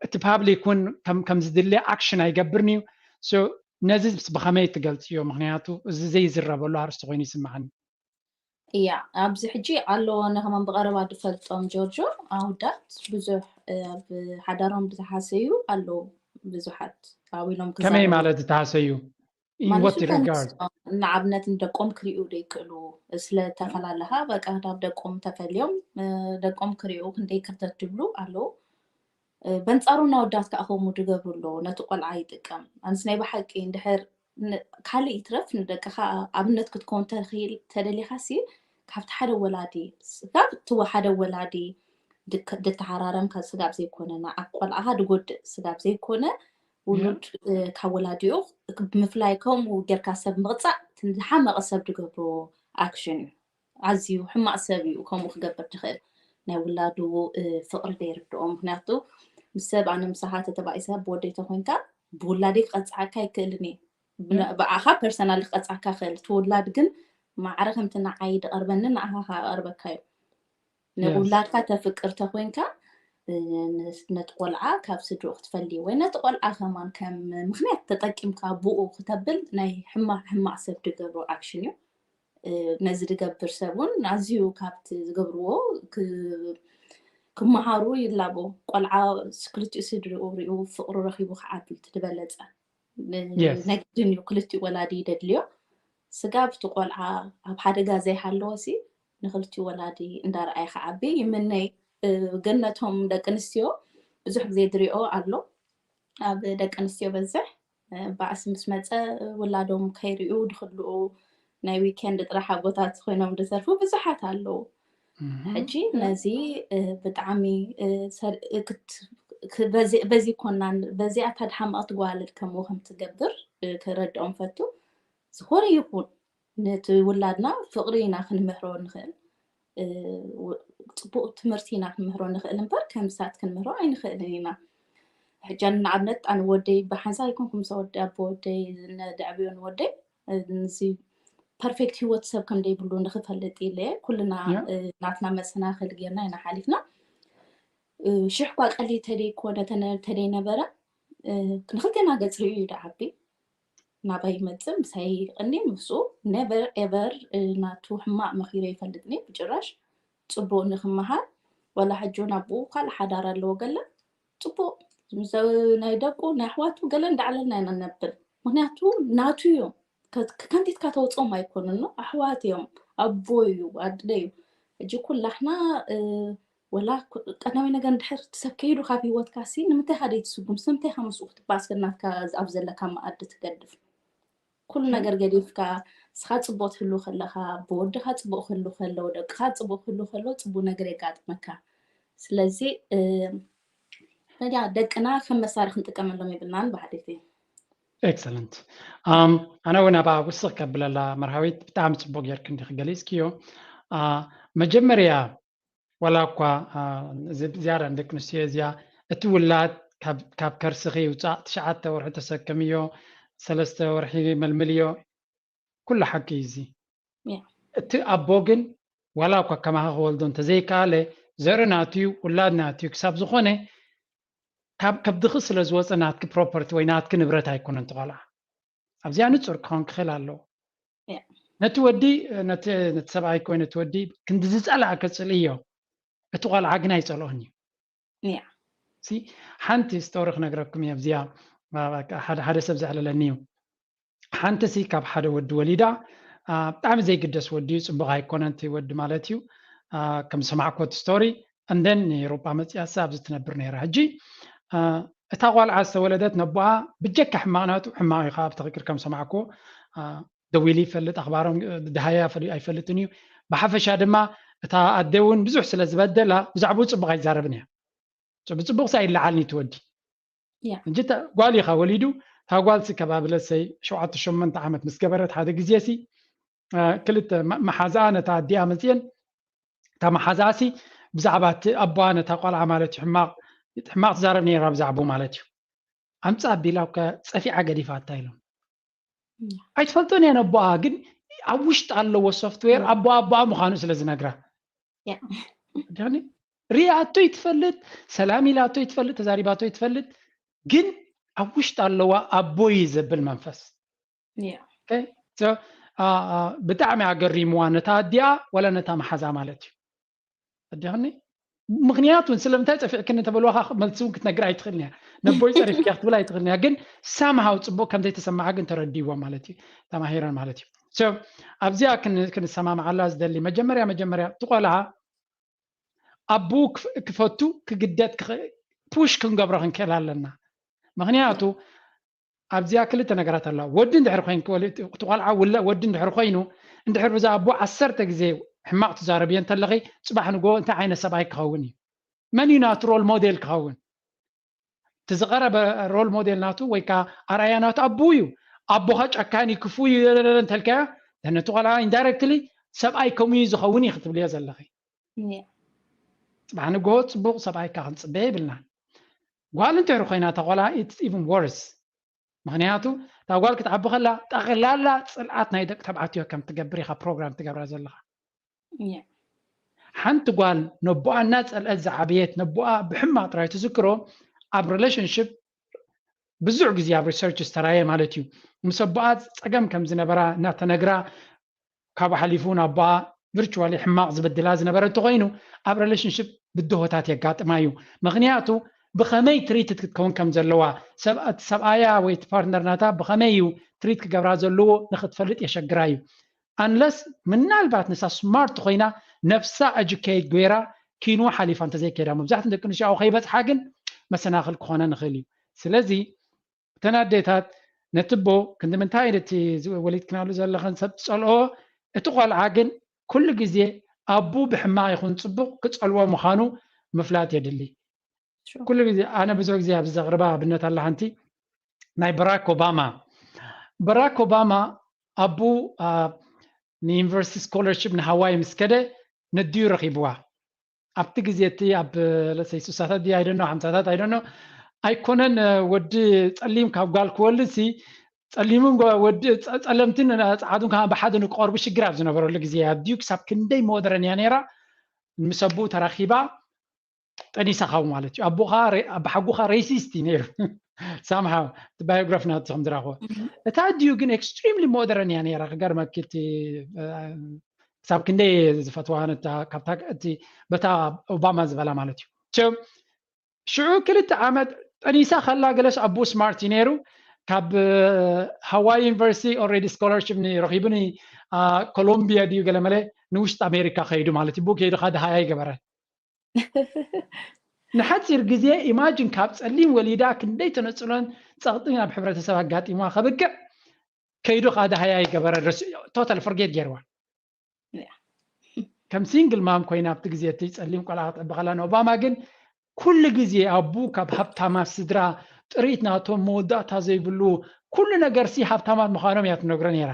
እቲ ፓብሊክ እውን ከም ዝድለ ኣክሽን ኣይገብርን እዩ ነዚ ብከመይ ትገልፅዮ ምክንያቱ እዚ ዘይዝረበሉ ኣርስቲ ኮይኑ ይስምዓኒ እያ ኣብዚ ሕጂ ኣለዎ ንከማን ብቐረባ ድፈልጦም ጆርጆ ኣውዳት ብዙሕ ኣብ ሓዳሮም ዝተሓሰዩ ኣለዉ ብዙሓት ኣው ኢሎም ከመይ ማለት ዝተሓሰዩ ንኣብነት ደቆም ክሪኡ ዘይክእሉ ስለተፈላለኻ በቃ ናብ ደቆም ተፈልዮም ደቆም ክሪኡ ክንደይ ክርተት ድብሉ ኣለዉ በንፃሩ እናወዳት ከዓ ከምኡ ድገብሩ ኣለዉ ነቲ ቆልዓ ይጥቀም ኣንስ ናይ ብሓቂ እንድሕር ካልእ ይትረፍ ንደቅኻ ኣብነት ክትከውን ተኽእል ተደሊኻ ሲ ካብቲ ሓደ ወላዲ ካብ እቲ ሓደ ወላዲ ድተሓራረምካ ስጋብ ዘይኮነ ንዓብ ቆልዓኻ ድጎድእ ስጋብ ዘይኮነ ውሉድ ካብ ወላዲኡ ብምፍላይ ከምኡ ጌርካ ሰብ ምቕፃዕ ዝሓመቐ ሰብ ድገብሮ ኣክሽን እዩ ኣዝዩ ሕማቕ ሰብ እዩ ከምኡ ክገብር ድኽእል ናይ ውላዱ ፍቕሪ ደይርድኦ ምክንያቱ ምስ ሰብ ኣነ ምሳኻ ተተባኢሰ ብወደይ ተኮይንካ ብውላደይ ክቐፅዓካ ኣይክእልን እየ ብኣኻ ፐርሰናል ክቐፅዓካ ክእል እቲ ውላድ ግን ማዕረ ከምቲ ንዓይ ድቐርበኒ ንኣኻ ክቐርበካ እዩ ንውላድካ ተፍቅር ተኮይንካ ነቲ ቆልዓ ካብ ስድርኡ ክትፈሊ ወይ ነቲ ቆልዓ ከማን ከም ምክንያት ተጠቂምካ ብኡ ክተብል ናይ ሕማቅ ሕማቅ ሰብ ድገብሮ ኣክሽን እዩ ነዚ ድገብር ሰብ እውን ኣዝዩ ካብቲ ዝገብርዎ ክመሃሩ ይላቦ ቆልዓ ክልቲኡ ስድርኡ ሪኡ ፍቅሪ ረኪቡ ክዓቢ ትድበለፀ ናይ ግድን እዩ ክልቲኡ ወላዲ ይደድልዮ ስጋብ እቲ ቆልዓ ኣብ ሓደጋ ዘይሃለወ ሲ ንክልቲኡ ወላዲ እንዳረኣየ ክዓቢ ይምነይ ግን ነቶም ደቂ ኣንስትዮ ብዙሕ ግዜ ድሪኦ ኣሎ ኣብ ደቂ ኣንስትዮ በዝሕ ባእሲ ምስ መፀ ውላዶም ከይሪኡ ድክልኡ ናይ ዊኬንድ ጥራሕ ኣቦታት ኮይኖም ድተርፉ ብዙሓት ኣለዉ ሕጂ ነዚ ብጣዕሚ በዚ ኮና በዚኣ ታድሓማቕቲ ጓል ከምኡ ከም ትገብር ክረድኦም ፈቱ። ዝኾነ ይኹን ነቲ ውላድና ፍቕሪ ኢና ክንምህሮ ንኽእል፣ ጽቡቕ ትምህርቲ ኢና ክንምህሮ ንኽእል እምበር ከም ሳት ክንምህሮ ኣይንኽእልን ኢና። ሕጂ ንኣብነት ኣነ ወደይ ብሓንሳ ኣይኮንኩም ሰ ወዲ ኣቦ ወደይ ነድዕብዮ ንወደይ እዚ ፐርፌክት ህይወት ሰብ ከም ደይብሉ ንኽፈልጥ ኢለ ኩልና ናትና መሰናኽል ጌርና ኢና ሓሊፍና። ሽሕ ኳ ቀሊ ተደይኮነ ተደይነበረ ንክልቴና ገጽ ርእዩ እዩ ደዓቢ ናባይ ይመጽእ ምሳይ ይቕኒ ምስኡ ነቨር ኤቨር ናቱ ሕማቕ መኺረ ይፈልጥኒ ብጭራሽ። ጽቡቕ ንክመሃር ወላ ሕጂ ናብኡ ካልእ ሓዳር ኣለዎ ገለ ጽቡቕ ናይ ደቁ ናይ ኣሕዋቱ ገለ እንዳዕለልና ኢና ነብል ምክንያቱ ናቱ እዮም። ከምቲትካ ተውፅኦም ኣይኮኑን ነው ኣሕዋት እዮም። ኣቦ እዩ ኣደ እዩ። ሕጂ ኩላሕና ወላ ቀዳማይ ነገር እንድሕር ትሰብ ከይዱ ካብ ህይወትካ ሲ ንምንታይ ካ ደይትስጉም ስለምንታይ ካ ምስኡ ክትባስል ናትካ ኣብ ዘለካ መኣዲ ትገድፍ ኩሉ ነገር ገዲፍካ ንስኻ ፅቡቅ ትህሉ ከለካ ብወድካ ፅቡቅ ክህሉ ከለው ደቅካ ፅቡቅ ክህሉ ከለው ፅቡቅ ነገር የጋጥመካ። ስለዚ መዲያ ደቅና ከም መሳርሒ ክንጥቀመሎም የብልናን ብሓደይተይ። ኤክሰለንት። ኣነ እውን ኣብኣ ውስኽ ከብለላ መርሃዊት ብጣዕሚ ፅቡቅ ጌርክ እንዲክ ገሊፅክዮ። መጀመርያ ዋላ እኳ ዝያዳ ንደቂ ኣንስትዮ እዚኣ እቲ ውላድ ካብ ከርስኺ ይውፃእ ትሽዓተ ወርሒ ተሰክምዮ ሰለስተ ወርሒ መልምልዮ ኩሉ ሓቂ እዩ እዚ። እቲ ኣቦ ግን ዋላ እኳ ከማኻ ክወልዶ እንተዘይከኣለ ዘርኢ ናትዩ ውላድ ናትዩ ክሳብ ዝኾነ ካብ ከብድኺ ስለ ዝወፀ ናትኪ ፕሮፐርቲ ወይ ናትኪ ንብረት ኣይኮነን እቲ ቆልዓ። ኣብዚኣ ንፁር ክኸውን ክኽእል ኣለዎ። ነቲ ወዲ ነቲ ሰብኣይ ኮይ ነቲ ወዲ ክንዲ ዝፀላእ ከፅልእዮ እቲ ቆልዓ ግን ኣይፀልኦን እዩ። ሓንቲ ስቶሪ ክነግረኩም እየ ኣብዚኣ ሓደ ሰብ ዘዕለለኒ እዩ። ሓንቲ ሲ ካብ ሓደ ወዲ ወሊዳ ብጣዕሚ ዘይግደስ ወዲ እዩ ፅቡቅ ኣይኮነን እቲ ወዲ ማለት እዩ። ከም ሰማዕኮ እቲ ስቶሪ እንደን ንኤሮጳ መፅያ ሲ ኣብዚ ትነብር ነይራ ሕጂ እታ ቆልዓ ዝተወለደት ነቦኣ ብጀካ ሕማቅ ናቱ ሕማቅ እዩ ካብ ትክክር ከም ሰማዕኮ ደዊሉ ይፈልጥ ኣኽባሮም ድሃያ ኣይፈልጥን እዩ። ብሓፈሻ ድማ እታ ኣደ እውን ብዙሕ ስለ ዝበደላ ብዛዕባኡ ፅቡቅ ኣይዛረብን እያ። ብፅቡቅ ሲ ኣይለዓልን እዩ እቲ ወዲ እንጂ ጓል ኢኻ ወሊዱ እታ ጓል ሲ ከባቢ ለሰይ ሸውዓተ ሸሞንተ ዓመት ምስ ገበረት ሓደ ግዜ ሲ ክልተ መሓዛኣ ነታ ኣዲኣ መፅየን እታ መሓዛኣ ሲ ብዛዕባ እቲ ኣቦኣ ነታ ቆልዓ ማለት እዩ ሕማቅ ትዛረብ ነይራ ብዛዕባኡ ማለት እዩ። ኣምፃ ኣቢላ እኳ ፀፊዓ ገዲፋታ ኢሎም ኣይትፈልጦን እያ ነቦኣ ግን ኣብ ውሽጢ ኣለዎ ሶፍትዌር ኣቦኣ ኣቦኣ ምዃኑ ስለ ዝነግራ ሪኣቶ ይትፈልጥ ሰላም ኢላቶ ይትፈልጥ ተዛሪባቶ ይትፈልጥ ግን ኣብ ውሽጢ ኣለዋ ኣቦይ ዘብል መንፈስ ብጣዕሚ ኣገሪምዋ ነታ ኣዲኣ ወላ ነታ መሓዛ ማለት እዩ ኣዲኸኒ ምክንያቱ ስለምንታይ ፀፊዕክኒ ተበልዋካ መልሲ እውን ክትነግር ኣይትኽእልን እያ ነቦይ ፀሪፍካ ክትብል ኣይትኽእልን እያ ግን ሳምሃው ፅቡቅ ከምዘይተሰማዓ ግን ተረዲዎ ማለት እዩ ተማሂረን ማለት እዩ ኣብዚኣ ክንሰማማዓላ ዝደሊ መጀመርያ መጀመርያ እቲ ቆልዓ ኣቦኡ ክፈቱ ክግደድ ፑሽ ክንገብሮ ክንክእል ኣለና ምክንያቱ ኣብዚኣ ክልተ ነገራት ኣለዋ ወዲ እንድሕር ኮይን እቲ ቆልዓ ውለ ወዲ እንድሕር ኮይኑ እንድሕር ብዛ ኣቦ ዓሰርተ ግዜ ሕማቕ ትዛረብዮ እንተለኺ ፅባሕ ንጎ እንታይ ዓይነት ሰብኣይ ክኸውን እዩ መን እዩ ናቱ ሮል ሞዴል ክኸውን እቲ ዝቐረበ ሮል ሞዴል ናቱ ወይ ከዓ ኣርኣያ ናቱ ኣቦኡ እዩ ኣቦኻ ጨካኒ ክፉ እዩ እንተልካያ ነቲ ቆልዓ ኢንዳይረክትሊ ሰብኣይ ከምኡ እዩ ዝኸውን እዩ ክትብልዮ ዘለኺ ፅባሕ ንግሆ ፅቡቅ ሰብኣይካ ክንፅበ የብልናን ጓል እንድሕር ኮይና እታ ቆልዓ ኢትስ ኢቭን ወርስ ምክንያቱ እታ ጓል ክትዓቢ ከላ ጠቅላላ ፅልኣት ናይ ደቂ ተባዕትዮ ከም ትገብር ኢካ ፕሮግራም ትገብራ ዘለካ ሓንቲ ጓል ነቦኣ እናፀልአት ዝዓበየት ነቦኣ ብሕማቅ ጥራይ ትዝክሮ ኣብ ሪሌሽንሽፕ ብዙሕ ግዜ ኣብ ሪሰርች ዝተራየ ማለት እዩ ምስ ኣቦኣ ፀገም ከም ዝነበራ እናተነግራ ካብ ሓሊፉ እውን ኣቦኣ ቪርቹዋሊ ሕማቕ ዝበድላ ዝነበረ እንተኮይኑ ኣብ ሪሌሽንሽፕ ብድሆታት የጋጥማ እዩ ምክንያቱ ብከመይ ትሪትድ ክትከውን ከም ዘለዋ ሰብኣያ ወይ ፓርትነር ናታ ብከመይ እዩ ትሪት ክገብራ ዘለዎ ንክትፈልጥ የሸግራ እዩ ኣንለስ ምናልባት ንሳ ስማርት ኮይና ነፍሳ ኤጁኬት ገይራ ኪኑ ሓሊፋ እንተዘይከይዳ መብዛሕትኡ ደቂ ኣንስትዮ ኣብኡ ከይበፅሓ ግን መሰናክል ክኾነ ንኽእል እዩ ስለዚ እተን ኣዴታት ነቲ ኣቦ ክንዲ ምንታይ ነቲ ወሊድክናሉ ዘለኽን ሰብ ትጸልኦ እቲ ቆልዓ ግን ኩሉ ግዜ ኣቡ ብሕማቕ ይኹን ጽቡቕ ክጸልዎ ምዃኑ ምፍላጥ የድሊ። ኩሉ ግዜ ኣነ ብዙሕ ግዜ ኣብዚ ዘቕርባ ኣብነት ኣላ ሓንቲ ናይ በራክ ኦባማ። በራክ ኦባማ ኣቡ ንዩኒቨርሲቲ ስኮለርሽፕ ንሃዋይ ምስ ከደ ነዲኡ ረኺብዋ። ኣብቲ ግዜ እቲ ኣብ ለሰይ ሱሳታት ድያ ኣይደኖ ሓምሳታት ኣይደኖ ኣይኮነን። ወዲ ጸሊም ካብ ጓል ክወልድ ሲ ጸሊምን ወዲ ጸለምትን ጸዓዱን ከ ብሓደ ንክቐርቡ ሽግር ኣብ ዝነበረሉ ግዜ ኣዲኡ ክሳብ ክንደይ ሞደረን እያ ነይራ። ምስ ኣቡኡ ተራኺባ ጠኒሳ ካብ ማለት እዩ። ኣቦኻ ብሓጉኻ ሬሲስት እዩ ነይሩ ሳምሃው እቲ ባዮግራፊ ናትኹም ዝረኽቦ። እታ ኣዲኡ ግን ኤክስትሪምሊ ሞደረን እያ ነይራ። ክገርመኪ እቲ ክሳብ ክንደይ ዝፈትዋ ነታ ካብታ እቲ በታ ኦባማ ዝበላ ማለት እዩ። ሽዑ ክልተ ዓመት ጠኒሳ ከላ ገለስ ኣቦ ስማርት እዩ ነይሩ። ካብ ሃዋይ ዩኒቨርሲቲ ኦልሬዲ ስኮላርሽፕ ረኺቡ ኮሎምቢያ ድዩ ገለመለ ንውሽጢ ኣሜሪካ ከይዱ ማለት እዩ። ብኡ ከይዱ ከኣ ደሃያ ይገበረ። ንሓፂር ግዜ ኢማጅን ካብ ፀሊም ወሊዳ ክንደይ ተነፅሎን ፀቕጥን ኣብ ሕብረተሰብ ኣጋጢምዋ ከብቅዕ ከይዱ ከኣ ደሃያ ይገበረ። ቶታል ፎርጌት ገይርዋ። ከም ሲንግል ማም ኮይና ኣብቲ ግዜ እቲ ፀሊም ቆልዓ ክትዕቢ ከላ ንኦባማ ግን ኩሉ ግዜ ኣቡ ካብ ሃብታማት ስድራ ጥሪት ናቶም መወዳእታ ዘይብሉ ኩሉ ነገር ሲ ሃብታማት ምዃኖም እያ ትነግሮ ነይራ።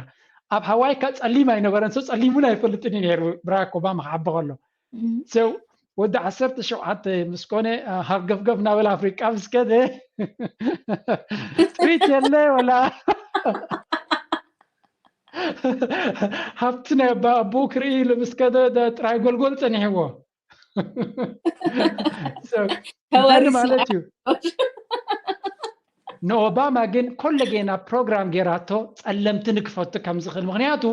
ኣብ ሃዋይ ካ ፀሊም ኣይነበረን። ሰው ፀሊም እውን ኣይፈልጥን እዩ ነይሩ ብራክ ኦባማ ክዓቢ ከሎ። ሰው ወዲ ዓሰርተ ሸውዓተ ምስ ኮነ ሃርገፍገፍ ናበል ኣፍሪቃ ምስ ከደ ጥሪት የለ ወላ ሃብቲ ናይ ኣቦኡ ክርኢ ኢሉ ምስ ከደ ጥራይ ጎልጎል ጸኒሕዎ። ማለት እዩ። ንኦባማ ግን ኮለጌና ፕሮግራም ገይራቶ ጸለምቲ ንክፈቱ ከም ዝኽእል፣ ምክንያቱ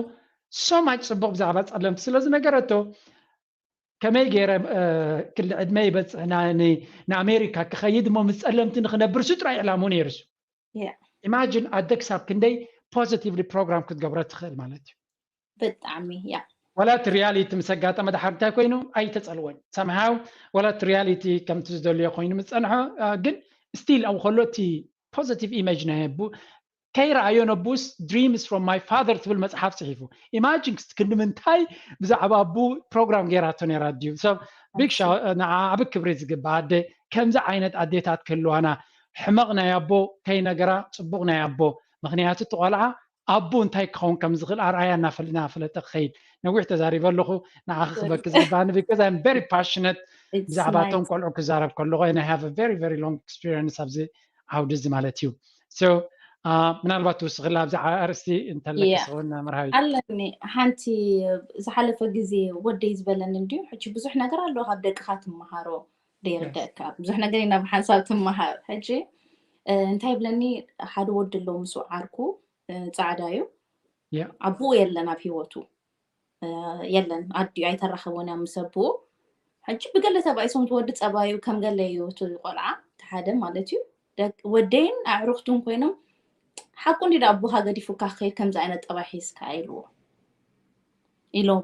ሶማች ጽቡቕ ብዛዕባ ጸለምቲ ስለ ዝነገረቶ ከመይ ገይረ ክሊ ዕድመ ይበፅሕ ንኣሜሪካ ክኸይድ እሞ ምስ ፀለምቲ ንክነብር ሱ ጥራይ ዕላሙ ነይሩ ሱ። ኢማጂን ኣደ ክሳብ ክንደይ ፖዚቲቭሊ ፕሮግራም ክትገብረ ትኽእል ማለት እዩ። ብጣዕሚ ያ ወላ እቲ ሪያሊቲ ምስ ኣጋጠመ ድሓር እንታይ ኮይኑ ኣይተፀልወን ሰምሃው ወላ እቲ ሪያሊቲ ከምቲ ዝደልዮ ኮይኑ ምስ ፀንሖ ግን ስቲል ኣብኡ ከሎ እቲ ፖዚቲቭ ኢሜጅ ናይ ኣቡ ከይረኣዮ ነቡስ dreams from my father ትብል መፅሓፍ ፅሒፉ ኢማጂን ክንዲ ምንታይ ብዛዕባ ኣቡ ፕሮግራም ገይራቶ ነይራ ድዩ ሰብ ቢግ ሻ ንዓ ዓቢ ክብሪ ዝግባ ኣደ ከምዚ ዓይነት ኣዴታት ክህልዋና ሕመቕ ናይ ኣቦ ከይነገራ ፅቡቕ ናይ ኣቦ ምክንያቱ እቲ ቆልዓ ኣቡ እንታይ ክኸውን ከም ዝኽእል ኣርኣያ እናፈለጠ ክኸይድ ነዊሕ ተዛሪበ ኣለኹ ንዓ ክኽበክ ዝግባኒ because I'm very passionate ብዛዕባ እቶም ቆልዑ ክዛረብ ከለኹ and I have a very very long experience ኣብዚ ዓውዲ እዚ ማለት እዩ ምናልባት ትውስኽላ ኣብዚ ኣርእስቲ እንተለክስውን መርሃዊ ኣለኒ ሓንቲ ዝሓለፈ ግዜ ወደይ ዝበለኒ እንድዩ ሕጂ ብዙሕ ነገር ኣለዎ ካብ ደቅኻ ትመሃሮ ደይርደእካ ብዙሕ ነገር ኢና ብሓንሳብ ትመሃር ሕጂ እንታይ ይብለኒ ሓደ ወዲ ኣለዎ ምስ ዓርኩ ፃዕዳ እዩ ኣቦኡ የለን ኣብ ሂወቱ የለን ኣዲኡ ኣይተራኸቦን እያ ምስ ኣቦኡ ሕጂ ብገለ ተባኢሶም ትወዲ ፀባዩ ከም ገለ እዩ እቲ ቆልዓ እቲ ሓደ ማለት እዩ ወደይን ኣዕሩኽቱን ኮይኖም ሓቁ እንዲ ኣቦኻ ገዲፉካ ክኸይድ ከምዚ ዓይነት ጠባይ ሒዝካ ኢልዎ ኢሎም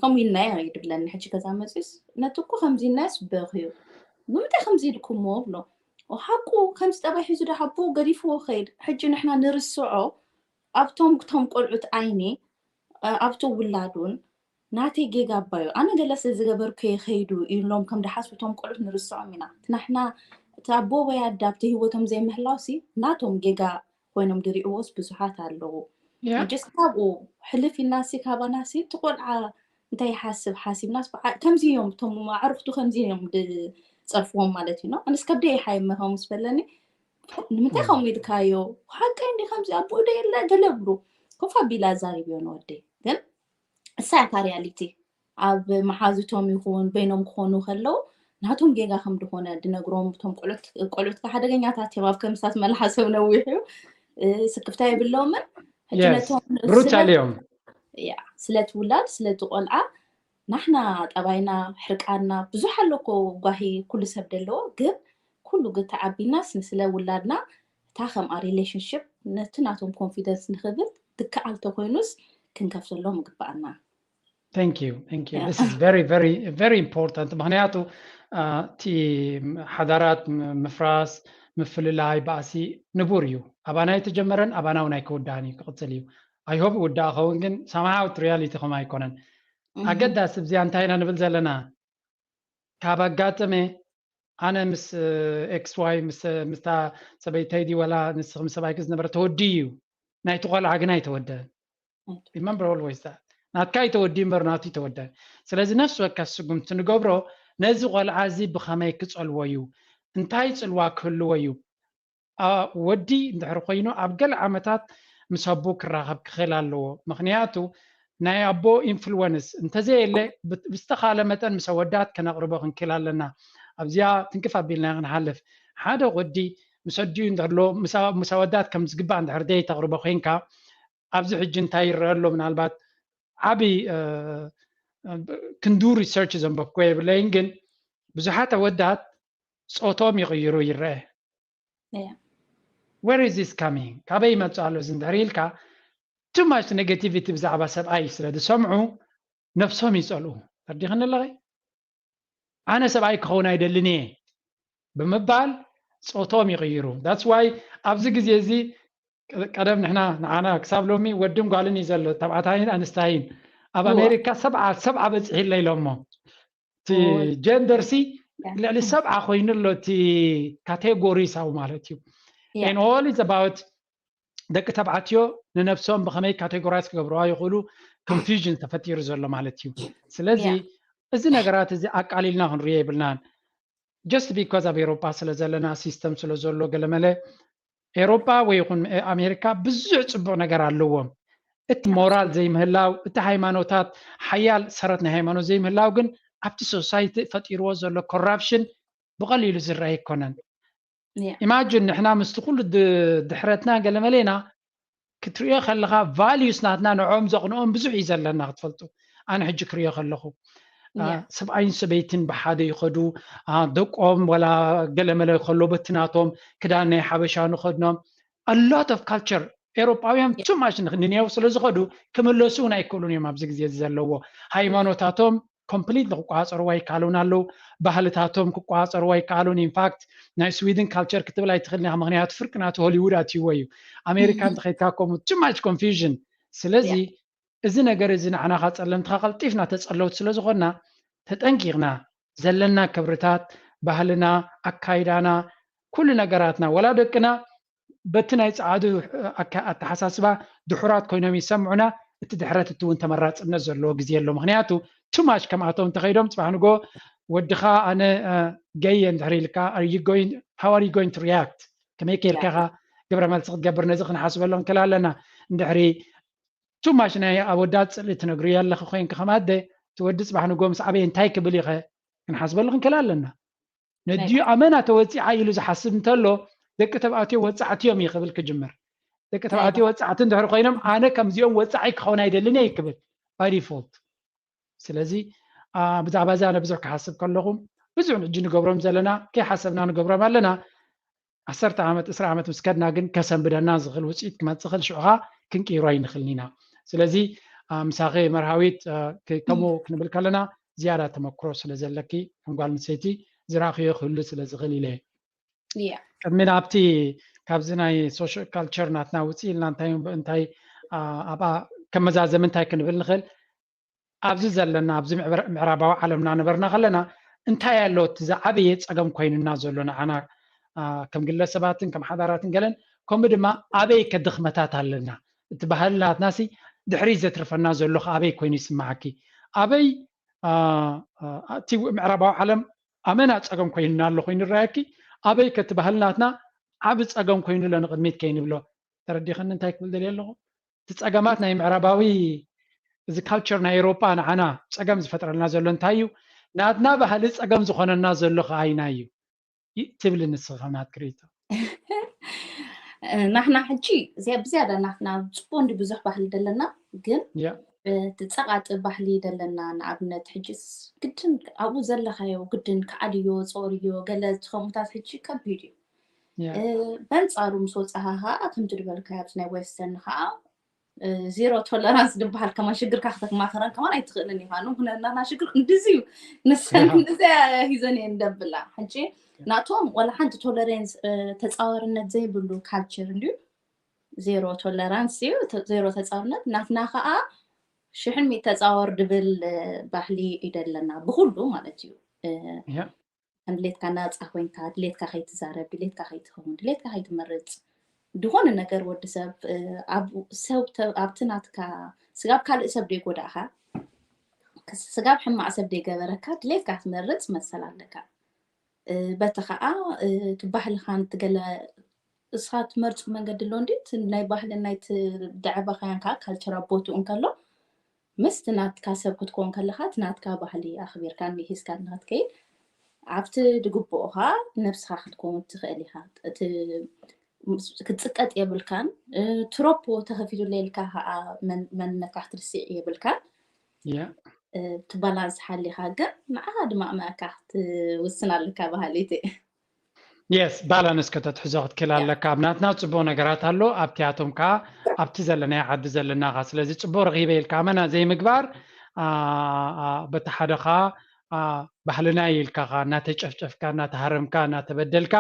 ከምኡ ኢልናዮ እዩ ድብለኒ ሕጂ ገዛ መፅዩስ ነቲ እኮ ከምዚ ኢልናዮስ በኽዩ ንምንታይ ከምዚ ኢልኩሞ ብሎ ሓቁ ከምዚ ጠባይ ሒዙ ዶ ሓቦ ገዲፍዎ ከይድ ሕጂ ንሕና ንርስዖ ኣብቶም ክቶም ቆልዑት ዓይኒ ኣብቲ ውላዱን ናተይ ጌጋ ኣባዩ ኣነ ገለ ስለ ዝገበርኩ የኸይዱ ኢሎም ከም ድሓስቡ እቶም ቆልዑት ንርስዖም ኢና እቲ ናሕና እቲ ኣቦ ወይ ኣደ ኣብቲ ህይወቶም ዘይምህላው ሲ ናቶም ጌጋ ኮይኖም ድሪእዎስ ብዙሓት ኣለዉ ሕጅስ ካብኡ ሕልፍ ኢልና ሲ ካባና ሲ እቲ ቆልዓ እንታይ ይሓስብ ሓሲብናስ ከምዚ እዮም እቶም ኣዕርኽቱ ከምዚ እዮም ዝፀርፍዎም ማለት እዩ ኣነስ ከብደ ይሓይመኸው ምስ በለኒ ንምንታይ ከምኡ ኢልካዮ ሓቀይ እንዲ ከምዚ ኣቦኡ ዶ የለ ገለ ብሉ ኮፍ ኣቢለ ኣዛሪብዮ ንወደይ ግን እሳ እያ እታ ሪያሊቲ ኣብ መሓዙቶም ይኹን በይኖም ክኾኑ ከለዉ ናቶም ጌጋ ከም ድኾነ ድነግሮም እቶም ቆልዑት ቆልዑት ሓደገኛታት እዮም ኣብ ከምሳት መልሓሶም ነዊሕ እዩ ስክፍታ የብሎምን ሕጂ ነቶም ብሩታል እዮም ያ ስለቲ ውላድ ስለቲ ቆልዓ ናሕና ጠባይና ሕርቃና ብዙሕ ኣለኮ ጓሂ ኩሉ ሰብ ደለዎ ግን ኩሉ ግተዓቢናስ ንስለ ውላድና እታ ከምኣ ሪሌሽንሽፕ ነቲ ናቶም ኮንፊደንስ ንክብል ዝከኣል ተኮይኑስ ክንከፍተሎም ይግበኣና Thank you, thank you. This is very, very, very important. ምክንያቱ እቲ ሓዳራት ምፍራስ ምፍልላይ ባእሲ ንቡር እዩ። ኣባና የተጀመረን ኣባና እውን ኣይክውዳእን እዩ ክቕፅል እዩ። I hope ይውዳእ ኸውን ግን somehow reality ከም ኣይኮነን። ኣገዳሲ እዚኣ እንታይ ኢና ንብል ዘለና ካብ ኣጋጥመ ኣነ ምስ ኤክስ ዋይ ምስታ ሰበይተይ ድዩ ዋላ ንስኺ ምስ ሰብኣይኪ ዝነበረ ተወዲ እዩ። ናይቲ ቆልዓ ግን ኣይተወደን። Remember always that ናትካ ይተወዲ እምበር ናቱ ይተወደን። ስለዚ ነፍሲ ወከፍ ስጉምቲ ንገብሮ ነዚ ቆልዓ እዚ ብኸመይ ክጸልዎ እዩ፣ እንታይ ጽልዋ ክህልዎ እዩ። ወዲ እንድሕር ኮይኑ ኣብ ገለ ዓመታት ምስ ኣቦ ክራኸብ ክኽእል ኣለዎ። ምክንያቱ ናይ ኣቦ ኢንፍሉወንስ እንተዘየለ ብዝተኻለ መጠን ምስ ኣወዳት ከነቕርቦ ክንክእል ኣለና። ኣብዚኣ ትንክፍ ኣቢልና ክንሓልፍ ሓደ ወዲ ምስ ኣዲኡ እንድሕር ምስ ኣወዳት ከም ዝግባእ እንድሕር ደይ ተቕርቦ ኮይንካ ኣብዚ ሕጂ እንታይ ይረአ ኣሎ ምናልባት ዓብይ ክንዱ ሪሰርች ዘንበብኮ የብለይን ግን ብዙሓት ኣወዳት ፆቶም ይቕይሩ ይረአ። Where is this coming? ካበይ ይመፅእ ኣሎ እዚ እንድሕር ኢልካ too much negativity ብዛዕባ ሰብኣይ ስለ ዝሰምዑ ነብሶም ይፀልኡ። ተርዲኽኒ ኣለኸ? ኣነ ሰብኣይ ክኸውን ኣይደልን እየ ብምባል ፆቶም ይቕይሩ። That's why ኣብዚ ግዜ እዚ ቀደም ንሕና ንዓና ክሳብ ሎሚ ወድን ጓልን እዩ ዘሎ፣ ተባዕታይን ኣንስታይን። ኣብ ኣሜሪካ ሰብዓ ሰብዓ በፂሑ ኣሎ ኢሎሞ። እቲ ጀንደር ሲ ልዕሊ ሰብዓ ኮይኑ ኣሎ እቲ ካቴጎሪ ሳው ማለት እዩ። And all is about ደቂ ተባዕትዮ ንነብሶም ብኸመይ ካቴጎራይዝ ክገብርዋ ይኽእሉ ኮንፊውዥን ተፈጢሩ ዘሎ ማለት እዩ። ስለዚ እዚ ነገራት እዚ ኣቃሊልና ክንሪኦ የብልናን። Just because ኣብ ኤሮፓ ስለ ዘለና ሲስተም ስለ ዘሎ ገለመለ ኤሮፓ ወይ ይኹን ኣሜሪካ ብዙሕ ፅቡቕ ነገር ኣለዎም። እቲ ሞራል ዘይምህላው፣ እቲ ሃይማኖታት ሓያል ሰረት ናይ ሃይማኖት ዘይምህላው ግን ኣብቲ ሶሳይቲ ፈጢርዎ ዘሎ ኮራፕሽን ብቐሊሉ ዝረአ ኣይኮነን። ኢማጅን ንሕና ምስቲ ኩሉ ድሕረትና ገለመለ ኢና ክትሪኦ ከለኻ ቫልዩስ ናትና ንዕኦም ዘቕንኦም ብዙሕ እዩ ዘለና ክትፈልጡ። ኣነ ሕጂ ክሪኦ ከለኹ ሰብኣይን ሰበይትን ብሓደ ይኸዱ፣ ደቆም ወላ ገለመለ ከሎ በቲ ናቶም ክዳን ናይ ሓበሻ ንኸድኖም a lot of culture ኤሮጳውያን too much ንኒው ስለ ዝኸዱ ክምለሱ እውን ኣይክእሉን እዮም። ኣብዚ ግዜ እዚ ዘለዎ ሃይማኖታቶም ኮምፕሊት ክቋፀርዎ ኣይከኣሉን ኣለዉ። ባህልታቶም ክቋፀርዎ ኣይከኣሉን። ኢንፋክት ናይ ስዊድን ካልቸር ክትብል ኣይትኽእልን ኢኻ፣ ምክንያቱ ፍርቂ ናቱ ሆሊውድ ኣትይዎ እዩ። ኣሜሪካ እንተኸይድካ ከምኡ too much confusion። ስለዚ እዚ ነገር እዚ ንዓና ጸለምትኻ ቀልጢፍና ተጸለውቲ ስለ ዝኾንና ተጠንቂቕና ዘለና ክብርታት ባህልና ኣካይዳና ኩሉ ነገራትና ወላ ደቅና በቲ ናይ ጸዓዱ ኣተሓሳስባ ድሑራት ኮይኖም ይሰምዑና። እቲ ድሕረት እቲ እውን ተመራጽነት ዘለዎ ግዜ ኣሎ። ምክንያቱ too much ከምኣቶም እንተኸይዶም ጽባሕ ንጎ ወድኻ ኣነ ገየ እንድሕር ኢልካ how are you going to react? ከመይ ከይርካ ኢኻ ግብረ መልሲ ክትገብር? ነዚ ክንሓስበሉ ንክእል ኣለና። እንድሕሪ too much ናይ ኣወዳት ጽልኢ ትነግርዮ ኣለኺ ኮይንኪ ከም ኣደ እቲ ወዲ ጽባሕ ንጎ ምስ ዓበየ እንታይ ክብል ኢኸ ክንሓስበሉ ክንክእል ኣለና። ነዲኡ ኣመና ተወጺዓ ኢሉ ዝሓስብ እንተሎ ደቂ ተባዕትዮ ወጻዕቲ እዮም እዩ ክብል ክጅምር። ደቂ ተባዕትዮ ወጻዕቲ እንድሕር ኮይኖም ኣነ ከምዚኦም ወጻዒ ክኸውን ኣይደልን እየ ክብል by default። ስለዚ ብዛዕባ እዚ ኣነ ብዙሕ ክሓስብ ከለኹ ብዙሕ ሕጂ ንገብሮም ዘለና ከይሓሰብና ንገብሮም ኣለና። ዓሰርተ ዓመት ዕስራ ዓመት ምስ ከድና ግን ከሰንብደና ዝኽእል ውፅኢት ክመፅእ ክእል ሽዑ ከዓ ክንቅይሮ ኣይንኽእልን ኢና። ስለዚ ምሳኺ መርሃዊት ከምኡ ክንብል ከለና ዝያዳ ተመክሮ ስለ ዘለኪ ከም ጓል ኣንስተይቲ ዝረእኽዮ ክህሉ ስለ ዝኽእል ኢለ እየ። ቅድሚ ናብቲ ካብዚ ናይ ሶሻል ካልቸር ናትና ውፅእ ኢልና እንታይ እንታይ ኣብኣ ከመዛዘም እንታይ ክንብል ንኽእል ኣብዚ ዘለና ኣብዚ ምዕራባዊ ዓለም እናነበርና ከለና እንታይ ኣሎ እቲ ዝዓበየ ፀገም ኮይኑና ዘሎ ንዓና ከም ግለሰባትን ከም ሓዳራትን ገለን ከምኡ ድማ ኣበይ ከ ድኽመታት ኣለና እቲ ባህሊ ናትናሲ ድሕሪ ዘትርፈና ዘሎ ኣበይ ኮይኑ ይስማዓኪ ኣበይ እቲ ምዕራባዊ ዓለም ኣመና ፀገም ኮይኑና ኣሎ ኮይኑ ይረኣየኪ ኣበይ ከ እቲ ባህሊ ናትና ዓብ ፀገም ኮይኑ ኣሎ ንቅድሚት ከይንብሎ ተረዲኸኒ እንታይ ክብል ደልየ ኣለኹ እቲ ፀገማት ናይ ምዕራባዊ እዚ ካልቸር ናይ ኤሮጳ ንዓና ፀገም ዝፈጥረልና ዘሎ እንታይ እዩ ናትና ባህሊ ፀገም ዝኾነና ዘሎ ከዓይና እዩ ትብሊ ንስኺ ከም ናትኪ ርእይቶ? ናሕና ሕጂ ብዝያዳ ናትና ፅቡቅ እንዲ ብዙሕ ባህሊ ደለና ግን እቲ ፀቃጢ ባህሊ ደለና ንኣብነት ሕጂ ግድን ኣብኡ ዘለካዮ ግድን ክዓልዮ ፀርዮ ገለ ከምኡታት ሕጂ ከቢድ እዩ በንፃሩ ምስ ወፃኻ ከዓ ከምቲ ዝበልካዮ ኣብቲ ናይ ዌስተርን ከዓ ዜሮ ቶለራንስ ዝበሃል ከማን ሽግርካ ክተማኸረን ከማን ኣይትኽእልን ኢኻ። ምክንያቱ ናትና ሽግር ክንድዚ እዩ ንሰን ክንድዚ ሂዘን እየን ደብላ ሕጂ ናቶም ዋላ ሓንቲ ቶለሬንስ ተፃዋርነት ዘይብሉ ካልቸር እንድዩ ዜሮ ቶለራንስ እዩ ዜሮ ተፃዋርነት ናትና ከዓ ሽሕን ሚእቲ ተፃወር ድብል ባህሊ እዩ ደለና ብኩሉ ማለት እዩ ከም ድሌትካ ናፃ ኮይንካ ድሌትካ ከይትዛረብ ድሌትካ ከይትኸውን ድሌትካ ከይትመርፅ ዝኾነ ነገር ወዲ ሰብ ኣብ ሰብ ኣብቲ ናትካ ስጋብ ካልእ ሰብ ደይጎዳእካ ስጋብ ሕማቕ ሰብ ደይገበረካ ድሌትካ ክትመርፅ መሰል ኣለካ። በቲ ከዓ እቲ ባህልኻን ትገለ እስኻ ትመርፁ መንገዲ ኣሎ እንዲ ናይ ባህልን ናይ ደዕበኻያን ከዓ ካልቸር ቦትኡ እንከሎ ምስቲ ናትካ ሰብ ክትኮን ከለኻ እቲ ናትካ ባህሊ ኣኽቢርካ ሒዝካ ንክትከይድ ኣብቲ ድግብኦ ከዓ ነብስኻ ክትከውን ትኽእል ኢኻ። ክትፅቀጥ የብልካን። ትሮፖ ተኸፊቱለ ኢልካ ከዓ መንነትካ ክትርስዕ የብልካን። እቲ ባላንስ ሓሊኻ ግን ንዓኻ ድማ ኣመእካ ክትውስን ኣለካ በሃሊት እየ። የስ ባላንስ ከተትሕዞ ክትክእል ኣለካ። ኣብ ናትና ፅቡቅ ነገራት ኣሎ ኣብቲኣቶም ከዓ ኣብቲ ዘለናዮ ዓዲ ዘለና ካ ስለዚ ፅቡቅ ረኪበ ኢልካ መና ዘይምግባር በቲ ሓደ ከዓ ባህልና እዩ ኢልካ ካ እናተጨፍጨፍካ እናተሃረምካ እናተበደልካ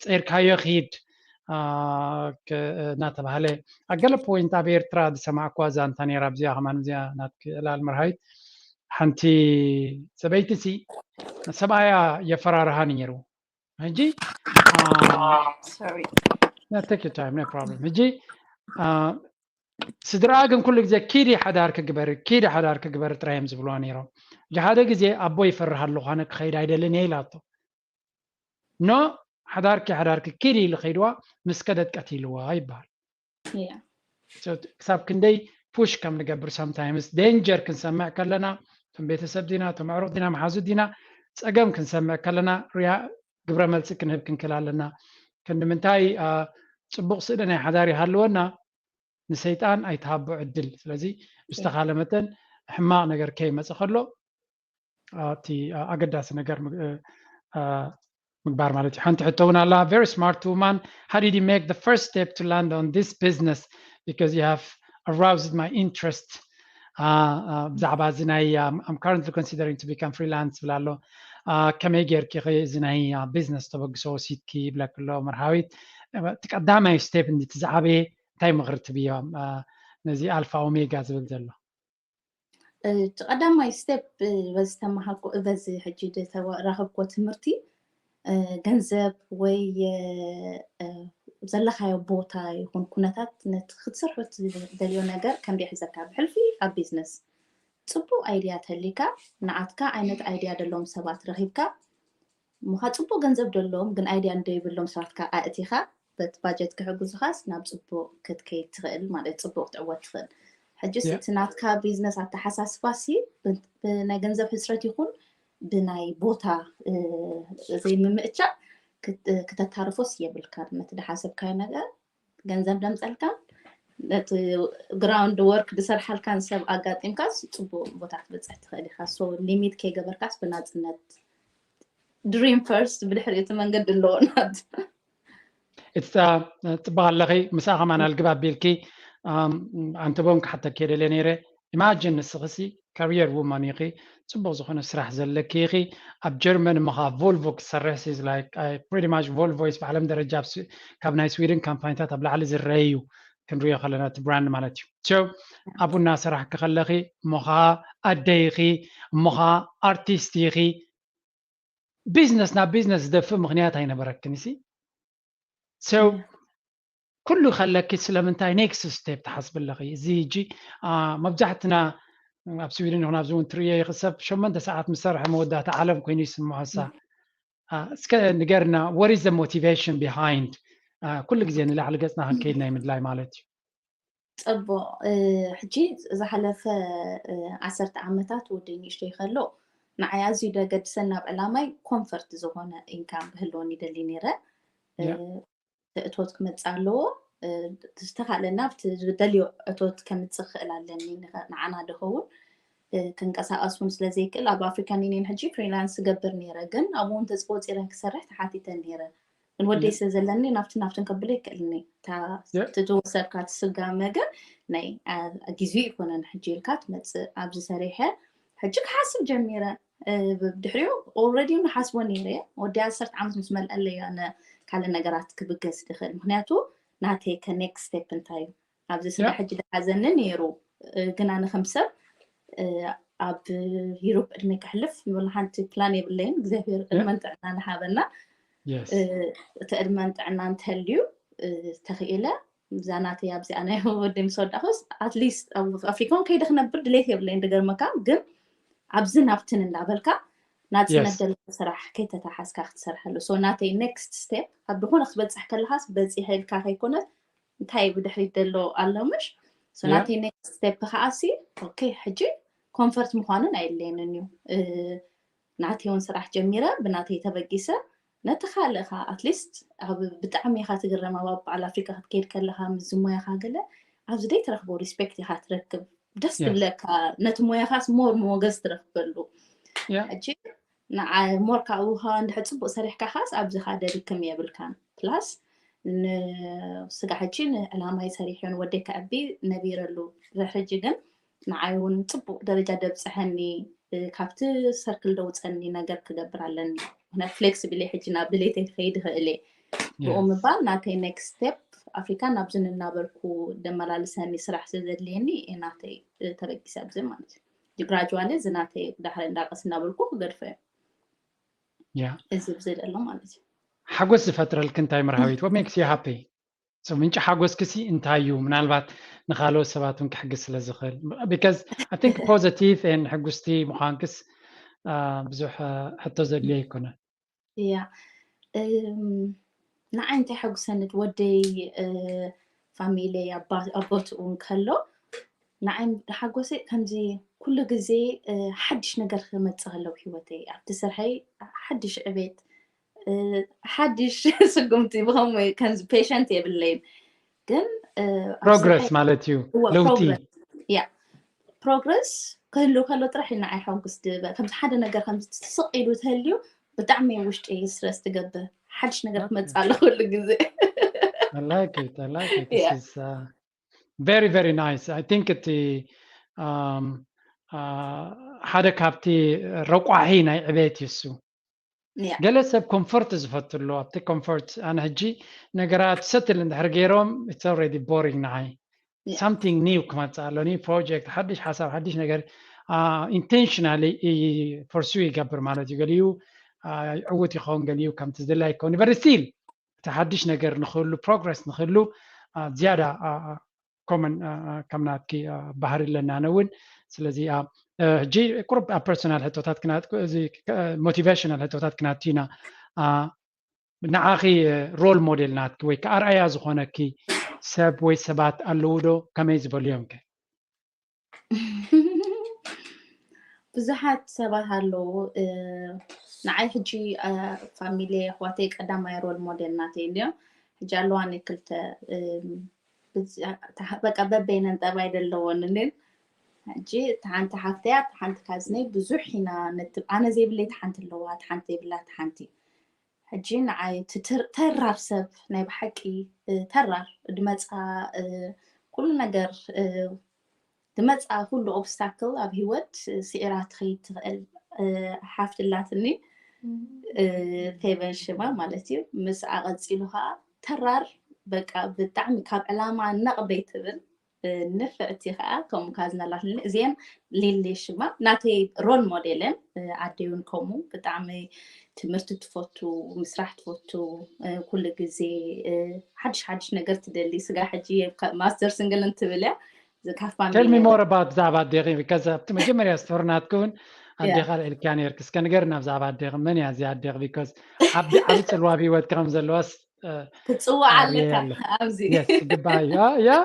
ፀርካዮ ክሂድ እናተባህለ ኣብ ገለ ፖይንት ኣብ ኤርትራ ዝሰማዕኩዋ ዛንታ ነይራ ኣብዚኣ ከማን እዚኣ ናትክእላል መርሃዊት ሓንቲ ሰበይቲ ሲ ሰብኣያ የፈራርሃ ነይሩ ሕጂ ሕጂ ስድራኣ ግን ኩሉ ግዜ ኪዲ ሓዳር ክግበር ኪዲ ሓዳር ክግበር ጥራይ እዮም ዝብልዋ ነይሮም። ሓደ ግዜ ኣቦ ይፈርህ ኣለኹ ኣነ ክኸይድ ኣይደልን እየ ኢላቶ። ኖ ሓዳርኪ ሓዳርኪ ኪዲ ኢሉ ከይድዋ ምስ ከደት ቀቲልዋ ይበሃል። ክሳብ ክንደይ ፑሽ ከም ንገብር sometimes danger ክንሰምዕ ከለና እቶም ቤተሰብ ዲና እቶም ኣዕሩኽ ዲና መሓዙት ዲና ፀገም ክንሰምዕ ከለና ግብረ መልሲ ክንህብ ክንክእል ኣለና። ክንዲ ምንታይ ፅቡቅ ስእሊ ናይ ሓዳር ይሃልወና ንሰይጣን ኣይትሃቦ ዕድል። ስለዚ ብዝተኻለ መጠን ሕማቕ ነገር ከይመፀ ከሎ እቲ ኣገዳሲ ነገር ምግባር ማለት እዩ። ሓንቲ ሕቶ እውን ኣላ very smart woman how did you make the first step to land on this business because you have aroused my interest ብዛዕባ እዚ ናይ I'm currently considering to become freelance ዝብል ኣሎ። ከመይ ጌርኪ እዚ ናይ ቢዝነስ ተበግሶ ወሲድኪ ይብለክ ኣሎ መርሃዊት። እቲ ቀዳማይ ስቴፕ እንዲ እቲ ዝዓበየ እንታይ ምኽሪ ትብዮ ነዚ ኣልፋ ኦሜጋ ዝብል ዘሎ? እቲ ቀዳማይ ስቴፕ በዚ ተመሃርኩ በዚ ሕጂ ዝረኸብኮ ትምህርቲ ገንዘብ ወይ ዘለኻዮ ቦታ ይኹን ኩነታት ነቲ ክትሰርሖ ትደልዮ ነገር ከም ደይሕዘካ ብሕልፊ ኣብ ቢዝነስ ፅቡቅ ኣይድያ ተሊካ ንዓትካ ዓይነት ኣይድያ ደለዎም ሰባት ረኺብካ እሞኻ ፅቡቅ ገንዘብ ደለዎም ግን ኣይድያ እንደይብሎም ሰባትካ ኣእቲኻ በቲ ባጀት ክሕግዙኻስ ናብ ፅቡቅ ክትከይድ ትኽእል ማለት ፅቡቅ ክትዕወት ትኽእል። ሕጂ እቲ ናትካ ቢዝነስ ኣተሓሳስባ ሲ ብናይ ገንዘብ ሕፅረት ይኹን ብናይ ቦታ ዘይምምእቻ ክተታርፎስ የብልካ ነቲ ድሓሰብካዮ ነገር ገንዘብ ደምፀልካ ነቲ ግራውንድ ወርክ ዝሰርሓልካን ሰብ ኣጋጢምካስ ፅቡቅ ቦታ ክትበፅሕ ትኽእል ኢካ። ሶ ሊሚት ከይገበርካስ ብናፅነት ድሪም ፈርስት ብድሕሪ እቲ መንገዲ ኣለዎ ናት ፅቡቅ ኣለኺ። ምሳኣ ከማን ኣልግብ ኣቢልኪ ኣንተቦን ክሓተኪ የደልየ ነይረ። ኢማጅን ንስኽሲ ካሪየር ውማን ኢኺ፣ ፅቡቅ ዝኾነ ስራሕ ዘለኪ ኢኺ። ኣብ ጀርመን እሞ ከዓ ቮልቮ ክትሰርሕ ሲ like pretty much ቮልቮ is ብዓለም ደረጃ ካብ ናይ ስዊድን ካምፓኒታት ኣብ ላዕሊ ዝረአዩ ክንሪኦ ከለና እቲ ብራንድ ማለት እዩ። ኣቡና ሰራሕኪ ከለኺ እሞ ከዓ ኣደይ ኢኺ እሞ ከዓ ኣርቲስት ኢኺ። ቢዝነስ ናብ ቢዝነስ ዝደፍእ ምክንያት ኣይነበረክን ሲ ሰው ኩሉ ከለኪ ስለምንታይ ኔክስት ስቴፕ ትሓስቢ ኣለኺ? እዚ ሕጂ መብዛሕትና ኣብ ስዊድን ይኹን ኣብዚ እውን ትርእዮ ኢኺ ሰብ ሸሞንተ ሰዓት ምስ ሰርሐ መወዳእታ ዓለም ኮይኑ ይስምዖ። እሳ እስከ ንገርና what is the motivation behind ኩሉ ግዜ ንላዕሊ ገፅና ክንከይድ ናይ ምድላይ ማለት እዩ። ፅቡቅ ሕጂ ዝሓለፈ ዓሰርተ ዓመታት ወዲ ንእሽተይ ከሎ ንዓይ ኣዝዩ ደገድሰን ናብ ዕላማይ ኮንፈርት ዝኾነ ኢንካም ክህልወኒ ይደሊ ነይረ። እቶት ክመፅእ ኣለዎ። ዝተኻእለና ኣብቲ ዝደልዮ እቶት ከምፅእ ክኽእል ኣለኒ ንዓና ድኸውን ክንቀሳቀስ እውን ስለዘይክእል ኣብ ኣፍሪካን ዩኒየን ሕጂ ፍሪላንስ ዝገብር ነይረ ግን ኣብኡ እውን ተፅቆፂረ ክሰርሕ ተሓቲተ ነይረ። ግን ወደይ ስለ ዘለኒ ናብቲ ናብትን ከብሎ ይክእልኒ እቲ ዝወሰድካ ትስጋመ ግን ናይ ግዜኡ ይኮነን ሕጂ ኢልካ ትመፅእ ኣብዚ ሰሪሐ ሕጂ ክሓስብ ጀሚረ። ድሕሪኡ ኦልሬዲ ንሓስቦ ነይረ ወዲ ዓሰርተ ዓመት ምስ መልአለዩ ኣነ ካልእ ነገራት ክብገስ ድኽእል ምክንያቱ ናተይ ከ ኔክስት ስቴፕ እንታይ እዩ ኣብዚ ስለ ሕጂ ዝሓዘኒ ነይሩ። ግን ኣነ ከም ሰብ ኣብ ዩሮፕ ዕድመ ከሕልፍ ምብላ ሓንቲ ፕላን የብለይን። እግዚኣብሔር ዕድመን ጥዕና ንሃበና። Yes. እቲ ዕድመን ጥዕና እንተልዩ ተኽኢለ እዛ ናተይ ኣብዚኣ ናይ ወደይ ምስ ወዳኹስ ኣትሊስት ኣብ ኣፍሪካ እውን ከይደ ክነብር ድሌት የብለይን። ድገርመካ ግን ኣብዚ ናብትን እንዳበልካ ናፅነት Yes. ዘለዎ ስራሕ ከይተታሓዝካ ክትሰርሐሉ። So ናተይ ኔክስት ስቴፕ ኣብ ዝኾነ ክትበፅሕ ከለካስ በፂሐ ኢልካ ከይኮነ እንታይ ብድሕሪት ዘሎ ኣሎ ምሽ? So Yeah. ናተይ ኔክስት ስቴፕ ከዓሲ ኦኬ ሕጂ ኮንፈርት ምዃኑን ኣየድለየንን እዩ። እ፣ ናተይ እውን ስራሕ ጀሚረ ብናተይ ተበጊሰ ነቲ ካልእ ኸዓ ኣትሊስት ኣብ ብጣዕሚ ኢኻ ትግረም ኣብ በዓል ኣፍሪካ ክትከይድ ከለኻ ምስ ሞያኻ ገለ ኣብዚ ደይ ትረክቦ ሪስፔክት ኢኻ ትረክብ። ደስ Yes. ትብለካ ነቲ ሞያኻስ ሞር ሞገስ ትረክበሉ። Yeah. ሕጂ ንዓ ሞር ካብኡ ኸዓ እንድሕር ፅቡቅ ሰሪሕካ ኻስ ኣብዚ ኸዓ ደሪክም የብልካን። ፕላስ ንስጋ ሕጂ ንዕላማይ ሰሪሐ ንወደይ ከዕቢ ነቢረሉ። ድሕሪ ሕጂ ግን ንዓይ እውን ፅቡቅ ደረጃ ደብፅሐኒ እ፣ ካብቲ ሰርክል ደውፀኒ ነገር ክገብር ኣለኒ። ምክንያቱ ፍሌክስብል እየ ሕጂ ናብ ድሌተይ ክኸይድ ይኽእል እየ። ብኡ Yes. ምባል ናተይ ኔክስት ስቴፕ ኣፍሪካ ናብዚ እናበልኩ ደመላልሰኒ ስራሕ ስለ ዘድልየኒ እየ ናተይ እ፣ ተበጊሰ ኣብዚ ማለት እዩ። ግራጁዋሊ እዚ ናተይ ዳሕረ እንዳቀስ እናበልኩ ክገድፎ እየ። Yeah. እዚ ብዚ ዘሎ ማለት እዩ። ሓጎስ ዝፈጥረልክ እንታይ መርሃዊት? What makes you happy? So ምንጪ ሓጎስክሲ እንታይ እዩ? ምናልባት ንኻልኦት ሰባት እውን ክሕግዝ ስለ ዝኽእል። Because I think positive and ሕጉስቲ ምዃንክስ አ፣ ብዙሕ አ፣ ሕቶ ዘድልዮ ኣይኮነን። ያ እም፣ ንዓይ እንታይ ሓጉሰኒ ወደይ እ፣ ፋሚለይ ኣባ- ኣቦትኡ እንከሎ ንዓይ ሓጎሰይ ከምዚ ኩሉ ግዜ እ፣ ሓድሽ ነገር ክመፅእ ከሎ ኣብ ህይወተይ ኣብቲ ስርሐይ ሓድሽ ዕቤት እ፣ ሓድሽ ስጉምቲ ብከምኡ ከምዚ ፔሸንት የብለይን ግን እ፣ ኣብ ፕሮግረስ ስርሐይ ማለት እዩ እወ ለውጢ። ፕሮግረስ ያ ፕሮግረስ ክህሉ ከሎ ጥራሕ እዩ ንዓይ ሓጉስ ድበ ከምዚ ሓደ ነገር ከምዚ ስቕ ኢሉ ተልዩ ብጣዕሚ ውሽጢ ስትረስ ትገብር ሓድሽ ነገር Okay. ክመፅእ ኣሎ ኩሉ ግዜ I like it. I like it. Yeah. This is uh, very, very nice. I think እቲ um, uh, ሓደ ካብቲ ረቋሒ ናይ ዕቤት እዩ እሱ። Yeah. ገለ ሰብ ኮምፎርት ዝፈቱ ኣሎ። ኣብቲ ኮምፎርት ኣነ ሕጂ ነገራት ሰትል እንድሕር ገይሮም it's already boring ንዓይ። Yeah. Something new ክመፅእ ኣሎ። ኒው ፕሮጀክት፣ ሓድሽ ሓሳብ፣ ሓድሽ ነገር ኢንቴንሽናሊ ፐርሱ ይገብር ማለት እዩ። ገሊኡ አ፣ ይዕውት ይኸውን፣ ገሊኡ ከምቲ ዝድላይ ይኸውን። But still እቲ ሓድሽ ነገር ንክህሉ ፕሮግረስ ንክህሉ አ፣ ዝያዳ ኮመን ከም ናትኪ አ፣ ባህሪ ኣለና ኣነ እውን። ስለዚ አ፣ እ፣ ሕጂ ቁሩብ ኣብ ፐርሶናል ሕቶታት ክናት እዚ ሞቲቬሽናል ሕቶታት ክናት ኢና አ፣ ንዓኺ ሮል ሞዴል ናትኪ ወይ ከዓ ኣርኣያ ዝኾነኪ ሰብ ወይ ሰባት ኣለዉ ዶ? ከመይ ዝበሉ እዮም ከ? ብዙሓት ሰባት ኣለዉ እ፣ ንዓይ ሕጂ እ፣ ፋሚሊ ኣሕዋተይ ቀዳማይ ሮል ሞዴል ናተይ እንድዮም ሕጂ ኣለዋኒ ክልተ እ፣ ብዝ- ተሓ- በቃ በበይነን ጠባይ ዘለወን እንን ሕጂ እታ ሓንቲ ሓፍተያ እታ ሓንቲ ካዝነይ ብዙሕ ኢና ነትብ ኣነ ዘይብለይ እታ ሓንቲ ኣለዋ እታ ሓንቲ ዘይብላ እታ ሓንቲ ሕጂ ንዓይ እቲ ተር- ተራር ሰብ ናይ ብሓቂ እ፣ ተራር ድመፃ እ፣ ኩሉ ነገር እ፣ ድመፃ ኩሉ ኦብስታክል ኣብ ህይወት እ፣ ስዒራ ትኸይድ ትኽእል እ፣ ሓፍቲ ኣላትኒ እ፣ ፌቨን ሽማ ማለት እዩ። ምስኣ ቀፂሉ ከዓ ተራር በቃ ብጣዕሚ ካብ ዕላማ ነቕ ደይትብል እ፣ ንፍዕቲ ከዓ ከምኡ ካዝና ኣላትኒ እዚአን ሊሊ ሽማ ናተይ ሮል ሞዴልን እ፣ ኣደይ እውን ከምኡ ብጣዕሚ ትምህርቲ ትፈቱ ምስራሕ ትፈቱ እ፣ ኩሉ ግዜ እ፣ ሓድሽ ሓድሽ ነገር ትደሊ ስጋ ሕጂ ማስተር ስንግል እንትብል እያ ካብ Tell me ፋሚሊ more about ብዛዕባ ኣዴኺ because ኣብቲ መጀመርያ ስቶሪ ናትኪ እውን ኣዴኻ ኣልዒልክያ ነርኪ። እስከ ንገርና ብዛዕባ ኣዴኺ። መን እያ እዚኣ ኣዴኺ? Because ዓቢ ዓቢ ፅልዋ ኣብ ህይወትኪ ከም ዘለዋስ እ፣ ክትፅዋዕ ኣርእየ ኣለካ ኣሎ። ኣብዚ የስ ግባእ እዩ። ያ ያ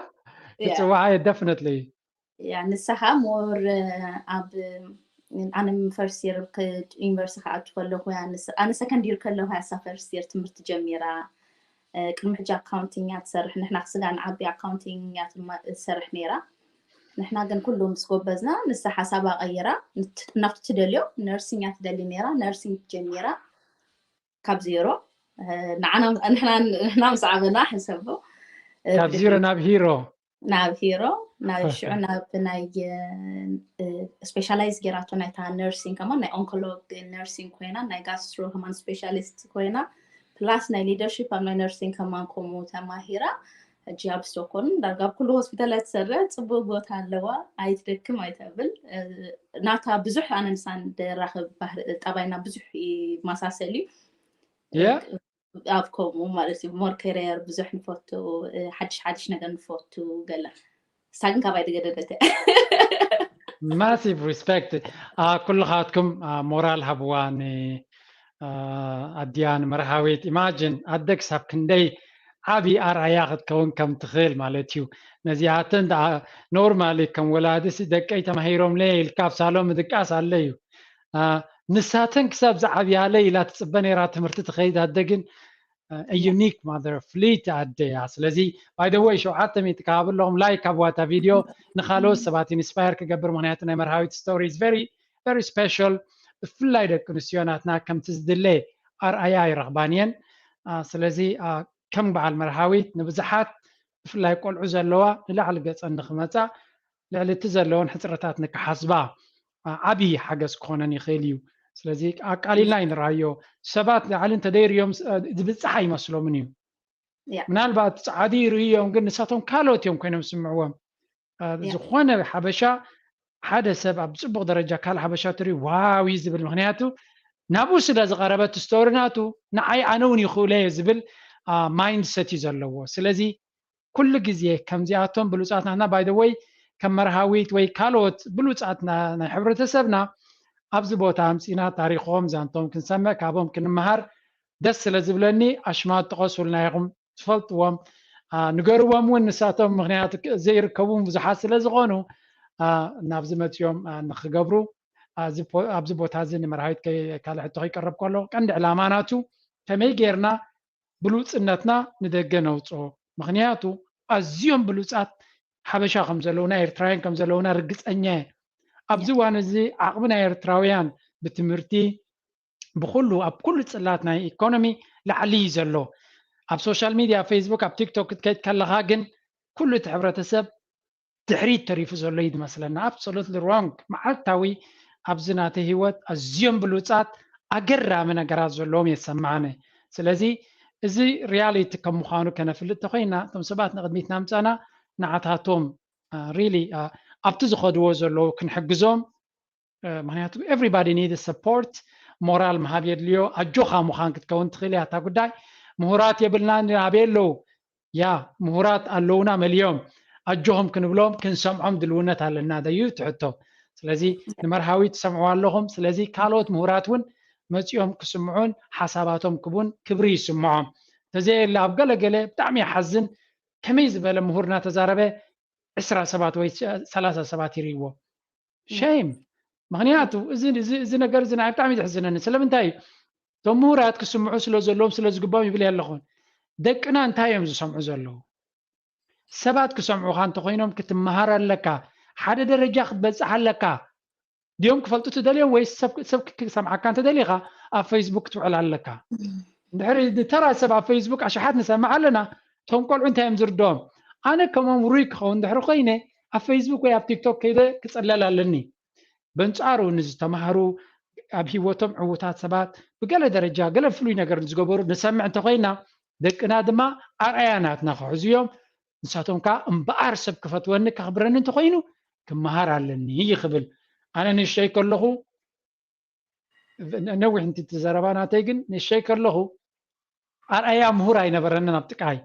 ክፅዋዓ እየ ደፍነትሊ። ያ ንሳ ከዓ ሞር ኣብ ኣነ ፈርስት የር ዩኒቨርሲቲ ክኣቱ ከለኹ እያ ንስ- ኣነ ሰከንድ ይር ከለኹ እያ እሳ ፈርስት የር ትምህርቲ ጀሚራ። እ፣ ቅድሚ ሕጂ ኣካውንቲንግ እያ ትሰርሕ። ንሕና ክስጋ ንዓቢ ኣካውንቲንግ እያ ትማ- ትሰርሕ ነይራ። ንሕና ግን ኩሉ ምስ ጎበዝና ንሳ ሓሳባ ቀይራ ንት- ናብቲ ትደልዮ ነርሲንግ እያ ትደሊ ነይራ። ነርሲንግ ጀሚራ ካብ ዜሮ እ፣ ንዓና ንሕና ንሕና ምስ ዓበና ሕሰቦ እ፣ ካብ ዚሮ ብድሕሪት ናብ ሂሮ ናብ ሂሮ ናብ ሽዑ ናብ ናይ ስፔሻላይዝ ጌራቶ ናይታ ነርሲንግ ከማን ናይ ኦንኮሎግ ነርሲንግ ኮይና ናይ ጋስትሮ ከማን ስፔሻሊስት ኮይና ፕላስ ናይ ሊደርሽፕ ኣብ ናይ ነርሲንግ ከማን ከምኡ ተማሂራ ሕጂ ኣብ ስቶኮልም ዳርጋ ኣብ ኩሉ ሆስፒታላት ትሰርሕ፣ ጽቡቅ ቦታ ኣለዋ፣ ኣይትደክም ኣይተብል። ናታ ብዙሕ ኣነ ምሳን ደራኽብ ባህሪ ጠባይና ብዙሕ ይመሳሰል እዩ። ኣብ ከምኡ ማለት እዩ ሞር ከረየር ብዙሕ ንፈቱ፣ ሓድሽ ሓድሽ ነገር ንፈቱ። ገለ እሳ ግን ካባይ ዝገደደት። Massive respect ኩልኻትኩም። ሞራል ሃብዋ ን ኣድያ ንመርሃዊት። ኢማጅን ኣደ ክሳብ ክንደይ ዓቢ ኣርኣያ ክትከውን ከም ትኽእል ማለት እዩ። ነዚኣተን ኖርማሊ ከም ወላዲሲ ደቀይ ተማሂሮምለይ ኢልካ ኣብ ሳሎን ምድቃስ ኣለ እዩ። ንሳተን ክሳብ ዝዓብያለይ ኢላ ትፅበ ነይራ ትምህርቲ ትኸይድ ኣደ ግን ዩኒክ ማዘር ፍሊት ኣደ እያ። ስለዚ ባይ ዘ ወይ ሸውዓተ ሚእቲ ክሃቡ ኣለኹም ላይክ ኣብ ዋታ ቪድዮ ንካልኦት ሰባት ኢንስፓየር ክገብር፣ ምክንያቱ ናይ መርሃዊት ስቶሪ ቨሪ ስፔሻል። ብፍላይ ደቂ ኣንስትዮ ናትና ከምቲ ዝድለ ኣርኣያ ይረኽባን እየን። ስለዚ ከም በዓል መርሃዊት ንብዙሓት ብፍላይ ቆልዑ ዘለዋ ንላዕሊ ገፀን ንክመፃ ልዕሊ እቲ ዘለወን ሕፅረታት ንክሓስባ ዓብዪ ሓገዝ ክኾነን ይኽእል እዩ። ስለዚ ኣቃሊልና ይንራዮ። ሰባት ላዕሊ እንተደይርዮም ዝብፅሕ ኣይመስሎምን እዩ። ምናልባት ፃዕዲ ይርእዮም ግን ንሳቶም ካልኦት እዮም ኮይኖም ዝስምዕዎም። ዝኾነ ሓበሻ ሓደ ሰብ ኣብ ፅቡቕ ደረጃ ካልእ ሓበሻ ትርኢ ዋው እዩ ዝብል። ምክንያቱ ናብኡ ስለ ዝቐረበት ስቶሪ ናቱ ንዓይ ኣነ እውን ይኽእሎ እየ ዝብል ማይንድሰት እዩ ዘለዎ። ስለዚ ኩሉ ግዜ ከምዚኣቶም ብሉፃት ናትና ባይ ዘ ወይ ከም መርሃዊት ወይ ካልኦት ብሉፃት ናይ ሕብረተሰብና ኣብዚ ቦታ ኣምፂና ታሪኮም ዛንቶም ክንሰምዕ ካብኦም ክንመሃር ደስ ስለ ዝብለኒ ኣሽማት ጥቐሱልና ኢኹም ትፈልጥዎም ንገርዎም እውን ንሳቶም ምክንያቱ ዘይርከቡ ብዙሓት ስለ ዝኾኑ ናብዚ መፅኦም ንክገብሩ ኣብዚ ቦታ እዚ ንመርሃዊት ካልእ ሕቶ ከይቀረብ ከሎ ቀንዲ ዕላማ ናቱ ከመይ ጌርና ብሉፅነትና ንደገ ነውፅኦ። ምክንያቱ ኣዝዮም ብሉፃት ሓበሻ ከም ዘለውና ኤርትራውያን ከም ዘለውና ርግፀኛ እየ። ኣብዚ እዋን እዚ ዓቕሚ ናይ ኤርትራውያን ብትምህርቲ ብኩሉ ኣብ ኩሉ ፅላት ናይ ኢኮኖሚ ላዕሊ እዩ ዘሎ። ኣብ ሶሻል ሚድያ ፌስቡክ ኣብ ቲክቶክ ክትከይድ ከለካ ግን ኩሉ እቲ ሕብረተሰብ ድሕሪት ተሪፉ ዘሎ እዩ ዝመስለና። Absolutely wrong። መዓልታዊ ኣብዚ ናተይ ህይወት ኣዝዮም ብሉፃት ኣገራሚ ነገራት ዘለዎም የሰማዕኒ። ስለዚ እዚ ሪያሊቲ ከም ምዃኑ ከነፍልጥ ተኮይና እቶም ሰባት ንቅድሚት ናምፃና ንዓታቶም ሪሊ ኣብቲ ዝኸድዎ ዘለዉ ክንሕግዞም። ምክንያቱ everybody need support፣ ሞራል ምሃብ የድልዮ። ኣጆኻ ምዃን ክትከውን ትኽእል እያ እታ ጉዳይ። ምሁራት የብልናን ኣበይ ኣለዉ? ያ ምሁራት ኣለዉና መሊኦም ኣጆኹም ክንብሎም ክንሰምዖም ድልውነት ኣለና ደዩ ትሕቶ። ስለዚ ንመርሃዊ ትሰምዕዋ ኣለኹም። ስለዚ ካልኦት ምሁራት እውን መፂኦም ክስምዑን ሓሳባቶም ክቡን ክብሪ ይስምዖም። ተዘየለ ኣብ ገለገለ ብጣዕሚ ይሓዝን። ከመይ ዝበለ ምሁር እናተዛረበ ዕስራ ሰባት ወይ ሰላሳ ሰባት ይርእይዎ። ሸይም። ምክንያቱ እዚ ነገር እዚ ናይ ብጣዕሚ ዘሕዝነኒ ስለምንታይ እዩ እቶም ምሁራት ክስምዑ ስለ ዘለዎም ስለ ዝግባኦም ይብል ኣለኹን። ደቅና እንታይ እዮም ዝሰምዑ ዘለዉ? ሰባት ክሰምዑካ እንተኮይኖም ክትመሃር ኣለካ። ሓደ ደረጃ ክትበፅሕ ኣለካ። ድዮም ክፈልጡ ትደልዮም ወይ ሰብ ክሰምዓካ እንተደሊካ ኣብ ፌስቡክ ክትውዕል ኣለካ። እንድሕሪ ንተራ ሰብ ኣብ ፌስቡክ ኣሽሓት ንሰምዕ ኣለና። እቶም ቆልዑ እንታይ እዮም ዝርድኦም? ኣነ ከምኦም ሩይ ክኸውን ድሕሪ ኮይነ ኣብ ፌስቡክ ወይ ኣብ ቲክቶክ ከይደ ክፅለል ኣለኒ። በንፃሩ ንዝተማሃሩ ኣብ ሂወቶም ዕዉታት ሰባት ብገለ ደረጃ ገለ ፍሉይ ነገር ዝገበሩ ንሰምዕ እንተኮይና ደቅና ድማ ኣርኣያ ናትና ክሕዙ እዮም። ንሳቶም ከዓ እምበኣር ሰብ ክፈትወኒ ከኽብረኒ እንተኮይኑ ክመሃር ኣለኒ ይኽብል። ኣነ ንእሽተይ ከለኹ ነዊሕ እንት ዘረባ ናተይ ግን ንእሽተይ ከለኹ ኣርኣያ ምሁር ኣይነበረንን ኣብ ጥቃይ።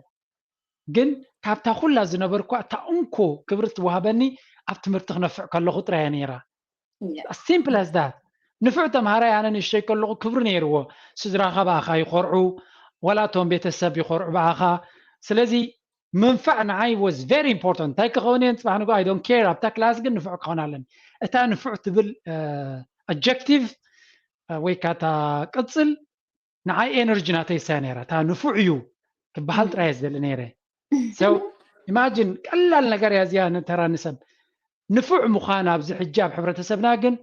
ግን ካብታ ኩላ ዝነበርኳ እታ እንኮ ክብሪ ትወሃበኒ ኣብ ትምህርቲ ክነፍዕ ከለኹ ጥራይ እያ ነይራ። Simple as that። ንፉዕ ተምሃራይ ኣነ ንእሽተይ ከለኹ ክብሪ ነይርዎ። ስድራኻ ብኣኻ ይኾርዑ፣ ዋላ እቶም ቤተሰብ ይኾርዑ ብኣኻ። ስለዚ ምንፋዕ ንዓይ was very important። እንታይ ክኸውን እየ ንፅባሕ ንጎ I don't care። ኣብታ ክላስ ግን ንፉዕ ክኸውን ኣለኒ። እታ ንፉዕ ትብል ኣጀክቲቭ ወይ ከዓ እታ ቅፅል ንዓይ ኤነርጂ ናተይ እሳ ነይራ። እታ ንፉዕ እዩ ክበሃል ጥራይ እየ ዝደሊ ነይረ። So imagine ቀላል ነገር እያ እዚኣ ንተራ ንሰብ ንፉዕ ምዃን ኣብዚ ሕጂ ኣብ ሕብረተሰብና ግን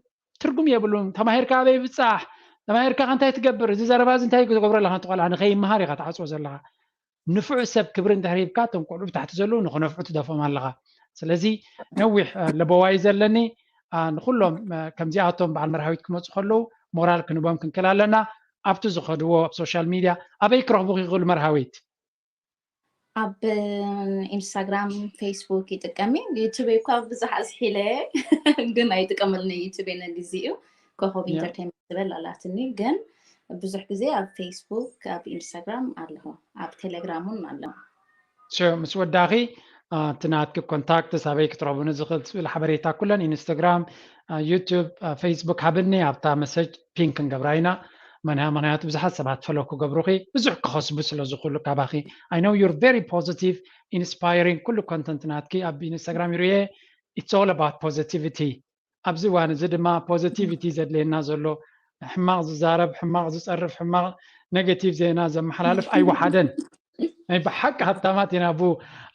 ትርጉም የብሉን። ተማሂርካ ኣበይ ብፃሕ፣ ተማሂርካ እንታይ ትገብር፣ እዚ ዘረባ እዚ እንታይ ትገብሮ ኣለካ? እቲ ቆልዓ ንከይመሃር ኢካ ትዓፅዎ ዘለካ። ንፉዕ ሰብ ክብሪ እንድሕር ሂብካ እቶም ቆልዑ ብታሕቲ ዘለዉ ንክነፍዑ ትደፎም ኣለካ። ስለዚ ነዊሕ ለበዋይ ዘለኒ ንኩሎም ከምዚኣቶም በዓል መርሃዊት ክመፁ ከለዉ ሞራል ክንቦም ክንክል ኣለና። ኣብቲ ዝኸድዎ ኣብ ሶሻል ሚድያ ኣበይ ክረኽቡ ይኽእሉ መርሃዊት? ኣብ ኢንስታግራም፣ ፌስቡክ ይጥቀም እየ። ዩቱብ እኳ ብዙሕ ኣዝሒለ ግን ኣይጥቀመሉን እየ። ዩቱብ ነጊዜኡ ኮኾብ ኢንተርቴይንመንት ዝብል ኣላትኒ፣ ግን ብዙሕ ግዜ ኣብ ፌስቡክ፣ ኣብ ኢንስታግራም ኣለኹ፣ ኣብ ቴሌግራም እውን ኣለኹ። ምስ ወዳኺ እቲ ናትኪ ኮንታክትስ ኣበይ ክትረኽብኒ ዝኽእል ዝብል ሓበሬታ ኩለን ኢንስታግራም፣ ዩቱብ፣ ፌስቡክ ሃብኒ። ኣብታ መሰጅ ፒን ክንገብራ ኢና። ምክንያቱ ብዙሓት ሰባት ፈሎ ክገብሩኺ ብዙሕ ክኸስቡ ስለ ዝኽእሉ ካባኺ። I know you're very positive, inspiring። ኩሉ ኮንተንት ናትኪ ኣብ ኢንስታግራም ይርየ። It's all about positivity። ኣብዚ እዋን እዚ ድማ ፖዚቲቪቲ ዘድልየና ዘሎ፣ ሕማቕ ዝዛረብ፣ ሕማቕ ዝፀርፍ፣ ሕማቕ ኔጌቲቭ ዜና ዘመሓላልፍ ኣይወሓደን። ናይ ብሓቂ ሃብታማት ኢና። ብ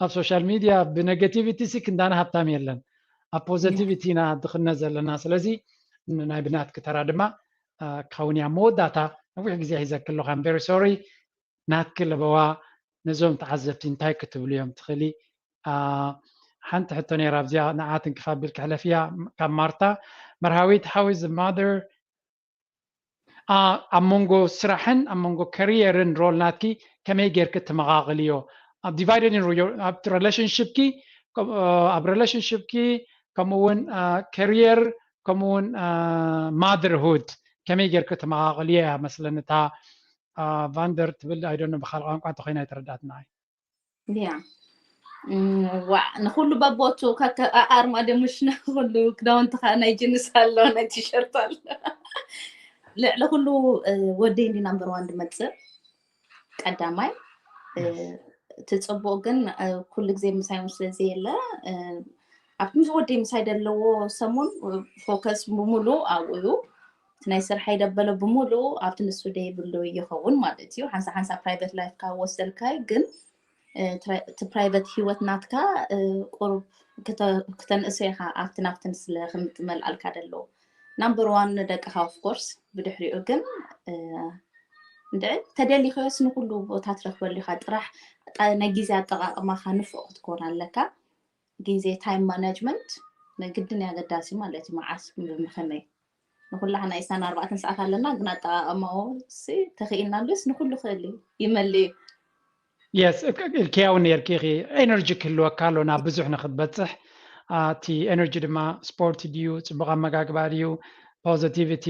ኣብ ሶሻል ሚድያ ብኔጌቲቪቲ ሲ ክንዳና ሃብታም የለን። ኣብ ፖዚቲቪቲ ኢና ድኽነት ዘለና። ስለዚ ናይ ብናትኪ ተራ ድማ ክኸውን እያ። መወዳእታ ነዊሕ ግዜ ሒዘኪ ኣለኹ። I'm very sorry። ናትኪ ለበዋ ነዞም ተዓዘብቲ እንታይ ክትብሉ እዮም ትኽእሊ? ሓንቲ ሕቶ ነይራ ኣብዚኣ፣ ንዓ ትንክፍ ኣቢልኪ ሕለፍያ። ካብ ማርታ መርሃዊት፣ how is the mother ኣብ መንጎ ስራሕን ኣብ መንጎ ከሪየርን ሮል ናትኪ ከመይ ጌርኪ ትመቓቕልዮ? ኣብ ዲቫይደድ ኣብቲ ሪሌሽንሽፕኪ፣ ኣብ ሪሌሽንሽፕኪ፣ ከምኡ እውን ከሪየር፣ ከምኡ እውን ማደርሁድ ከመይ ጌርኪ ትመቓቕልዮ እያ መስለኒ። እታ ቫንደር ትብል፣ I don't know ብኻልእ ቋንቋ እንተኾይና ኣይተረዳእትን ንዓይ። ያ ዋዕ፣ ንኩሉ በቦቱ ኣርማድዮ፣ ምሽ ንኩሉ ክዳውንቲ ከዓ ናይ ጅንስ ኣሎ፣ ናይ ቲሸርት ኣሎ። ልዕሊ ኩሉ ወደይ እንዲ ናምበር ዋን ዝመፅእ ቀዳማይ። እቲ ፅቡቅ ግን ኩሉ ግዜ ምሳይ ስለ ዘየለ፣ ኣብቲ ምስ ወደይ ምሳይ ዘለዎ ሰሙን ፎከስ ብምሉእ ኣብኡ እዩ። እቲ ናይ ስርሐይ ደበለ ብምሉእ ኣብቲ ንሱ ደይብሉ ይኸውን ማለት እዩ። ሓንሳ ሓንሳ ፕራይቨት ላይፍካ ወሰልካይ፣ ግን እቲ ፕራይቨት ህይወት ናትካ ቁሩብ ክተንእሶ ኢኻ፣ ኣብቲ ናብትን ስለ ክምጥመልኣልካ ደለዎ። ናምበር ዋን ንደቅኻ ኦፍኮርስ፣ ብድሕሪኡ ግን እንድዒ ተደሊኸዮስ ንኩሉ ቦታ ትረክበሉ ኢኻ። ጥራሕ ናይ ግዜ ኣጠቃቅማኻ ንፉዕ ክትኮን ኣለካ። ግዜ፣ ታይም ማናጅመንት ግድን ኣገዳሲ ማለት እዩ። መዓስ ብምኸመይ ንኩላህና ኢሳን ኣርባዕተን ሰዓት ኣለና፣ ግን ኣጠቃቅማኡ ተኽኢልናሉስ ንኩሉ ክእል እዩ፣ ይመል እዩ። የስ፣ ኢልክያው ነርኪ ኢኺ። ኤነርጂ ክህልወካ ኣሎ ናብ ብዙሕ ንክትበፅሕ። እቲ ኤነርጂ ድማ ስፖርት ድዩ፣ ፅቡቅ ኣመጋግባ ድዩ፣ ፖዚቲቪቲ፣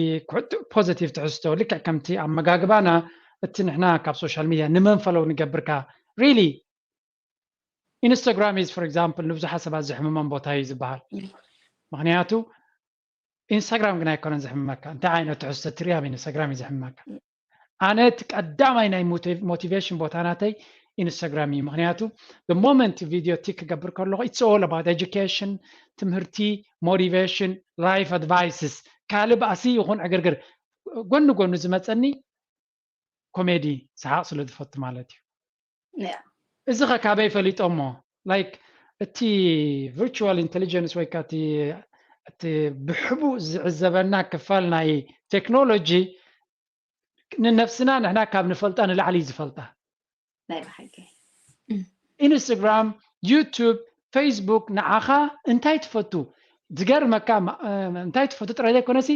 ፖዚቲቭ ትሕዝቶ፣ ልክዕ ከምቲ ኣመጋግባና፣ እቲ ንሕና ካብ ሶሻል ሚድያ ንመንፈለው ንገብርካ። ሪሊ ኢንስታግራም ኢዝ፣ ፎር ኤግዛምፕል፣ ንብዙሓት ሰባት ዘሕምሞም ቦታ እዩ ዝበሃል። ምክንያቱ ኢንስታግራም ግን ኣይኮነን ዘሕምመካ። እንታይ ዓይነት ትሕዝቶ ትርኢ ኣብ ኢንስታግራም እዩ ዘሕምመካ። ኣነ እቲ ቀዳማይ ናይ ሞቲቬሽን ቦታ ናተይ ኢንስታግራም እዩ። ምክንያቱ ሞመንት ቪድዮ ቲክ ክገብር ከለኹ it's all about education፣ ትምህርቲ፣ ሞቲቬሽን፣ ላይፍ ኣድቫይስስ፣ ካልእ ባእሲ ይኹን ዕግርግር። ጎኒ ጎኒ ዝመፀኒ ኮሜዲ፣ ሰሓቅ ስለ ዝፈቱ ማለት እዩ። እዚ ኸ ካበይ ፈሊጦሞ? ላይክ እቲ ቨርቹዋል ኢንቴሊጀንስ ወይ ከዓ እቲ ብሕቡእ ዝዕዘበና ክፋል ናይ ቴክኖሎጂ ንነፍስና ንሕና ካብ ንፈልጣ ንላዕሊ እዩ ዝፈልጣ። ናይ ብሓቂ ኢንስታግራም፣ ዩቱብ፣ ፌስቡክ ንዓኻ እንታይ ትፈቱ? ዝገርመካ እንታይ ትፈቱ ጥራይ ዘይኮነሲ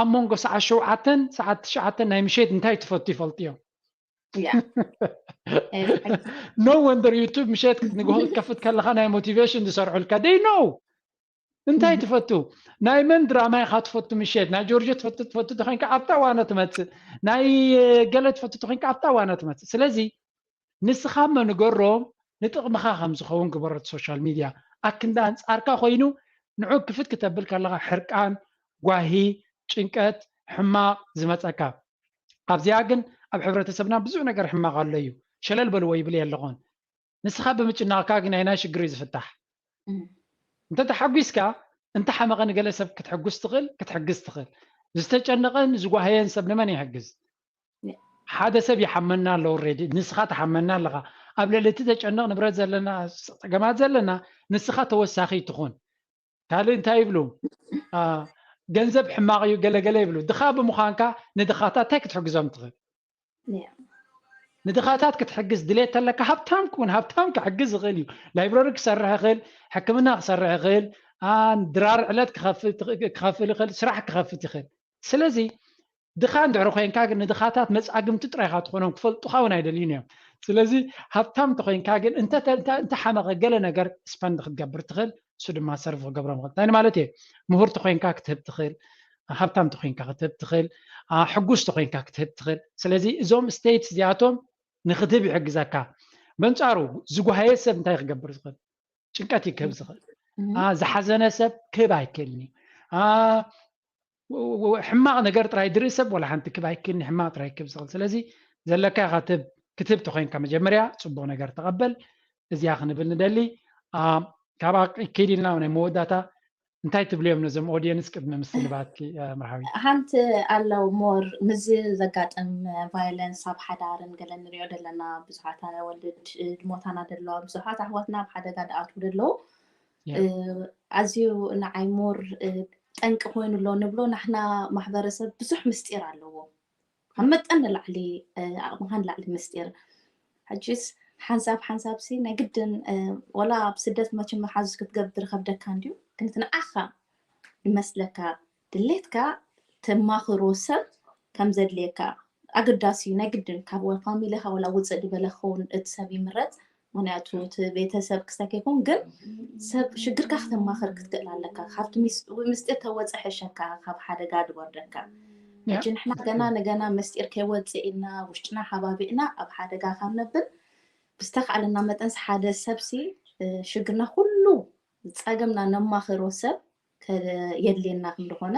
ኣብ መንጎ ሰዓት ሸውዓተን ሰዓት ትሽዓተን ናይ ምሸት እንታይ ትፈቱ ይፈልጡ እዮም። No wonder ዩቱብ ምሸት ንግሆ ክትከፍት ከለኻ ናይ ሞቲቬሽን ዝሰርሑልካ they know። እንታይ ትፈቱ? ናይ መን ድራማ ኢኻ ትፈቱ ምሸት? ናይ ጆርጆ ትፈቱ፣ ትፈቱ ተኾይንካ ኣብታ ዋና ትመጽእ። ናይ ገለ ትፈቱ ተኾይንካ ኣብታ ዋና ትመጽእ። ስለዚ ንስኻ እሞ ንገሮም፣ ንጥቕምኻ ከም ዝኸውን ግበሮ። እቲ ሶሻል ሚድያ ኣክንዲ ኣንጻርካ ኮይኑ ንዑ ክፍት ክተብል ከለኻ ሕርቃን፣ ጓሂ፣ ጭንቀት፣ ሕማቕ ዝመጸካ። ኣብዚኣ ግን ኣብ ሕብረተሰብና ብዙሕ ነገር ሕማቕ ኣሎ እዩ። ሸለል በልዎ ይብል የለኹን። ንስኻ ብምጭናቕካ ግን ናይ ናይ ሽግር እዩ ዝፍታሕ። እንተ ተሓጒስካ፣ እንተ ሓመቐ ንገለ ሰብ ክትሕጉስ ትኽእል፣ ክትሕግዝ ትኽእል። ዝተጨነቐን ዝጓሃየን ሰብ ንመን ይሕግዝ? ሓደ ሰብ ይሓመና ኣሎ ኦልሬዲ፣ ንስኻ ትሓመና ኣለኻ። ኣብ ልዕሊ እቲ ዘጨንቕ ንብረት ዘለና፣ ጸገማት ዘለና፣ ንስኻ ተወሳኺ ትኹን። ካልእ እንታይ ይብሉ? ገንዘብ ሕማቕ እዩ ገለገለ ይብሉ። ድኻ ብምዃንካ ንድኻታት እንታይ ክትሕግዞም ትኽእል? ንድኻታት ክትሕግዝ ድሌት ተለካ ሃብታም ክውን፣ ሃብታም ክሕግዝ ይኽእል እዩ። ላይብረሪ ክሰርሕ ይኽእል፣ ሕክምና ክሰርሕ ይኽእል፣ ድራር ዕለት ክኸፍል ይኽእል፣ ስራሕ ክኸፍት ይኽእል። ስለዚ ድኻ እንድሕሪ ኮይንካ ግን ንድኻታት መጻግምቲ ጥራይ ኢኻ ትኾኖም፣ ክፈልጡኻ እውን ኣይደልዩን እዮም። ስለዚ ሃብታም ተኮይንካ ግን እንተ እንተ- እንተ ሓመቐ ገለ ነገር ስፐንድ ክትገብር ትኽእል፣ እሱ ድማ ሰርቭ ክገብሮ ምኽእል። እንታይ ማለት እየ? ምሁር ተኮይንካ ክትህብ ትኽእል፣ ሃብታም ተኮይንካ ክትህብ ትኽእል፣ አ፣ ሕጉስ ተኮይንካ ክትህብ ትኽእል። ስለዚ እዞም ስቴትስ እዚኣቶም ንክትህብ ይሕግዘካ። በንጻሩ ዝጓሃየ ሰብ እንታይ ክገብር ዝኽእል? ጭንቀት እዩ ክህብ ዝኽእል። አ፣ ዝሓዘነ ሰብ ክህብ ኣይክእልን እዩ። አ፣ ወ- ወ- ሕማቕ ነገር ጥራይ ድርኢ ሰብ ወላ ሓንቲ ክብ ኣይክኒ ሕማቕ ጥራይ ክብ ዝኽእል። ስለዚ ዘለካ ኢኻ ትብ ክትብ ተኮይንካ መጀመርያ ጽቡቕ ነገር ተቐበል። እዚኣ ክንብል ንደሊ። አ፣ ካብኣ ከይድ ኢልና ናይ መወዳእታ እንታይ ትብልዮም ነዞም ኦዲየንስ ቅድሚ ምስልባትኪ? አ፣ መርሃዊ ሓንቲ ኣለው ሞር ምዚ ዘጋጥም ቫዮለንስ ኣብ ሓዳርን ገለ ንሪኦ ዘለና ብዙሓት ወልድ ሞታና ደለዋ ብዙሓት ኣሕዋትና ኣብ ሓደጋ ደኣትዉ ደለዉ ኣዝዩ ንዓይ ሞር ጠንቂ ኮይኑ ኣሎ ንብሎ ናሕና ማሕበረሰብ ብዙሕ ምስጢር ኣለዎ። ካብ መጠን ንላዕሊ ዓቕምኻ ንላዕሊ ምስጢር። ሕጂስ ሓንሳብ ሓንሳብ ሲ ናይ ግድን ወላ ኣብ ስደት መቸም መሓዙ ክትገብር ከብደካ እንድዩ ግን እቲ ንዓኻ ይመስለካ ድሌትካ ተማኽሮ ሰብ ከም ዘድልየካ ኣገዳሲ እዩ። ናይ ግድን ካብ ፋሚሊኻ ወላ ውፅእ ዝበለ ክኸውን እቲ ሰብ ይምረፅ። ምክንያቱ እቲ ቤተሰብ ክስተክ ይኹን ግን ሰብ ሽግርካ ክተማኽር ክትክእል ኣለካ። ካብቲ ምስጢር ተወፀ ሕሸካ ካብ ሓደጋ ድወርደካ። ሕጂ ንሕና ገና ንገና ምስጢር ከይወፅእ ኢልና ውሽጥና ሓባቢእና ኣብ ሓደጋ ካብ ነብል ብዝተካኣለና መጠንስ ሓደ ሰብሲ ሽግርና ኩሉ ፀገምና ነማኽሮ ሰብ የድልየና ከምዝኾነ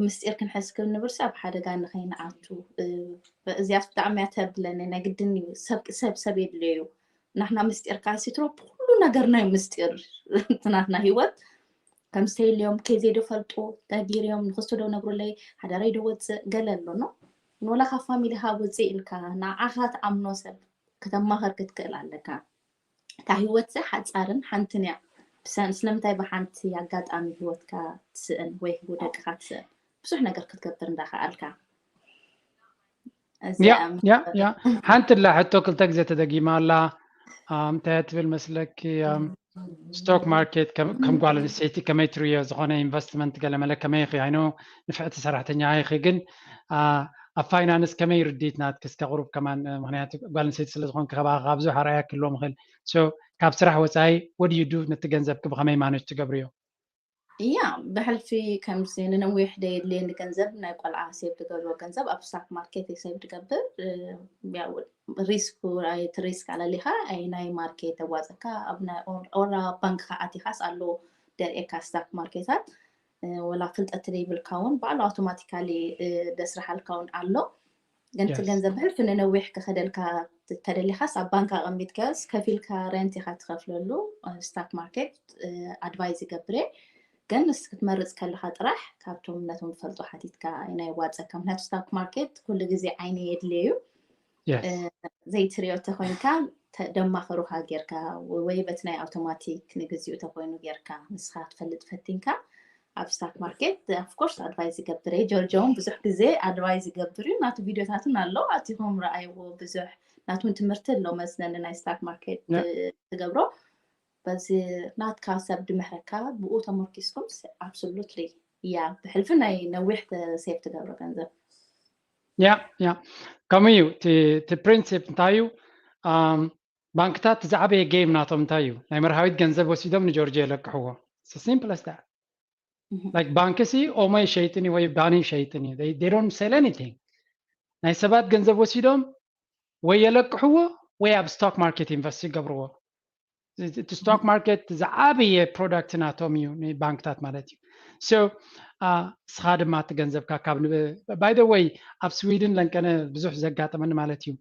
ምስጢር ክንሕዝ ክንብርሲ ኣብ ሓደጋ ንኸይንኣቱ። እዚኣስ ብጣዕሚ እያ ተብለኒ ናይ ግድን እዩ ሰብ ሰብ ሰብ የድልዮ እዩ። ናሕና ምስጢር ካንሲትሮ ኩሉ ነገር ናይ ምስጢር ናትና ህይወት ከም ዝተይልዮም ከይዘይ ዶ ፈልጡ ተጊርዮም ንክስቶ ዶ ነግሩለይ ሓዳረይ ዶ ወፅእ ገለ ኣሎ ኖ ንወላ ካብ ፋሚሊካ ውፅእ ኢልካ ንዓኻ ትኣምኖ ሰብ ከተማኸር ክትክእል ኣለካ። እታ ህይወት ሓፃርን ሓንትን እያ። ስለምንታይ ብሓንቲ ኣጋጣሚ ህይወትካ ትስእን ወይ ደቅኻ ትስእን ብዙሕ ነገር ክትገብር እንዳኸኣልካ ሓንቲ ላ ሕቶ ክልተ ግዜ ተደጊማ ኣላ። እንታይ ትብል መስለኪ? ስቶክ ማርኬት ከም ጓል ኣንስተይቲ ከመይ ትርእዮ? ዝኾነ ኢንቨስትመንት ገለመለ ከመይ ኢኺ? ኣይኖ ንፍዕቲ ሰራሕተኛ ኢኺ ግን ኣብ ፋይናንስ ከመይ ርድኢት ናትኪ እስከ ቁሩብ ከማን ምክንያቱ ጓል ኣንስተይቲ ስለ ዝኾንኪ ከባኻ ብዙሕ ኣርኣያ ክህልዎም ይኽእል። ካብ ስራሕ ወፃኢ ወድዩ ዱ ነቲ ገንዘብኪ ብኸመይ ማነጅ ትገብርዮ? እያ ብሕልፊ ከምዚ ንነዊሕ ደየድልየኒ ገንዘብ ናይ ቆልዓ ሴቭ ትገብሮ ገንዘብ ኣብ ስታክ ማርኬት ሴቭ ትገብር። ሪስክ ሪስክ ኣለሊካ ናይ ማርኬት ተዋፀካ ኣብ ኦራ ባንክ ከኣቲካስ ኣሎ ደርእካ ስታክ ማርኬታት ወላ ፍልጠት ዘይብልካ እውን ባዕሉ ኣውቶማቲካሊ ደስርሓልካ እውን ኣሎ። ግን እቲ ገንዘብ ብሕልፊ ንነዊሕ ክኸደልካ ተደሊኻስ ኣብ ባንክ ኣቐሚጥካዮስ ከፊልካ ሬንት ኢኻ ትኸፍለሉ። ስታክ ማርኬት ኣድቫይዝ ይገብር እየ። ግን ንስ ክትመርፅ ከለካ ጥራሕ ካብቶም ነቶም ዝፈልጡ ሓቲትካ ናይ ዋፀካ ምክንያቱ ስታክ ማርኬት ኩሉ ግዜ ዓይኒ የድልየ እዩ። ዘይትሪኦ ተኮይንካ ደማኸሩካ ጌርካ ወይ በቲ ናይ ኣውቶማቲክ ንግዚኡ ተኮይኑ ጌርካ ንስካ ክትፈልጥ ፈቲንካ ኣብ ስታክ ማርኬት ኦፍኮርስ ኣድቫይዝ ይገብር እየ። ጆርጆ እውን ብዙሕ ግዜ ኣድቫይዝ ይገብር እዩ። ናቱ ቪድዮታትን ኣሎ ኣቲኹም ረኣይዎ። ብዙሕ ናቱ እውን ትምህርቲ ኣሎ መስለኒ ናይ ስታክ ማርኬት ትገብሮ በዚ ናትካ ሰብ ድምሕረካ ብኡ ተመርኪስኩም ኣብሶሉትሊ እያ ብሕልፊ ናይ ነዊሕ ሴፍ ትገብሮ ገንዘብ። ያ ያ ከምኡ እዩ። እቲ ፕሪንሲፕ እንታይ እዩ? ባንክታት ዝዓበየ ጌም ናቶም እንታይ እዩ? ናይ መርሃዊት ገንዘብ ወሲዶም ንጆርጆ የለቅሕዎ። ሲምፕል ኣስ ዳት። ላይክ ባንክ ሲ ኦሞ ይሸይጥን እዩ ወይ ባኒ ይሸይጥን እዩ። They don't sell anything። ናይ ሰባት ገንዘብ ወሲዶም ወይ የለቅሕዎ ወይ ኣብ ስቶክ ማርኬት ኢንቨስት ይገብርዎ። እቲ ስቶክ ማርኬት ዝዓበየ ፕሮዳክት ናቶም እዩ ንባንክታት ማለት እዩ። So እስኻ ድማ እቲ ገንዘብካ ካብ by the way ኣብ ስዊድን ለንቀነ ብዙሕ ዘጋጠመኒ ማለት እዩ።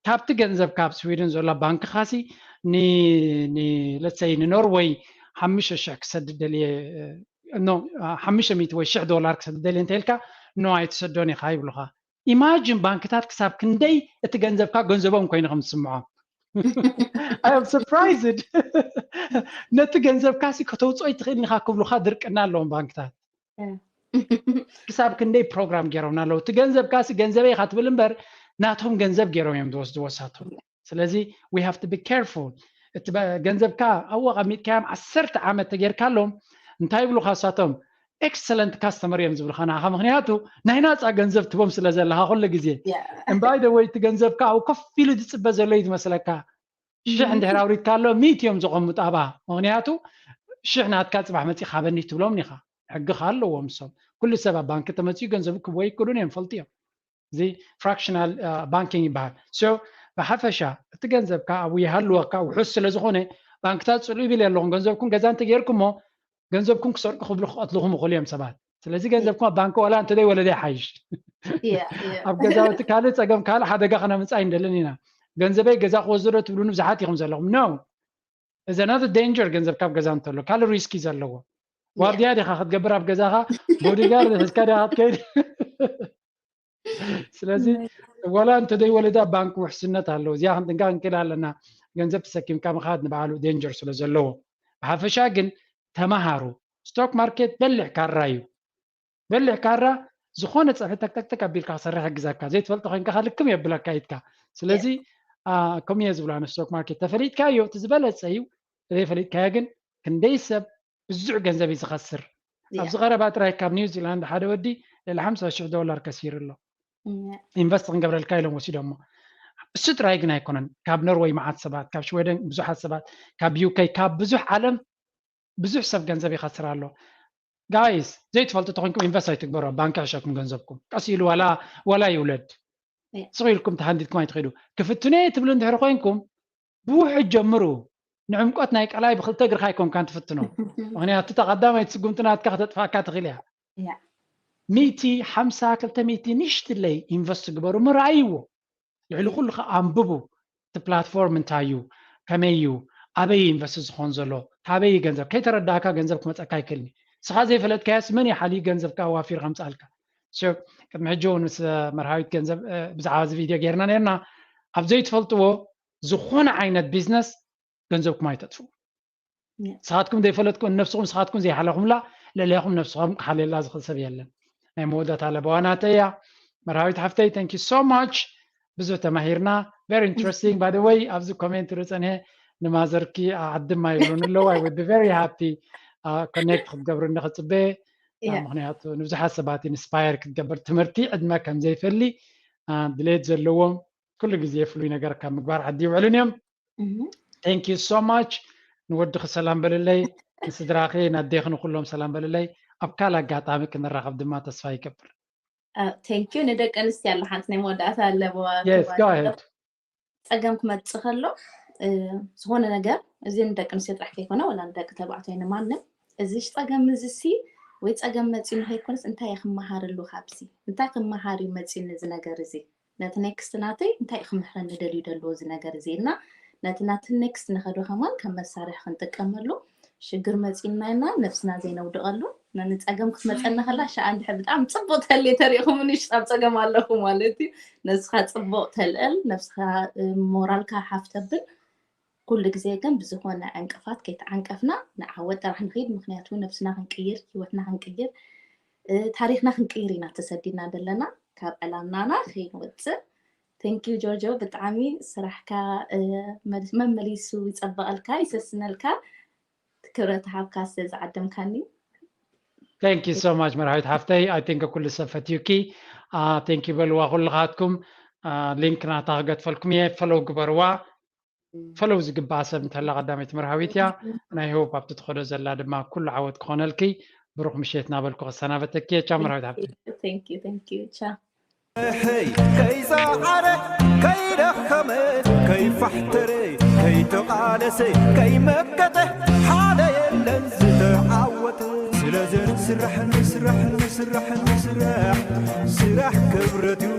ካብቲ ገንዘብካ ኣብ ስዊድን ዘሎ ባንክኻሲ let's say ንኖርወይ ሓሙሽተ ሽሕ ክሰድድ ደልየ ሓሙሽተ ሚእቲ ወይ ሽሕ ዶላር ክሰድድ ደልየ እንተኢልካ ኖ ኣይትሰዶን ኢኻ ይብሉኻ። ኢማጂን ባንክታት ክሳብ ክንደይ እቲ ገንዘብካ ገንዘቦም ኮይኑ ከም ዝስምዖም። I am surprised። ነቲ ገንዘብካሲ ከተውፅኦ ይትኽእል ኢኻ ክብሉኻ ድርቅና ኣለዎም ባንክታት። ክሳብ ክንደይ ፕሮግራም ገይሮምና ኣለዉ። እቲ ገንዘብካሲ ገንዘበይ ኢኻ ትብል እምበር ናቶም ገንዘብ ገይሮም እዮም ዝወስድዎ ሳቶም። ስለዚ we have to be careful። እቲ ገንዘብካ ኣብኡ ኣቐሚጥካዮም ዓሰርተ ዓመት ተጌርካሎም እንታይ ይብሉኻ ሳቶም? excellent customer እዮም ዝብልካ ንዓኻ። ምኽንያቱ ናይ ናፃ ገንዘብ ትቦም ስለ ዘለኻ ኩሉ ግዜ። And by the way፣ እቲ ገንዘብካ ኣብኡ ኮፍ ኢሉ ዝፅበ ዘሎ እዩ ዝመስለካ። ሽሕ እንድሕር ኣውሪድካ ኣሎ፣ ሚእቲ እዮም ዘቐምጡ ኣብኣ። ምኽንያቱ ሽሕ ናትካ ፅባሕ መፂእ ሃበኒ ትብሎም ኢኻ። ሕጊ ከ ኣለዎም እሶም። ኩሉ ሰብ ኣብ ባንኪ ተመፂኡ ገንዘቡ ክቦ ይክእሉን እዮም፣ ፈልጡ እዮም። እዚ fractional banking ይበሃል። So ብሓፈሻ እቲ ገንዘብካ ኣብኡ ይሃልወካ፣ ውሑስ ስለ ዝኾነ ባንክታት ፅልኡ ይብል ኣለኹም። ገንዘብኩም ገዛ እንተገይርኩሞ ገንዘብኩም ክሰርቁ ክብሉ ክቐትልኹም ይኽእሉ እዮም ሰባት። ስለዚ ገንዘብኩም ኣብ ባንኪ ዋላ እንተዘይ ወለደ ይሓይሽ። ኣብ ገዛውቲ ካልእ ፀገም ካልእ ሓደጋ ከነምፅእ ኣይንደልን ኢና። ገንዘበይ ገዛ ክወስዶ ትብሉኒ ብዙሓት ኢኹም ዘለኹም። No፣ እዚ ናት danger። ገንዘብ ካብ ገዛ እንተሎ ካልእ ሪስክ እዩ ዘለዎ። ዋርድያ ዲኻ ክትገብር ኣብ ገዛኻ፣ ቦዲጋርድ ሒዝካ ዲኻ ክትከይድ? ስለዚ ዋላ እንተዘይ ወለዳ ባንክ ውሕስነት ኣለዎ። እዚኣ ክንጥንቀቕ ክንክእል ኣለና። ገንዘብ ተሰኪምካ ምኻድ ንባዕሉ danger ስለ ዘለዎ፣ ብሓፈሻ ግን ተመሃሩ። ስቶክ ማርኬት በሊሕ ካራ እዩ። በሊሕ ካራ ዝኾነ ፀብሒ ተክተክተክ ኣቢልካ ክሰርሕ ይሕግዘካ። ዘይትፈልጦ ኮይንካ ልክም የብለካ ኢድካ። ስለዚ ከምኡ እየ ዝብሎ ኣነ፣ ስቶክ ማርኬት ተፈሊጥካዮ እቲ ዝበለፀ እዩ። ዘይፈሊጥካዮ ግን ክንደይ ሰብ ብዙሕ ገንዘብ እዩ ዝኸስር። ኣብዚ ቀረባ ጥራይ ካብ ኒውዚላንድ ሓደ ወዲ ልዕሊ ሓምሳ ሽሕ ዶላር ከሲሩ ኣሎ። ኢንቨስት ክንገብረልካ ኢሎም ወሲዶሞ። እሱ ጥራይ ግን ኣይኮነን፣ ካብ ኖርወይ መዓት ሰባት፣ ካብ ሽወደን ብዙሓት ሰባት፣ ካብ ዩኬ፣ ካብ ብዙሕ ዓለም ብዙሕ ሰብ ገንዘብ ይኸስር ኣሎ። ጋይስ፣ ዘይትፈልጡ ተኮይንኩም ኢንቨስት ኣይትግበሩ ኣብ ባንኪ። ሕሸኩም ገንዘብኩም ቀስ ኢሉ ዋላ ዋላ ይውለድ። ስቕ ኢልኩም ተሃንዲድኩም ኣይትኸዱ። ክፍትኖ እየ ትብሉ እንድሕር ኮይንኩም ብውሕድ ጀምሩ። ንዕምቆት ናይ ቀላይ ብክልተ እግርካ ኣይኮንካን ትፍትኖ። ምክንያቱ እታ ቀዳማይቲ ስጉምቲ ናትካ ክተጥፋካ ትኽእል እያ። ሚእቲ፣ ሓምሳ፣ ክልተ ሚእቲ ንሽትለይ ኢንቨስት ግበሩ፣ ምርኣይዎ። ልዕሊ ኩሉ ከዓ ኣንብቡ። እቲ ፕላትፎርም እንታይ እዩ፣ ከመይ እዩ፣ ኣበይ ኢንቨስት ዝኾን ዘሎ፣ ካበይ ገንዘብ ከይተረዳእካ ገንዘብ ክመፀካ ኣይክእልኒ። ንስኻ ዘይፈለጥካዮስ መን ይሓሊ ገንዘብካ ኣዋፊር ከምፅኣልካ? ቅድሚ ሕጂ እውን ምስ መርሃዊት ገንዘብ ብዛዕባ እዚ ቪድዮ ገይርና ነርና። ኣብ ዘይትፈልጥዎ ዝኾነ ዓይነት ቢዝነስ ገንዘብኩም ኣይተጥፍኡ። ንስኻትኩም ዘይፈለጥኩም፣ ንነብስኹም ንስኻትኩም ዘይሓለኹምላ፣ ልዕሌኹም ነብስኹም ክሓልየላ ዝኽእል ሰብ የለን። ናይ መወዳእታ ለበዋ ናተይ እያ። መርሃዊት ሓፍተይ፣ thank you so much። ብዙሕ ተማሂርና። Very interesting። By the way፣ ኣብዚ ኮሜንት ርፀንሄ ንማዘርኪ ዓድማ ይብሉን ኣለዉ። I would be very happy ኮኔክት ክትገብርኒ ክፅበ። ምክንያቱ ንብዙሓት ሰባት ኢንስፓየር ክትገብር፣ ትምህርቲ ዕድመ ከም ዘይፈሊ ድሌት ዘለዎም ኩሉ ግዜ ፍሉይ ነገር ካብ ምግባር ዓዲ ይውዕሉን እዮም። Thank you so much። ንወድኺ ሰላም በልለይ፣ ንስድራኺ፣ ናዴኺ፣ ንኩሎም ሰላም በልለይ። ኣብ ካልእ ኣጋጣሚ ክንራኸብ ድማ ተስፋ ይገብር። Thank you። ንደቂ ኣንስትዮ ኣሎ ሓንቲ ናይ መወዳእታ ኣለዋ። Yes, go ahead። ፀገም ክመፅእ ከሎ ዝኾነ ነገር፣ እዚ ንደቂ ኣንስትዮ ጥራሕ ከይኮነ ወላ ንደቂ ተባዕትዮ ንማንም፣ እዚ ፀገም እዚ ሲ ወይ ፀገም መፂኡ ንኸይኮነስ እንታይ እየ ክመሃረሉ ካብዚ? እንታይ ክመሃር እዩ መፂኡኒ እዚ ነገር እዚ? ነቲ ኔክስት ናተይ እንታይ ክምህረኒ ደልዩ ደለዎ እዚ ነገር እዚ ኢልና ነቲ ናቲ ኔክስት ንኸዶ ከማን ከም መሳርሒ ክንጥቀመሉ ሽግር መፂኡና ኢልና ነብስና ዘይነውድቐሉ። ነንፀገም ክትመፀና ከላ ሻዓ እንድሕር ብጣዕሚ ፅቡቅ ተልየ ተሪእኹምኒ ሽጣብ ፀገም ኣለኹ ማለት እዩ። ነብስኻ ፅቡቅ ተልዕል፣ ነብስኻ ሞራልካ ሓፍ ተብል። ኩሉ ግዜ ግን ብዝኾነ ዕንቅፋት ከይተዓንቀፍና ንዓወት ጥራሕ ንኸይድ። ምክንያቱ ነብስና ክንቅይር፣ ህይወትና ክንቅይር፣ ታሪክና ክንቅይር ኢና ተሰዲድና ዘለና። ካብ ዕላምናና ከይንወፅእ። Thank you ጆርጆ፣ ብጣዕሚ ስራሕካ መመሊሱ ይፀበቐልካ፣ ይሰስነልካ። ክብረት ሃብካ ስለ ዝዓደምካኒ። Thank you so much መርሃዊት ሓፍተይ። I think ኩሉ ሰብ ፈትዩኪ። Thank you በልዋ ኩልኻትኩም። ሊንክ ናታ ክገድፈልኩም እየ፣ ፈሎው ግበርዋ። ፈሎው ዝግባኣ ሰብ እንተላ ቀዳመይቲ መርሃዊት እያ። ናይ ሆፕ ኣብቲ ትኸዶ ዘላ ድማ ኩሉ ዓወት ክኾነልኪ። ብሩኽ ምሽት እናበልኩ ክሰናበተኪ እየ። ቻው መርሃዊት ሓፍተይ። Hey ከይፀዓረ ከይደኸመ ከይፋሕተረ ከይተቓለሰ ከይመከተ ሓደ የለን ዝተዓወተ። ስለዚ ንስራሕ ንስራሕ ንስራሕ ንስራሕ ስራሕ ክብረት እዩ።